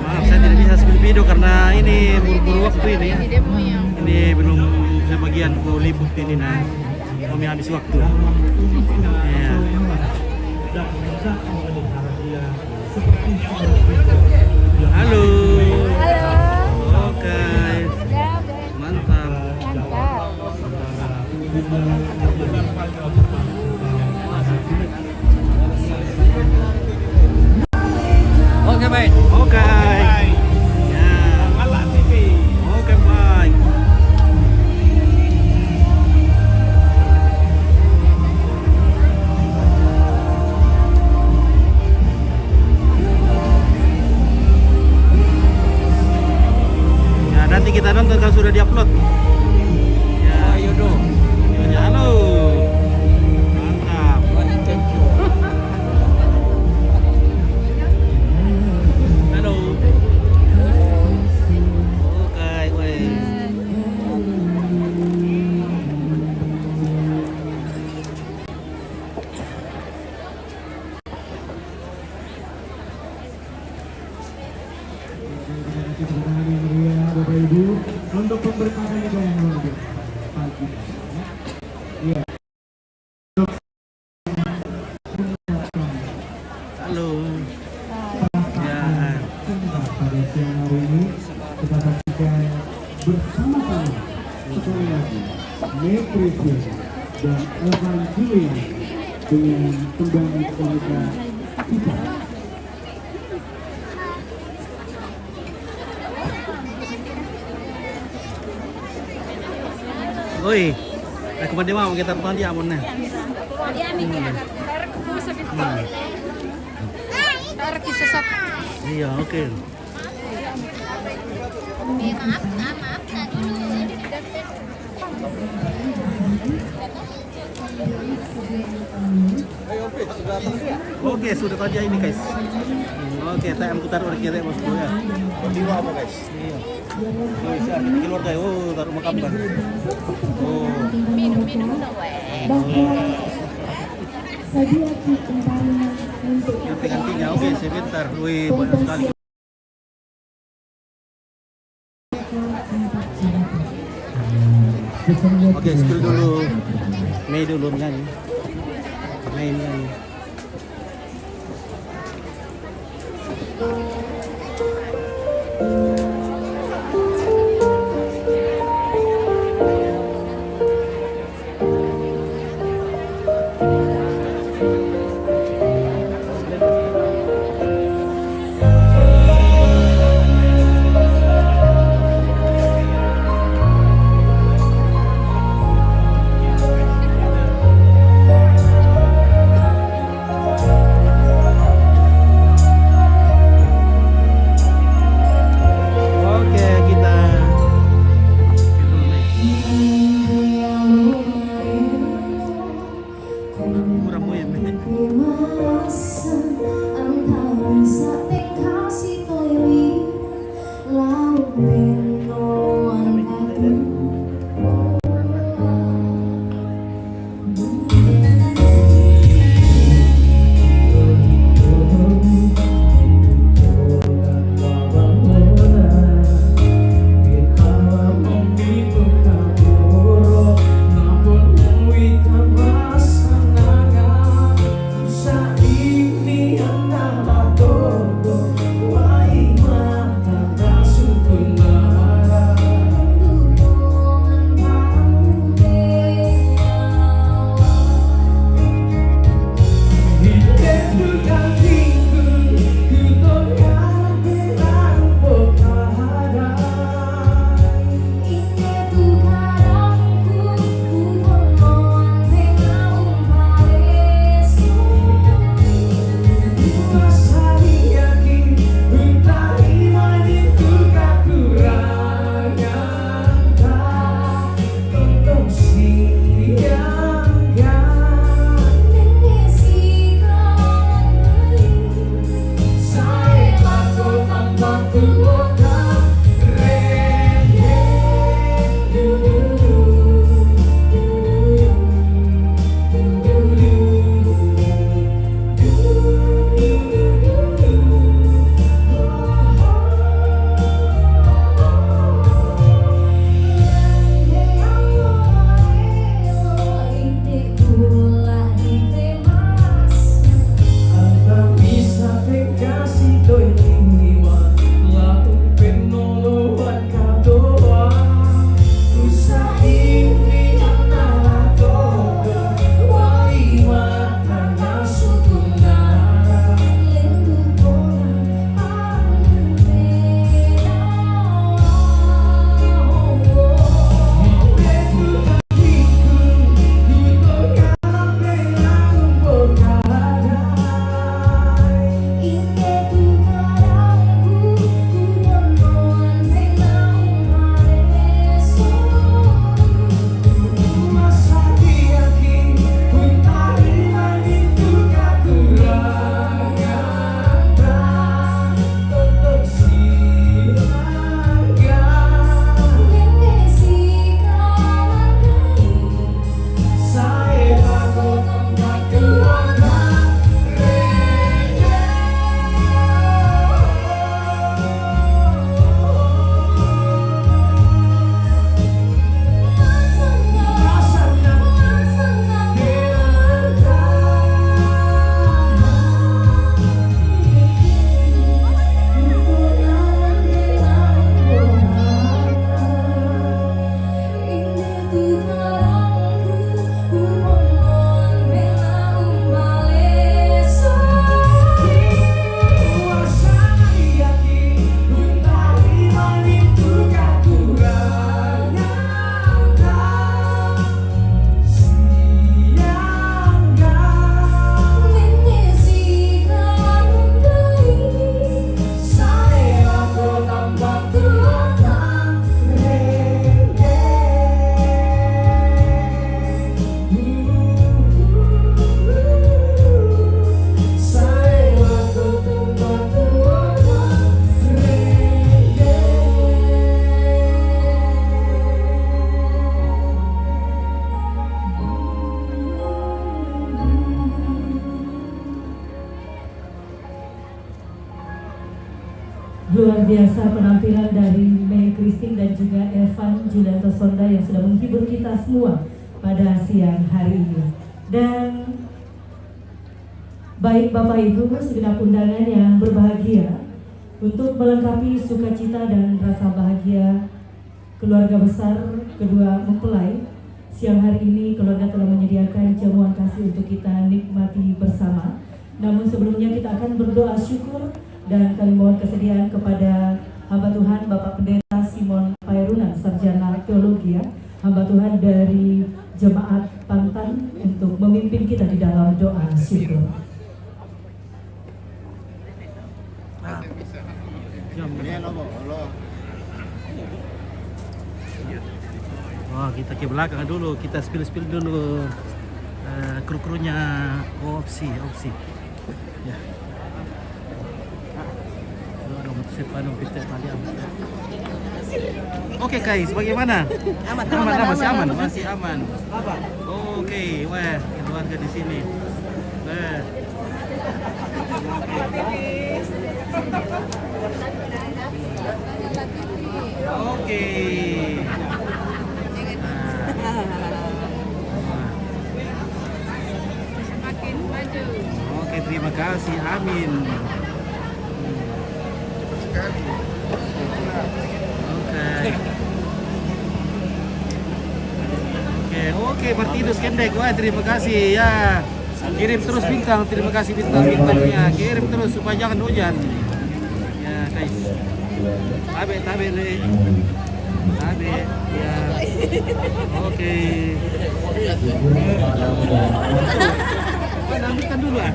Maaf, saya tidak bisa speed video karena ini buru-buru waktu ini. Ini belum sebagian, mau liput ini, nah. Kami habis waktu. Iya. Halo. Halo. Oke. Ya, baik. Mantap. Mantap. Oke, baik. Oke. Ya. Oke, baik. Ya, nanti kita nonton kalau sudah diupload. Ya. Ayo dong. Ya, halo. Mantap. Halo. Oke, weh. Bapak Ibu, untuk pemberkatan juga yang luar biasa. Pagi. Iya. Halo. Ya. Pada siang hari ini kita saksikan bersama-sama sekali lagi May Christian dan Evan Julian dengan tembang komika kita. Oi, aku mandi mau kita mandi amun nah. Dia mikir akan tarik ku sebentar. Tarik ku sesat. Iya, oke. Maaf, maaf, maaf, dulu. Oke, sudah saja ini, guys. Oke, T M putar udah kira, bosku, ya. Berdua apa, guys? Iya. Oh, siap, kita keluar, guys. Oh, taruh makam, kan. Oh. Minum, minum dong, weh. Yang pegang tiga, oke, sebentar. Wih, banyak sekali. Oke, spill dulu. May dulu, kan. May, kan. Luar biasa penampilan dari Mei Christine dan juga Evan Julianto Sonda yang sudah menghibur kita semua pada siang hari ini. Dan baik Bapak Ibu, segenap undangan yang berbahagia, untuk melengkapi sukacita dan rasa bahagia keluarga besar kedua mempelai, siang hari ini keluarga telah menyediakan jamuan kasih untuk kita nikmati bersama. Namun sebelumnya kita akan berdoa syukur dan kami mohon kesediaan kepada hamba Tuhan Bapak Pendeta Simon Pairunan, Sarjana Teologi, ya, hamba Tuhan dari Jemaat Pantan, untuk memimpin kita di dalam doa syukur. Wah, kita ke belakang dulu, kita spill-spill dulu eh, kru-krunya opsi, opsi. Ya. Oke guys, bagaimana? Aman, aman, aman, masih aman, masih aman. Oke, wah, keluarga di sini. Wah. Oke. Nah. Oke, terima kasih. Amin. Oke. Oke, oke, Martinus Kendek. Wah, terima kasih ya. Kirim terus bintang, terima kasih bintang-bintangnya. Kirim terus supaya jangan hujan. Ya, guys. Tabe, tabe le. Tabe, ya. Oke. Lanjutkan dulu ah.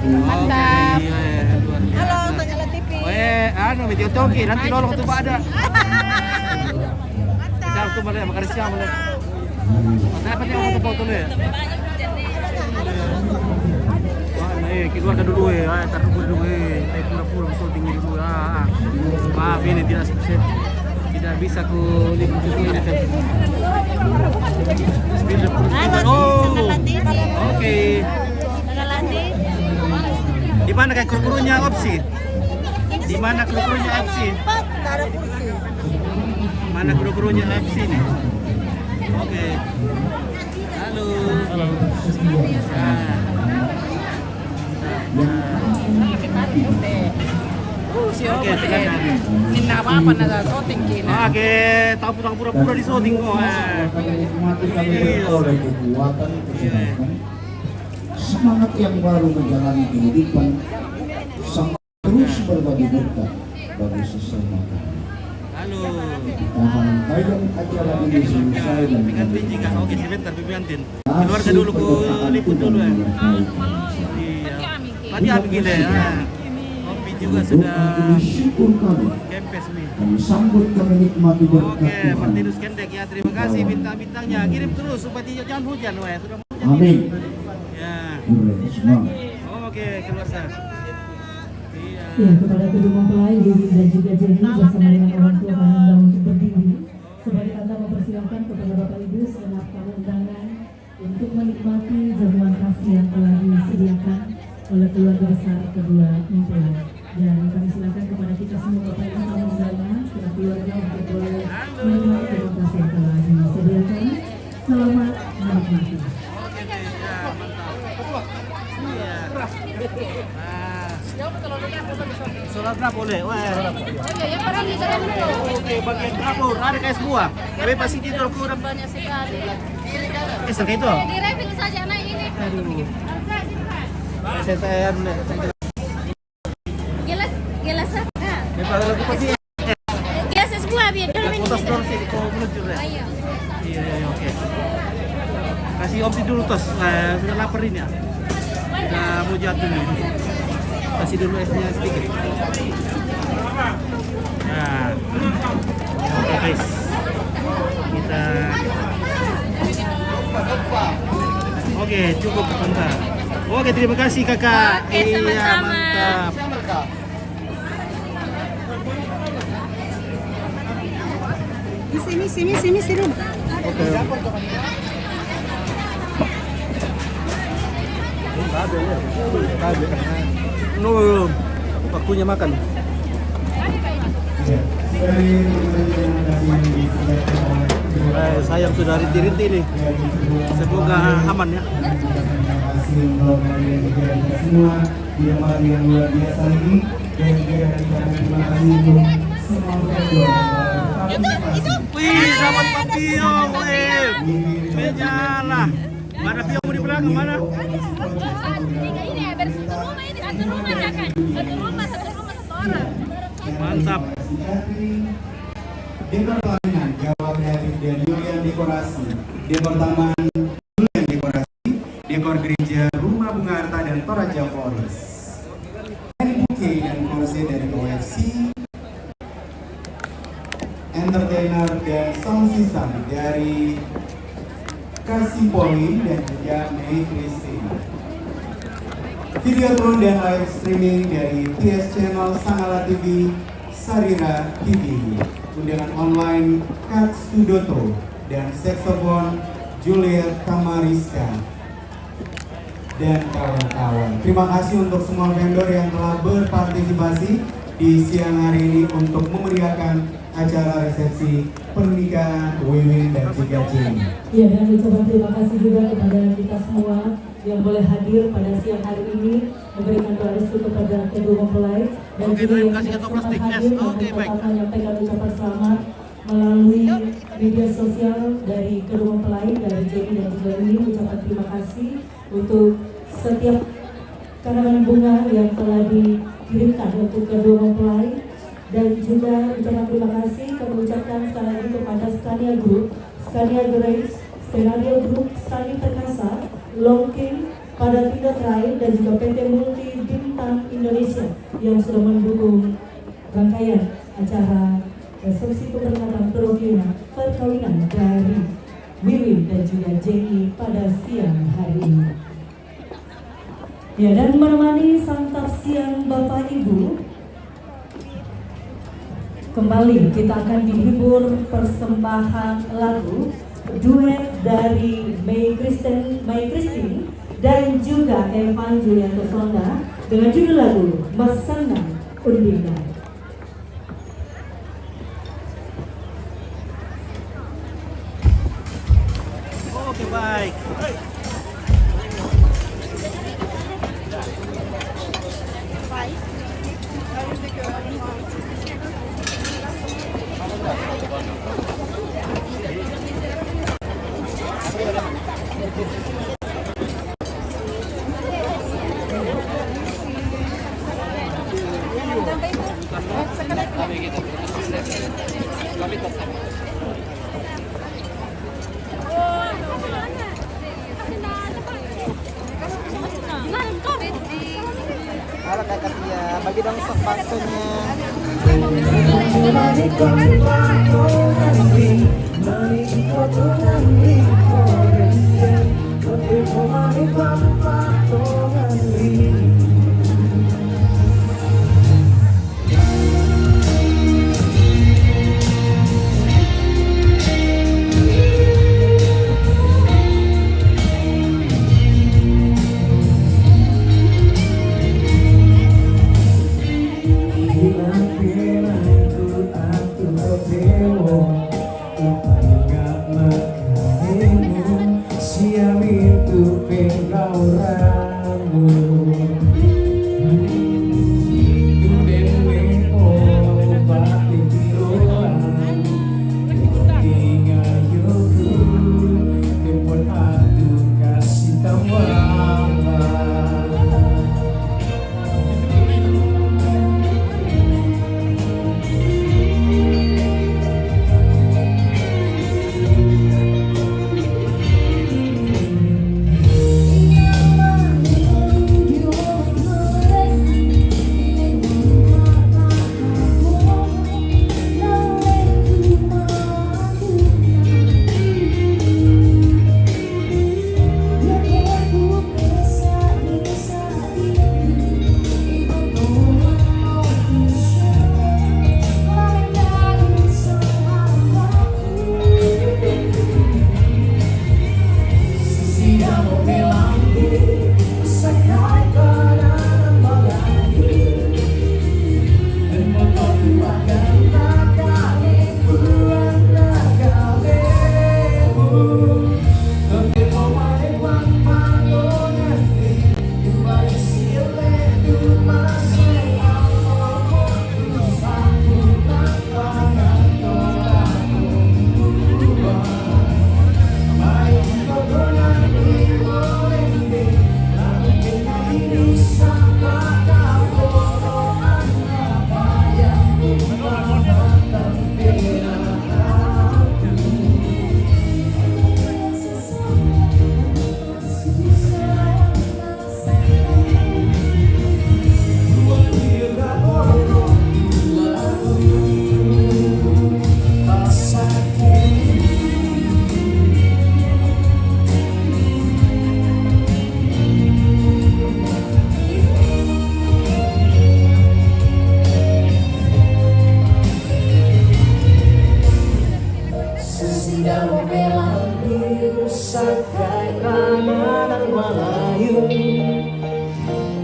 Mantap. Halo, Tanggalan T V. Weh, anu, video toki, nanti lolong tu ada. Siapa tu malah, makan siang malah. Siapa ni orang tu foto ni? Wah, eh, keluarkan dulu eh, ah, taruh dulu eh, eh, pura-pura betul tinggi dulu ah. Maaf ini tidak sukses. Tidak bisa ku lihat ini. Halo, oh. Oke. Di mana kayak kru-krunya opsi? Di mana kru-krunya opsi? Mana kru-krunya opsi nih? Oke. Halo. Halo. Nah. Oke, silakan. Ini apa apa nada shooting kini? Oke, tahu pura-pura di shooting kok. Iya. Semangat yang baru menjalani kehidupan sama terus berbagi berkat bagi sesama kami. Halo. Kita rangkaian acara ini selesai dan Oke, sebentar, Bibi Antin. Keluarga dulu, ku liput dulu ya. Iya. Tadi Abi gila ya. Opi juga sudah syukur kami. Kempes nih. Kami sambut, kami nikmati berkat Oke, Tuhan. Martinus Kendek ya. Terima kasih bintang-bintangnya. Kirim terus supaya jangan hujan weh. Sudah hujan. Amin. Ya. Hore, semangat. Oke, keluarga. Iya. Ya, kepada kedua mempelai, Wiwin dan juga Jenny, bersama dengan orang tua kami undang untuk berdiri sebagai tanda mempersilahkan kepada Bapak Ibu segenap tamu undangan untuk menikmati jamuan khas yang telah disediakan oleh keluarga besar kedua mempelai. Dan kami silakan kepada kita semua Bapak Ibu tamu undangan, segenap keluarga untuk boleh menikmati jamuan khas yang telah disediakan. Selamat menikmati. Oke, ya, mantap. Iya. Nah. Sholat berapa boleh? Wah. Oke, bagian berapa? Ada kayak semua. Tapi pasti tidur kurang. Banyak sekali. Eh, sangka itu. Di refill saja, nah ini. Aduh. Saya tanya dulu. Gelas, gelas apa? Ini kalau aku pasti Gelas es buah biar dulu Aku minum. tas doang sih, kau meluncur ya. Ayo. Iya, iya, iya, oke. Kasih Om dulu tas, eh, sudah lapar ini ya. Sudah mau jatuh nih. Kasih dulu esnya sedikit. Nah, oke guys, kita oke cukup mantap. Oke, terima kasih kakak. Oke, sama-sama. Iya, mantap. Misi, misi, misi, misi dulu. Oke. No, waktunya makan. Eh, sayang sudah rinti-rinti nih. Semoga aman ya. Semua di tempat yang luar biasa ini. Dan juga kami ucapkan terima kasih untuk semua vendor yang telah berpartisipasi. Wih, dapat papiong, wih. Menyala. Mana piong di belakang, mana? Ini biar satu rumah ini, satu rumah ya kan? Satu rumah, satu rumah, satu orang. Mantap. Dekor pelaminan, Jawa Kreatif dan Julian Dekorasi. Dekor taman, Julian Dekorasi. Dekor gereja, Rumah Bunga Arta dan Toraja Florist. Band bouquet dan korset dari O F C. Entertainer dan sound system dari Kasih Poli dan juga Mei Christine. Videotron dan live streaming dari T S Channel, Sangala T V, Sarira T V. Undangan online Katsudoto dan saxophone Juliet Tamariska dan kawan-kawan. Terima kasih untuk semua vendor yang telah berpartisipasi di siang hari ini untuk memeriahkan acara resepsi pernikahan Wiwin dan juga Jenny. Ya, dan ucapan terima kasih juga kepada kita semua yang boleh hadir pada siang hari ini, memberikan doa restu kepada kedua mempelai, dan juga yang tidak sempat hadir, namun tetap menyampaikan ucapan selamat melalui media sosial dari kedua mempelai, dari Jenny dan juga Wiwin, ucapan terima kasih untuk setiap karangan bunga yang telah dikirimkan untuk kedua mempelai, dan juga ucapan terima kasih kami ucapkan sekali lagi kepada Scania Group, Scania Grace, Scenario Group, Sani Perkasa, Longking, Pada Tindo Trail, dan juga P T Multi Bintang Indonesia yang sudah mendukung rangkaian acara resepsi pernikahan perkawinan, perkawinan dari Wiwin dan juga Jenny pada siang hari ini. Ya, dan menemani santap siang Bapak Ibu, kembali kita akan dihibur persembahan lagu duet dari Mei Kristen, Mei Christine dan juga Evan Julianto Sonda dengan judul lagu Masana Undingan. Oke, baik. Halo, Kakak Tia, bagi dong sok baksonya.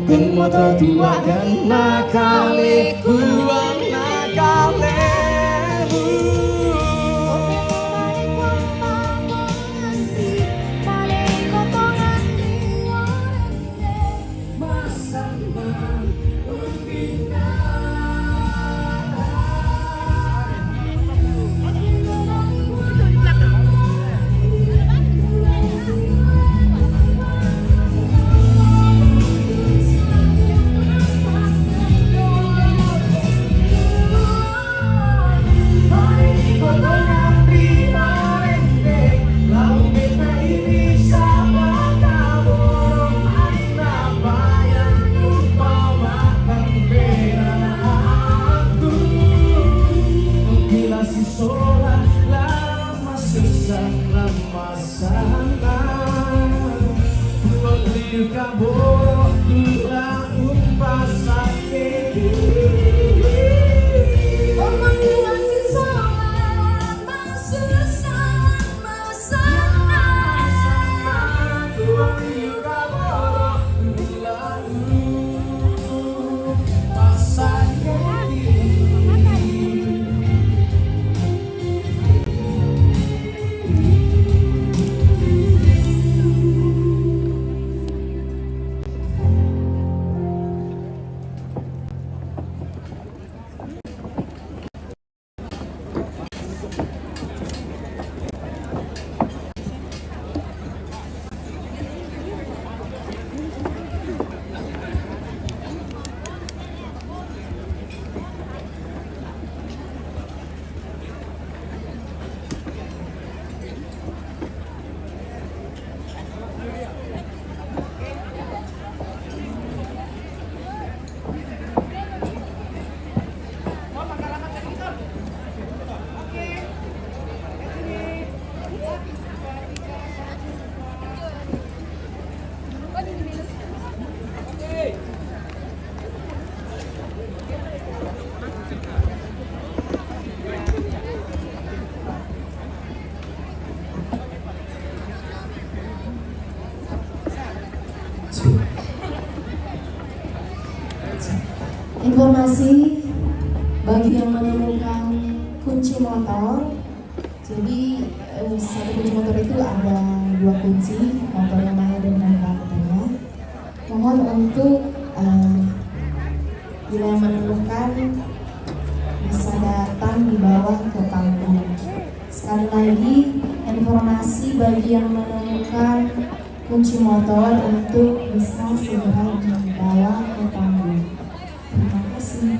Kung moto tuwa' kena kale, kuang na kale. Informasi bagi yang menemukan kunci motor. Jadi, eh, satu kunci motor itu ada dua kunci, motornya Maya dan Honda katanya. Mohon untuk, eh, bila yang menemukan bisa datang dibawa ke panggung. Sekali lagi, informasi bagi yang menemukan kunci motor untuk bisa segera dibawa ke panggung. Terima kasih.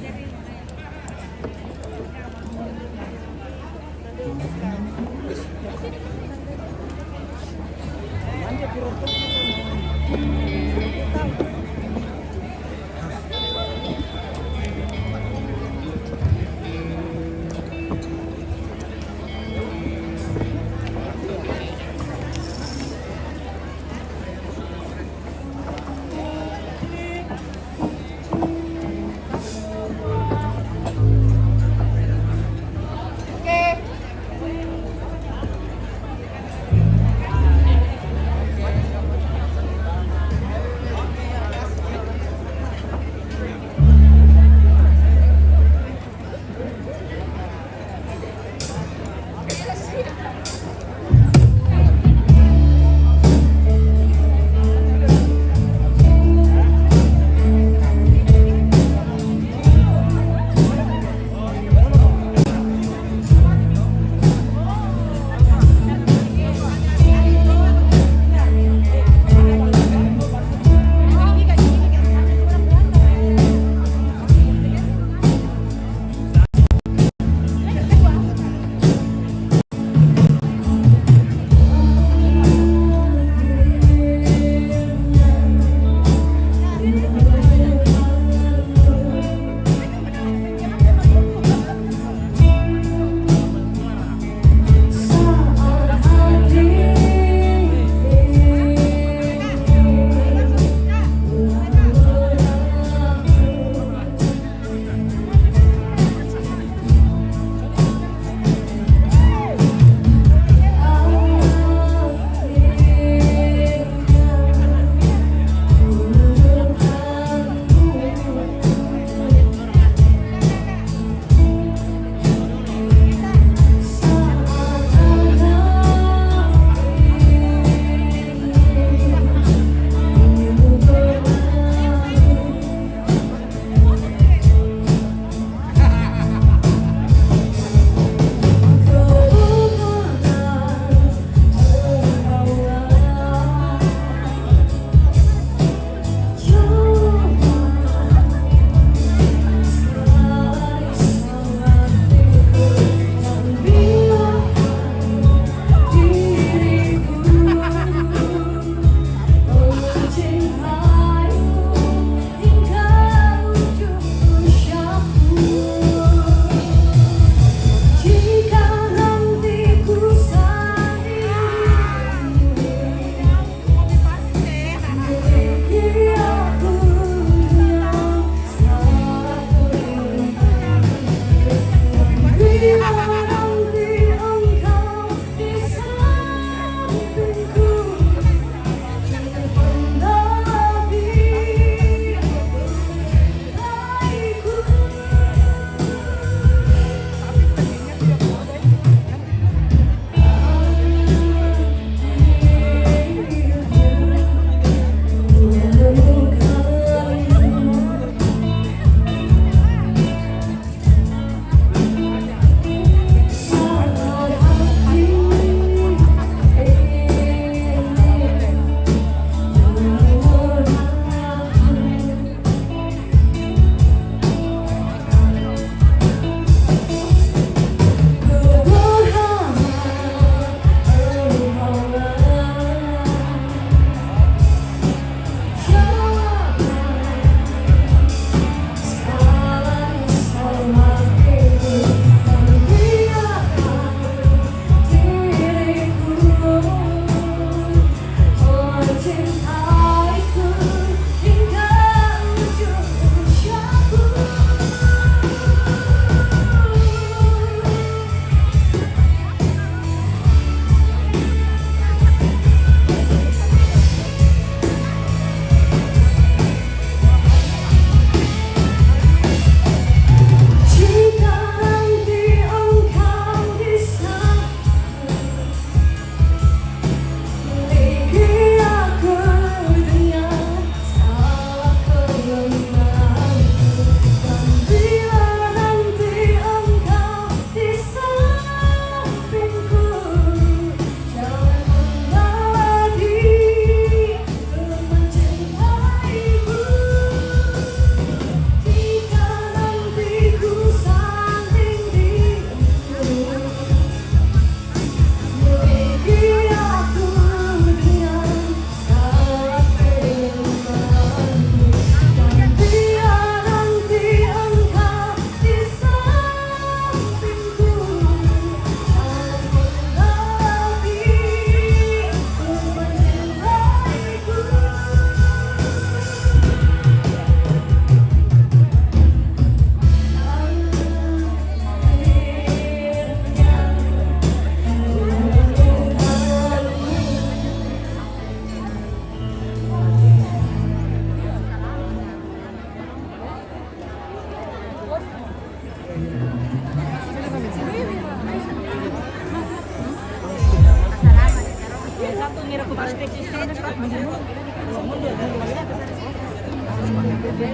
Turun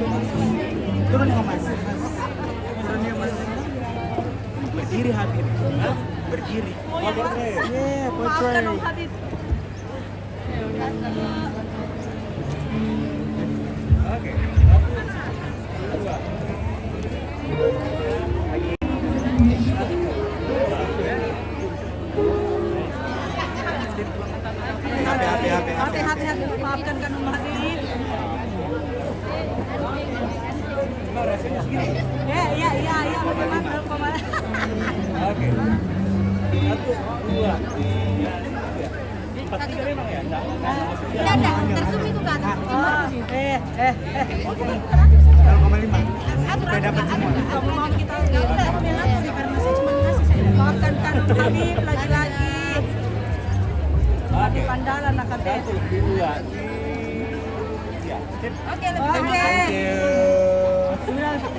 yuk, Mas. Turun yuk, Mas. Berdiri, Habib. Hah? Berdiri. Iya, Maafkan Om Habib. Oke. Hati-hati, hati-hati. Maafkan kan Om Habib. Ya, ya, ya, ya, bagaimana? Oke. Satu, dua, tiga. Empat, tiga memang ya? Enggak. Enggak ada, terzoom itu ke atas. Oh, eh, eh, eh. Kalau koma lima. Supaya dapat semua. Kamu mau kita lihat, karena saya cuma kasih saya. Maafkan kan Habib lagi-lagi. Oke. Pandalan lah, Kak. Satu, dua, tiga. Sip. Oke, lebih Oke. Thank you.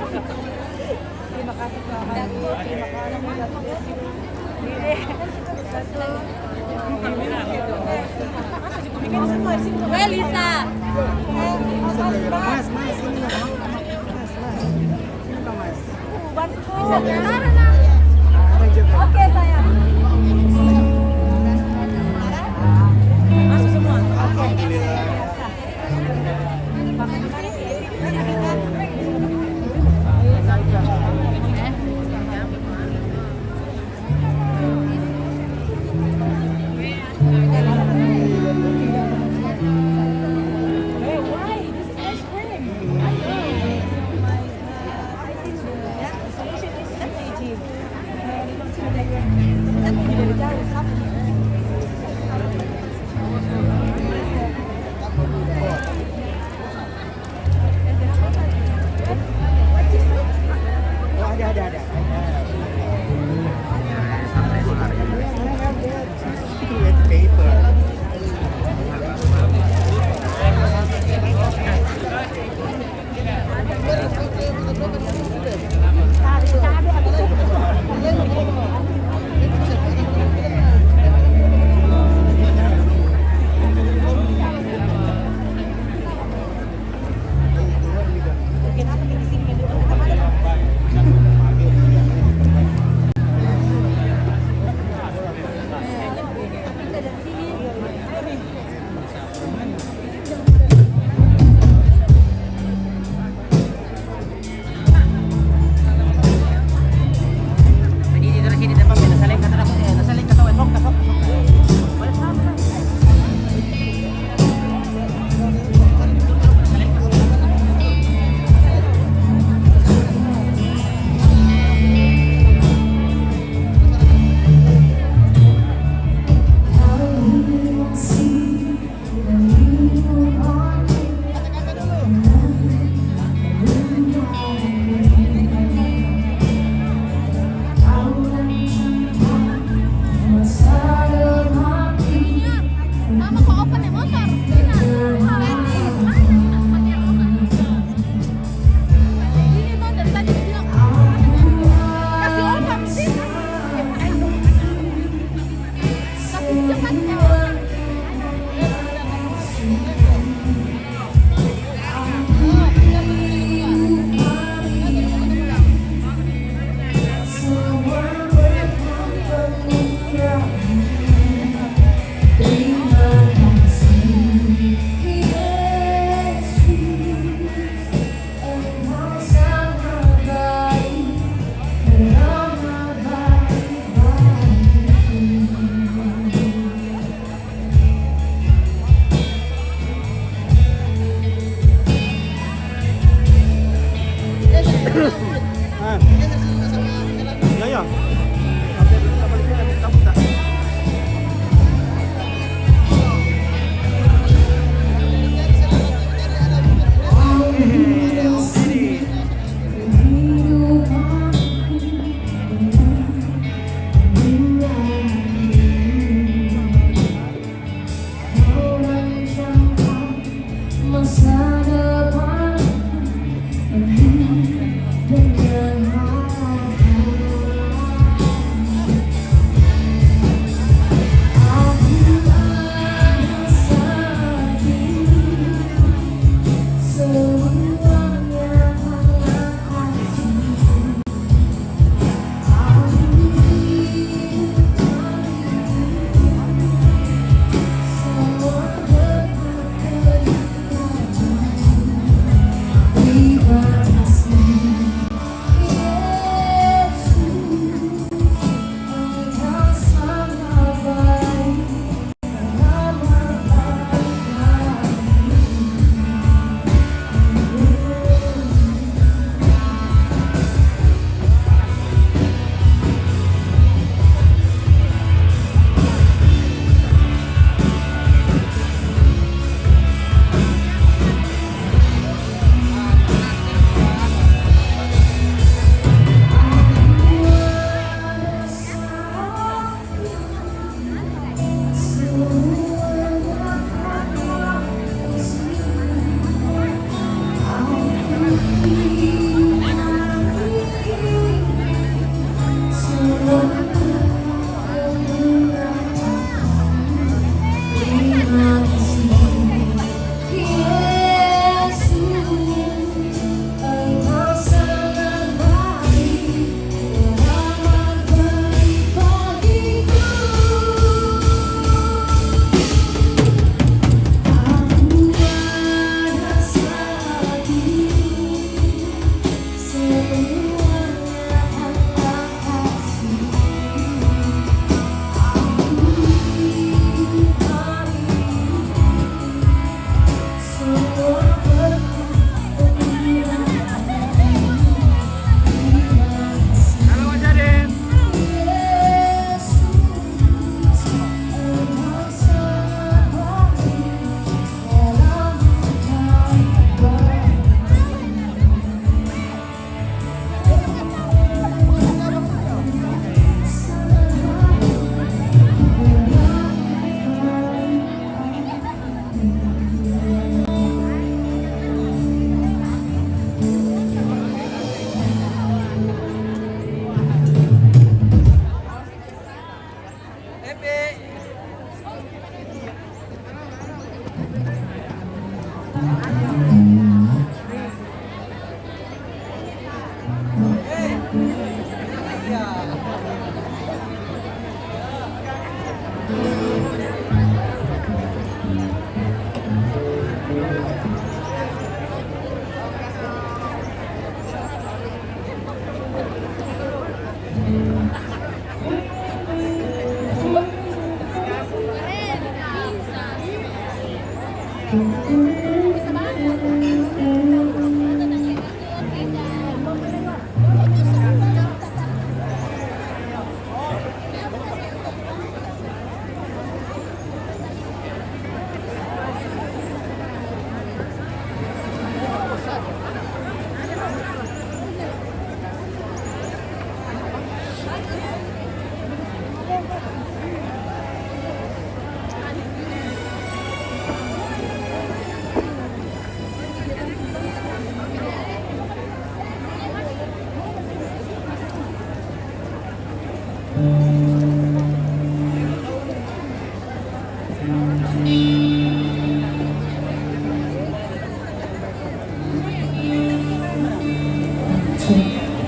Terima kasih, Kak. Terima kasih. Melisa. Mas, mas, ini nggak mau. Mas, mas. Ini nggak, Mas. Bantu. Oke, sayang. Masuk semua. Oke. Oh, ada, ada, ada. With paper.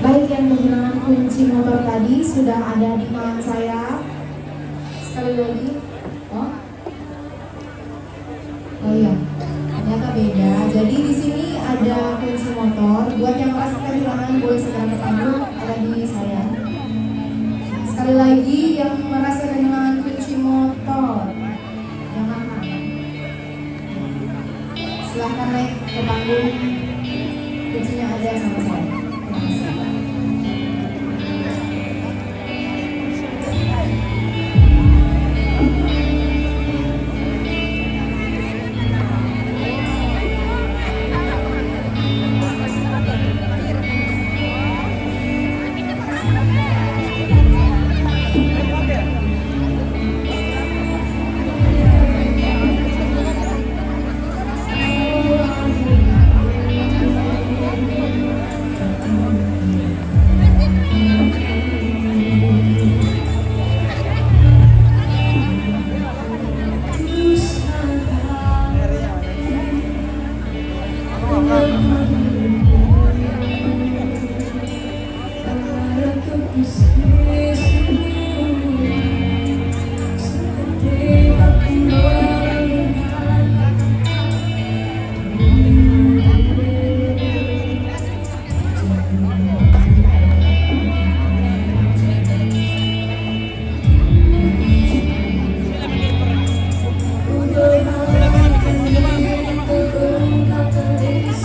Baik, yang kehilangan kunci motor tadi sudah ada di tangan saya. Sekali lagi. Oh. Oh iya, ternyata beda. Jadi di sini ada kunci motor. Buat yang merasa kehilangan boleh segera ke panggung, ada di saya. Sekali lagi, yang merasa kehilangan kunci motor, jangan takut. Silahkan naik ke panggung. Kuncinya ada sama saya. Terima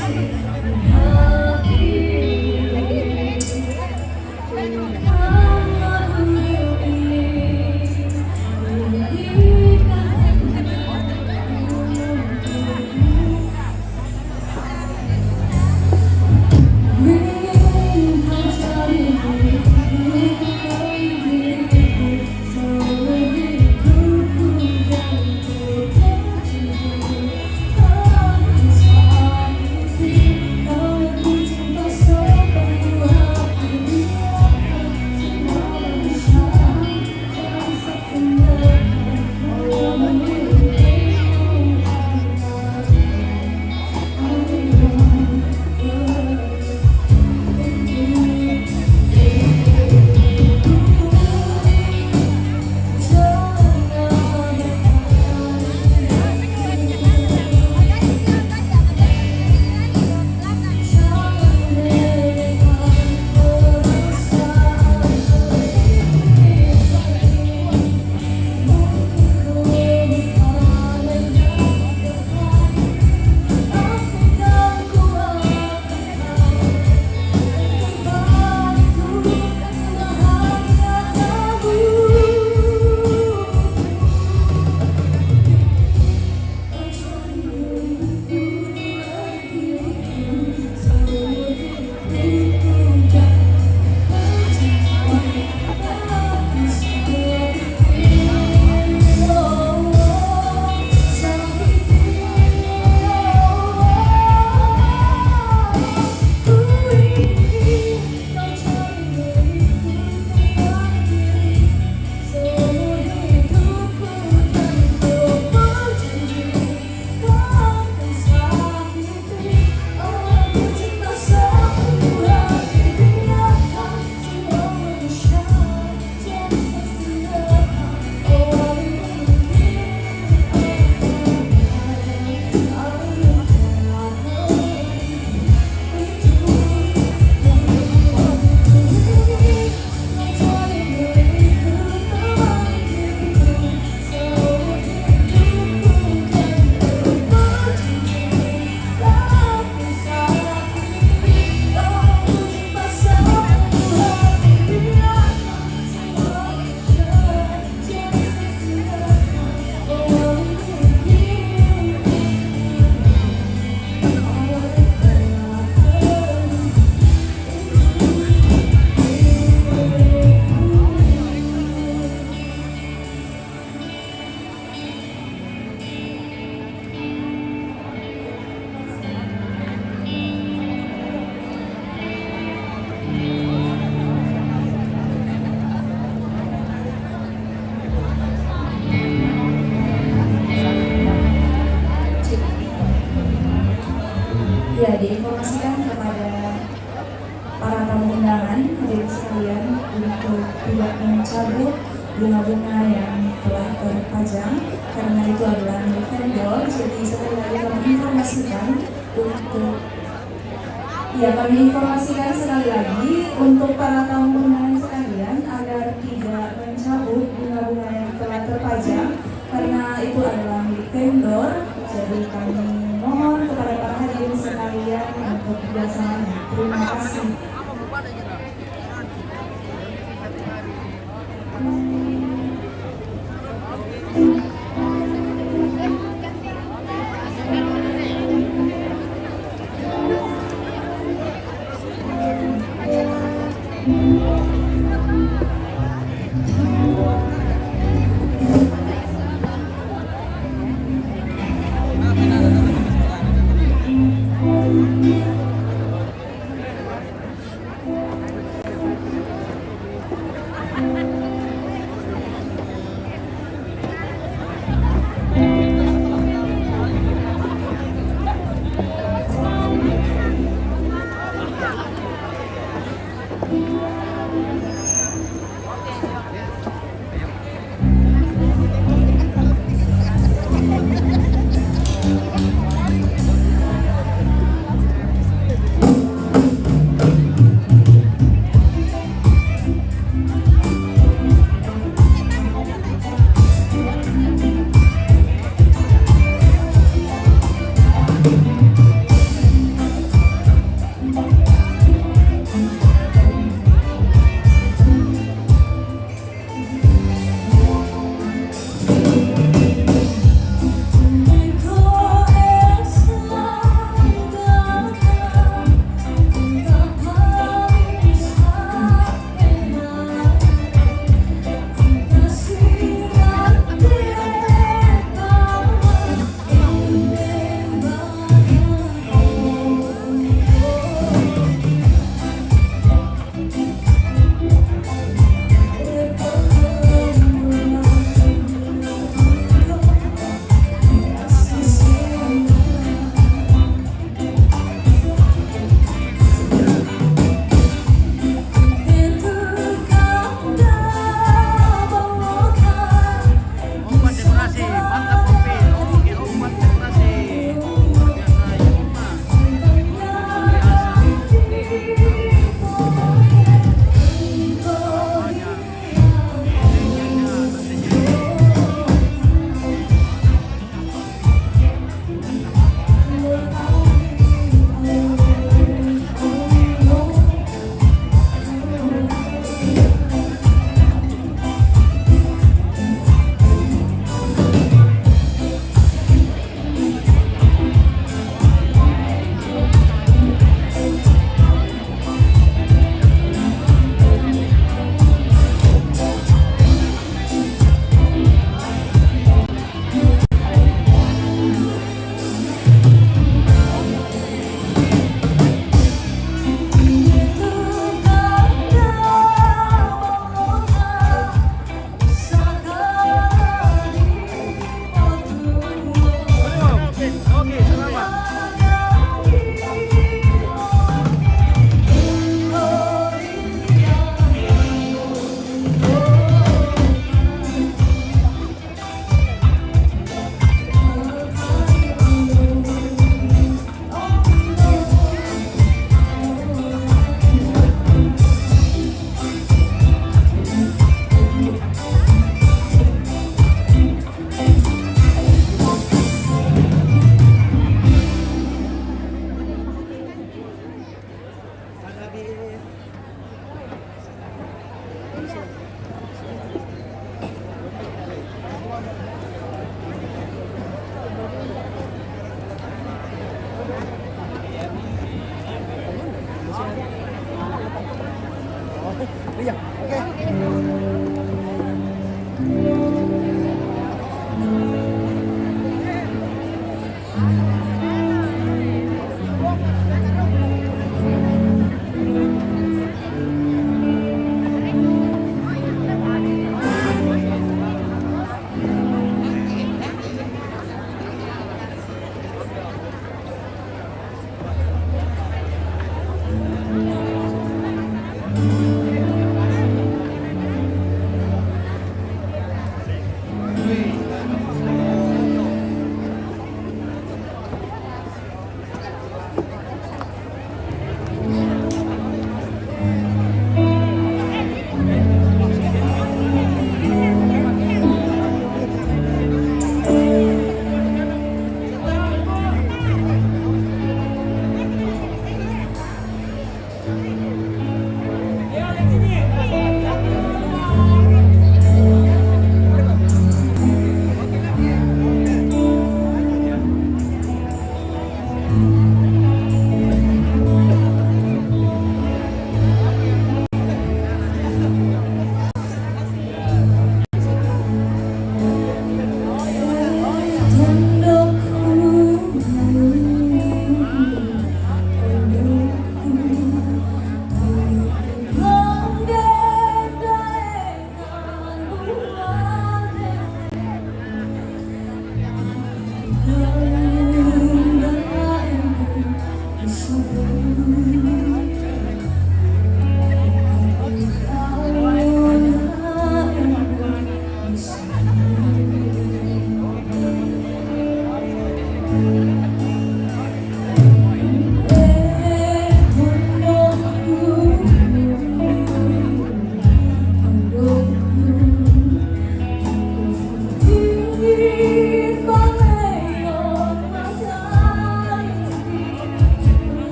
kasih. Ya, diinformasikan kepada para tamu undangan, hadirin sekalian, untuk tidak mencabut bunga-bunga yang telah terpajang, karena itu adalah milik vendor. Jadi, sekali lagi kami informasikan untuk, ya, kami informasikan sekali lagi untuk para tamu undangan sekalian agar tidak mencabut bunga-bunga yang telah terpajang, karena itu adalah milik vendor. Jadi, kami mohon kepada para hadirin sekalian untuk kerjasamanya. Terima kasih.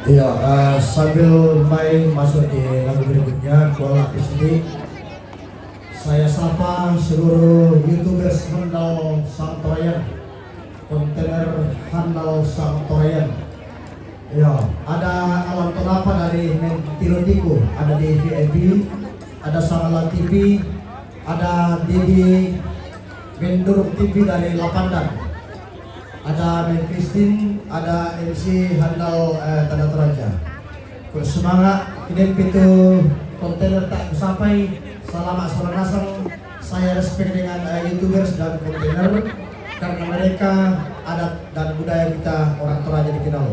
Iya, eh, sambil mai masuk di lagu berikutnya, kualapis ini saya sapa seluruh YouTubers Handal Sangtorayan, kontainer Handal Sangtorayan. Iya, ada Alan Tonapa dari Mentilotiku, ada di V I P, ada Sangala T V, ada Didi Bendur T V dari Lapandan. Ada Mel Christine, ada M C Handal, eh, Tanda Toraja. Bersemangat, kini pintu kontainer tak kusapai, selama seorang nasang, saya respect dengan, eh, YouTubers dan kontainer, karena mereka adat dan budaya kita orang Toraja dikenal.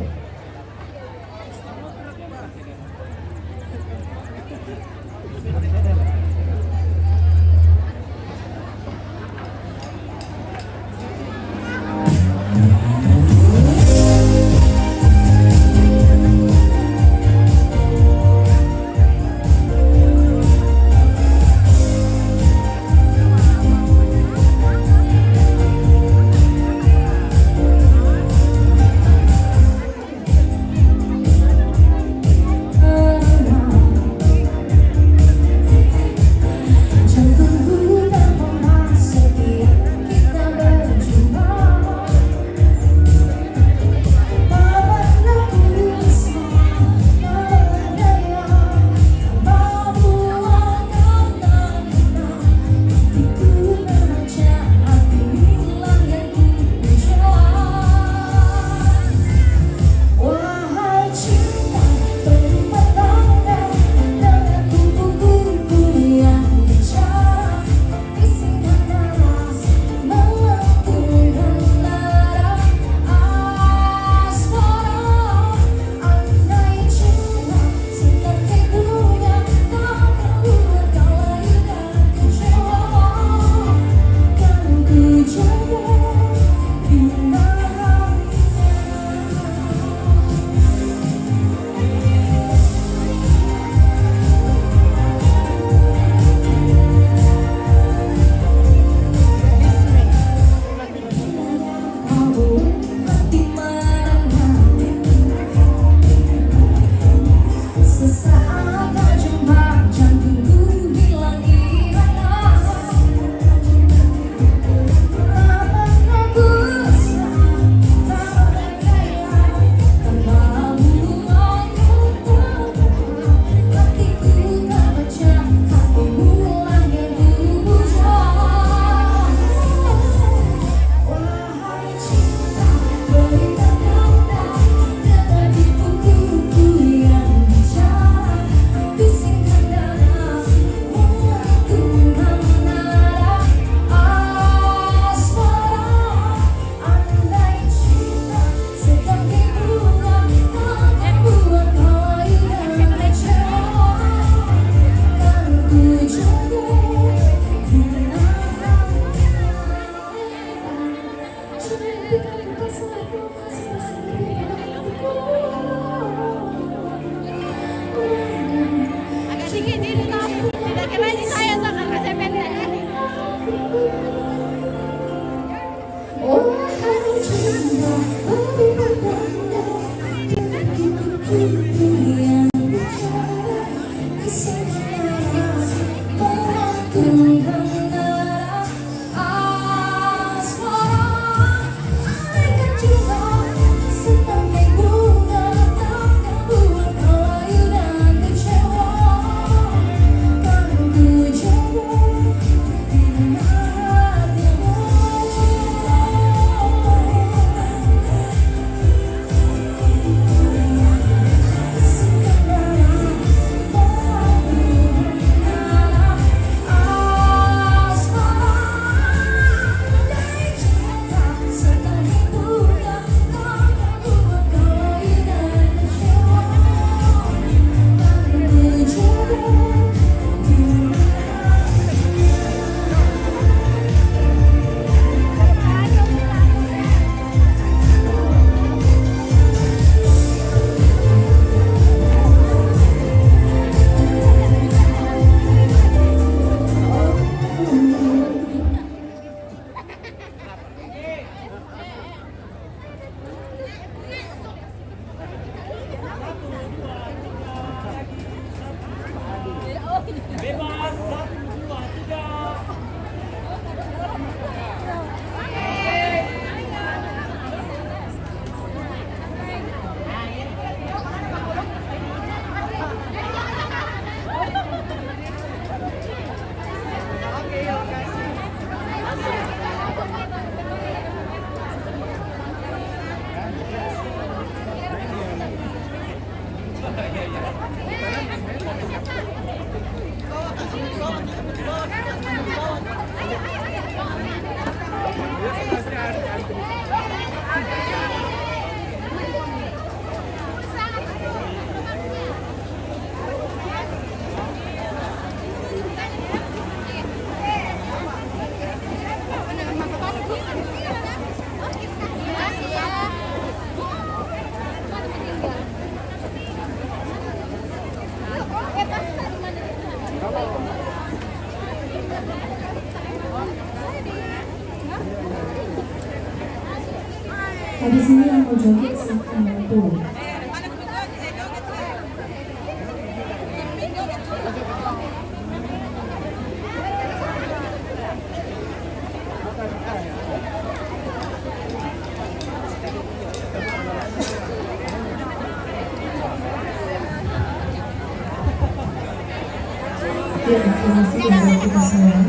Habis ini yang mau joget silahkan turun. Ya, informasi dari kita semua.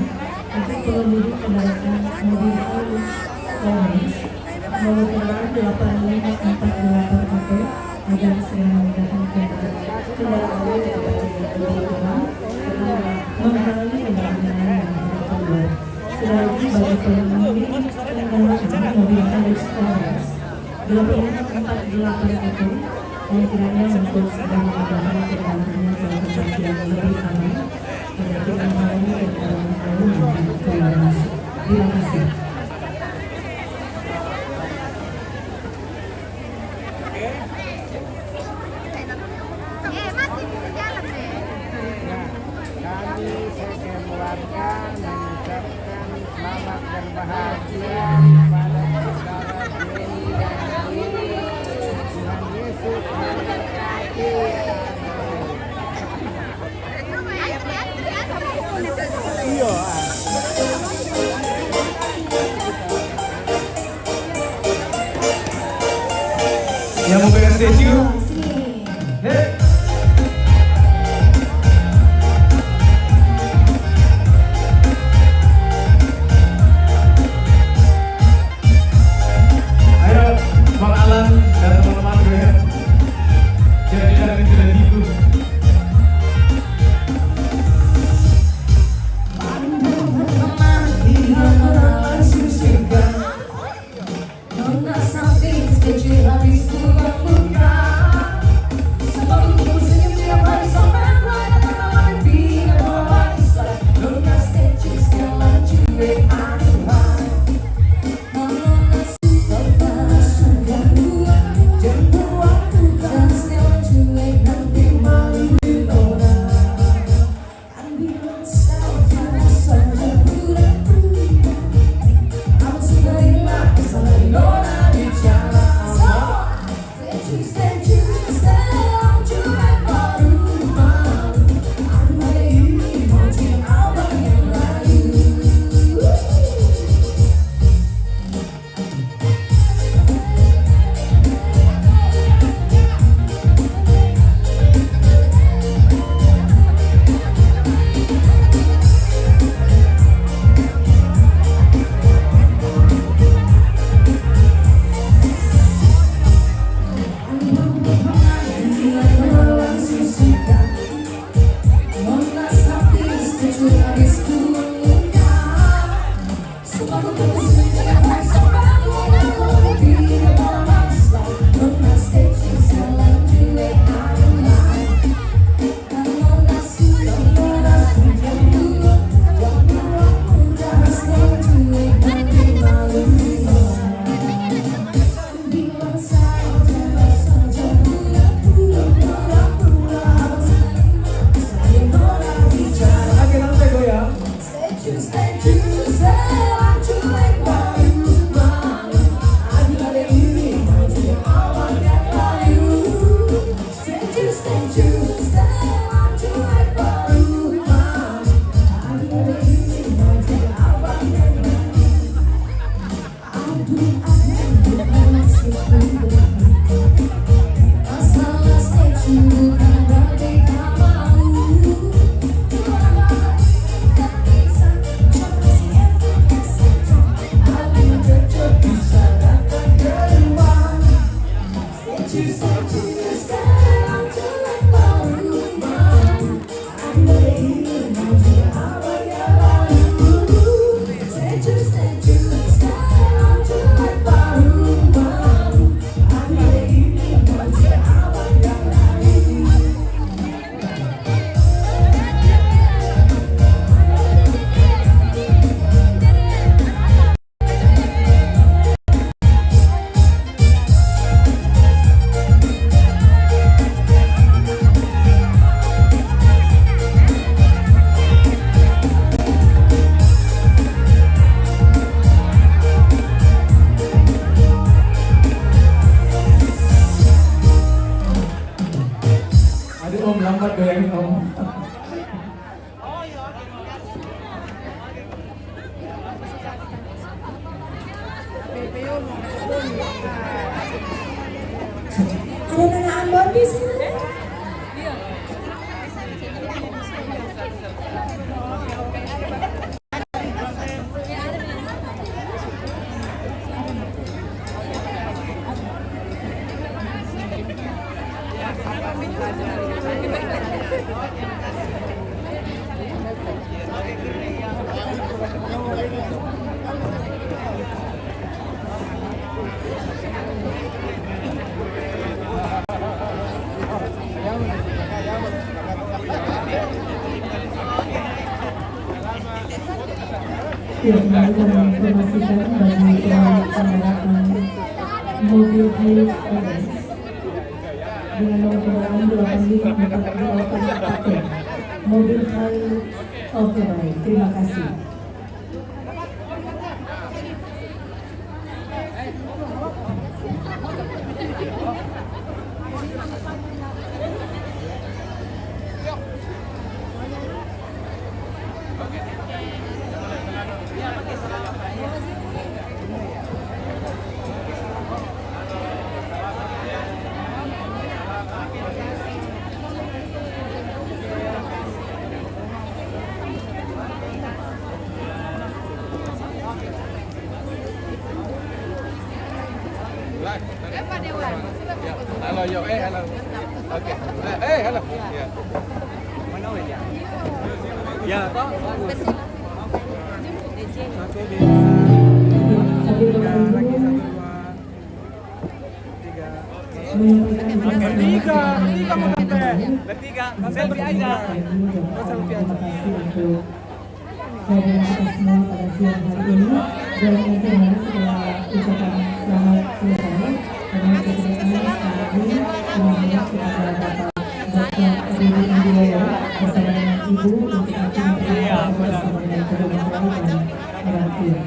Untuk pengemudi kendaraan mobil halus Lawrence, nomor kendaraan delapan lima empat delapan satu, agar segera memindahkan kendaraan, kendaraannya ke tempat yang lebih aman karena menghalangi kendaraan lain yang hendak keluar. Sekali lagi, bagi pengemudi kendaraan mobil halus Lawrence, delapan lima empat delapan satu, yang kiranya untuk segera memindahkan kendaraannya ke tempat yang lebih aman, agar tidak mengalami kendaraan lain yang keluar masuk. Terima kasih. Kami sekeluarga mengucapkan selamat berbahagia kepada saudara Denny dan Dwi. Tuhan Yesus memberkati. Iya. Yang mau pegang statue? Hei. Ayo, Bang Alan dan teman-teman, gue ya. Jadi dari tidak gitu. Ada nana Ambon di sini. Ya, kembali kami informasikan bagi pemilik kendaraan mobil Hilux Advance dengan nomor kendaraan delapan lima empat delapan empat. Mobil Hilux. Oke, baik, terima kasih. Halo, yo, eh, halo. Oke. Eh, eh, halo. Ya. Mana ya? Ya, toh, bagus. Oke, deh. Tiga, lagi satu, dua. Tiga. Oke, tiga, tiga mau sampai. Bertiga, selfie aja. Selfie aja. Kehadiran kita semua pada siang hari ini. Dan mungkin setelah ucapan selamat selesai, kami persilakan sekali lagi kami mengundang kepada Bapak Doktor Rudi Indioyo bersama dengan Ibu untuk nanti memberikan bersama dengan kedua mempelai dan orang tua.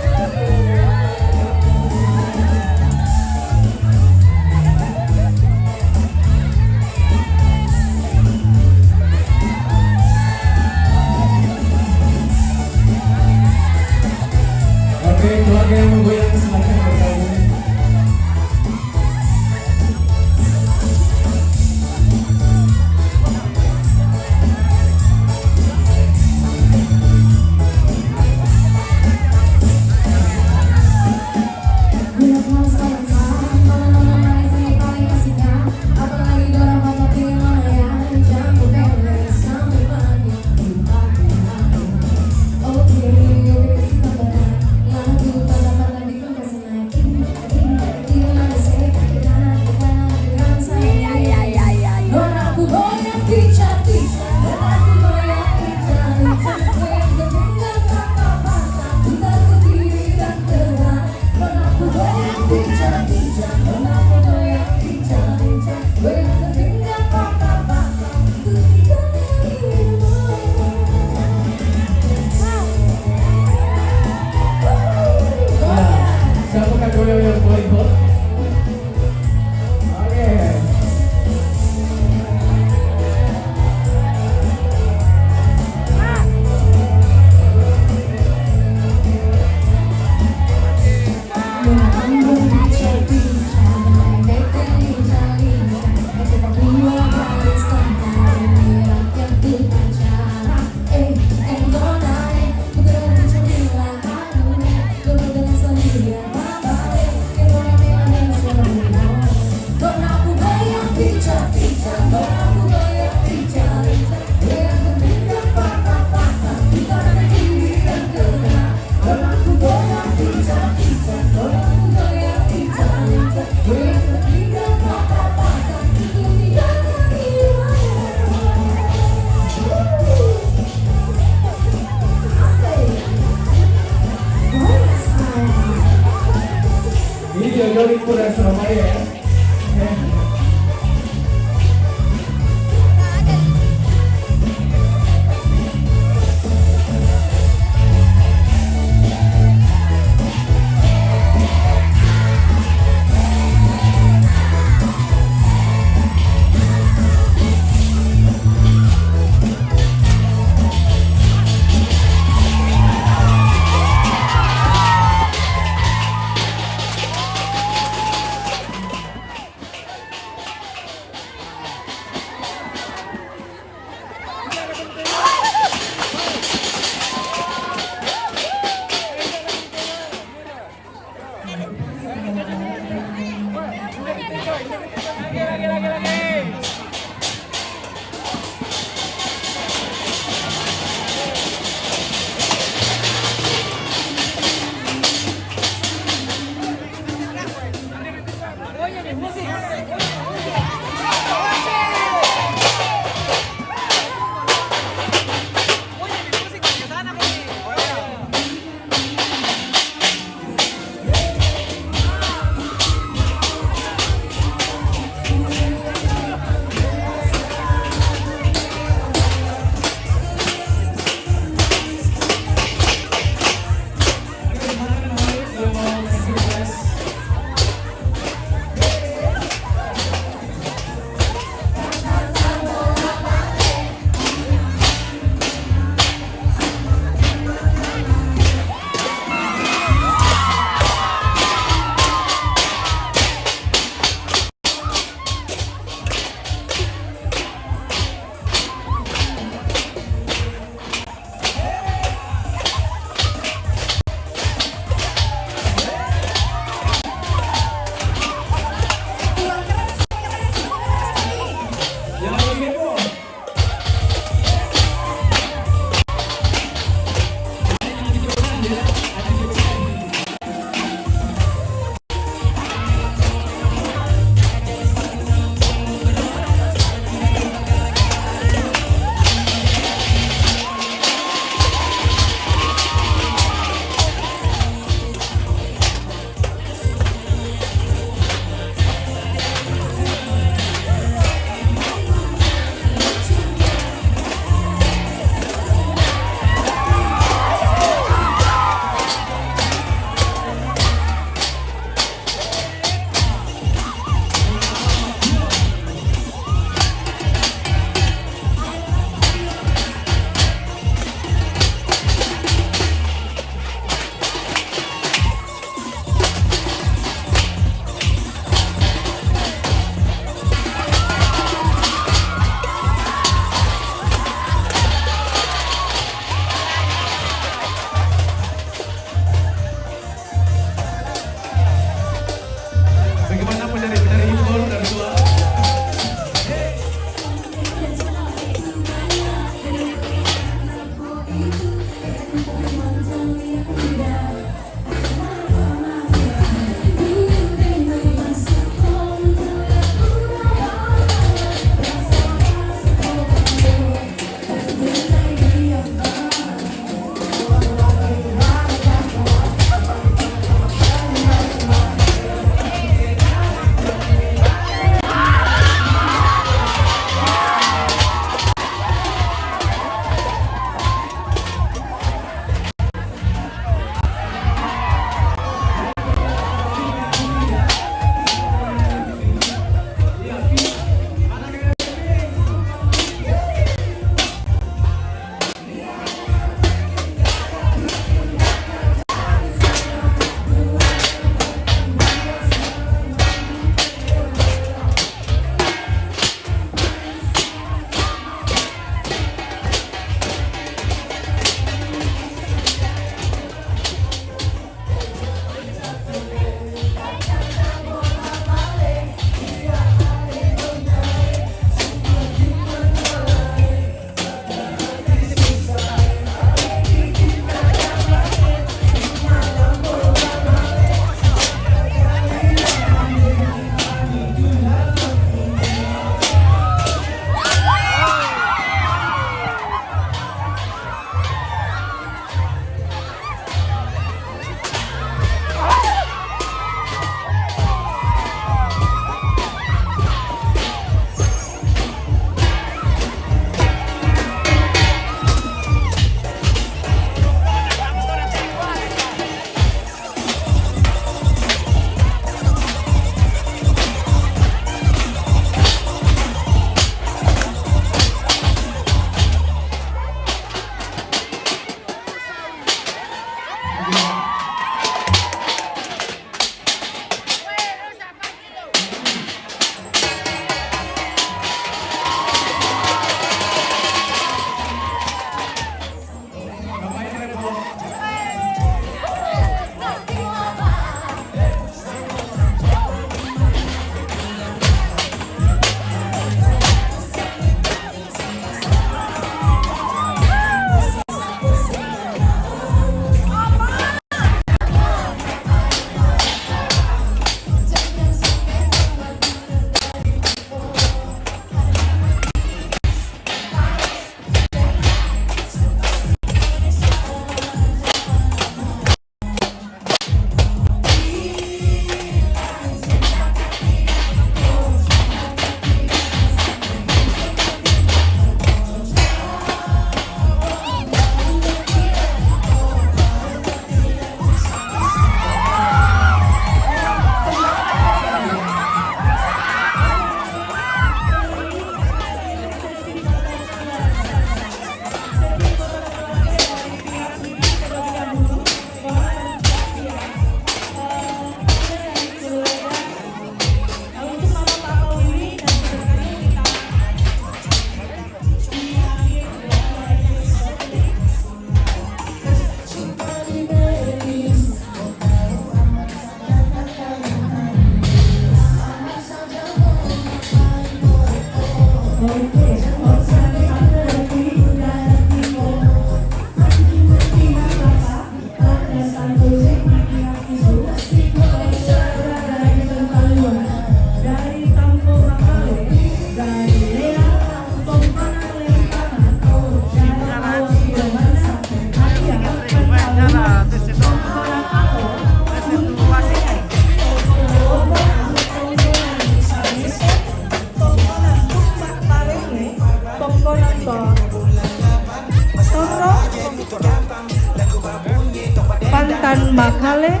Pantan Makale,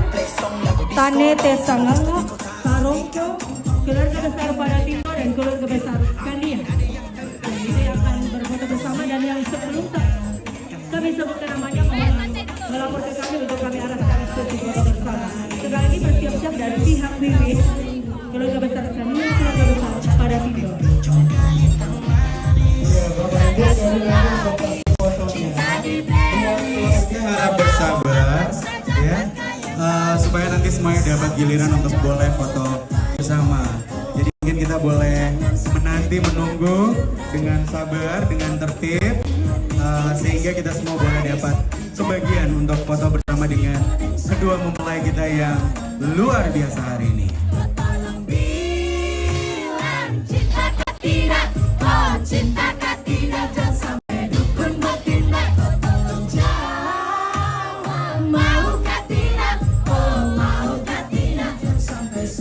Tane Te Sanganga, Tarongko, keluarga besar Pada Tino dan keluarga besar Kania. Ini yang akan berfoto bersama dan yang sebelum kami sebutkan namanya, mohon melapor ke kami untuk kami arahkan sesi foto bersama. Sekali lagi, bersiap-siap dari pihak Wiwin, keluarga besar Kania, keluarga besar Pada Tino. Iya, Bapak Ibu, sekali lagi, Bapak Ibu, fotonya. Iya, harap bersabar, ya. Eh, supaya nanti semuanya dapat giliran untuk boleh foto bersama. Jadi mungkin kita boleh menanti, menunggu dengan sabar, dengan tertib. Eh, sehingga kita semua boleh dapat sebagian untuk foto bersama dengan kedua mempelai kita yang luar biasa hari ini.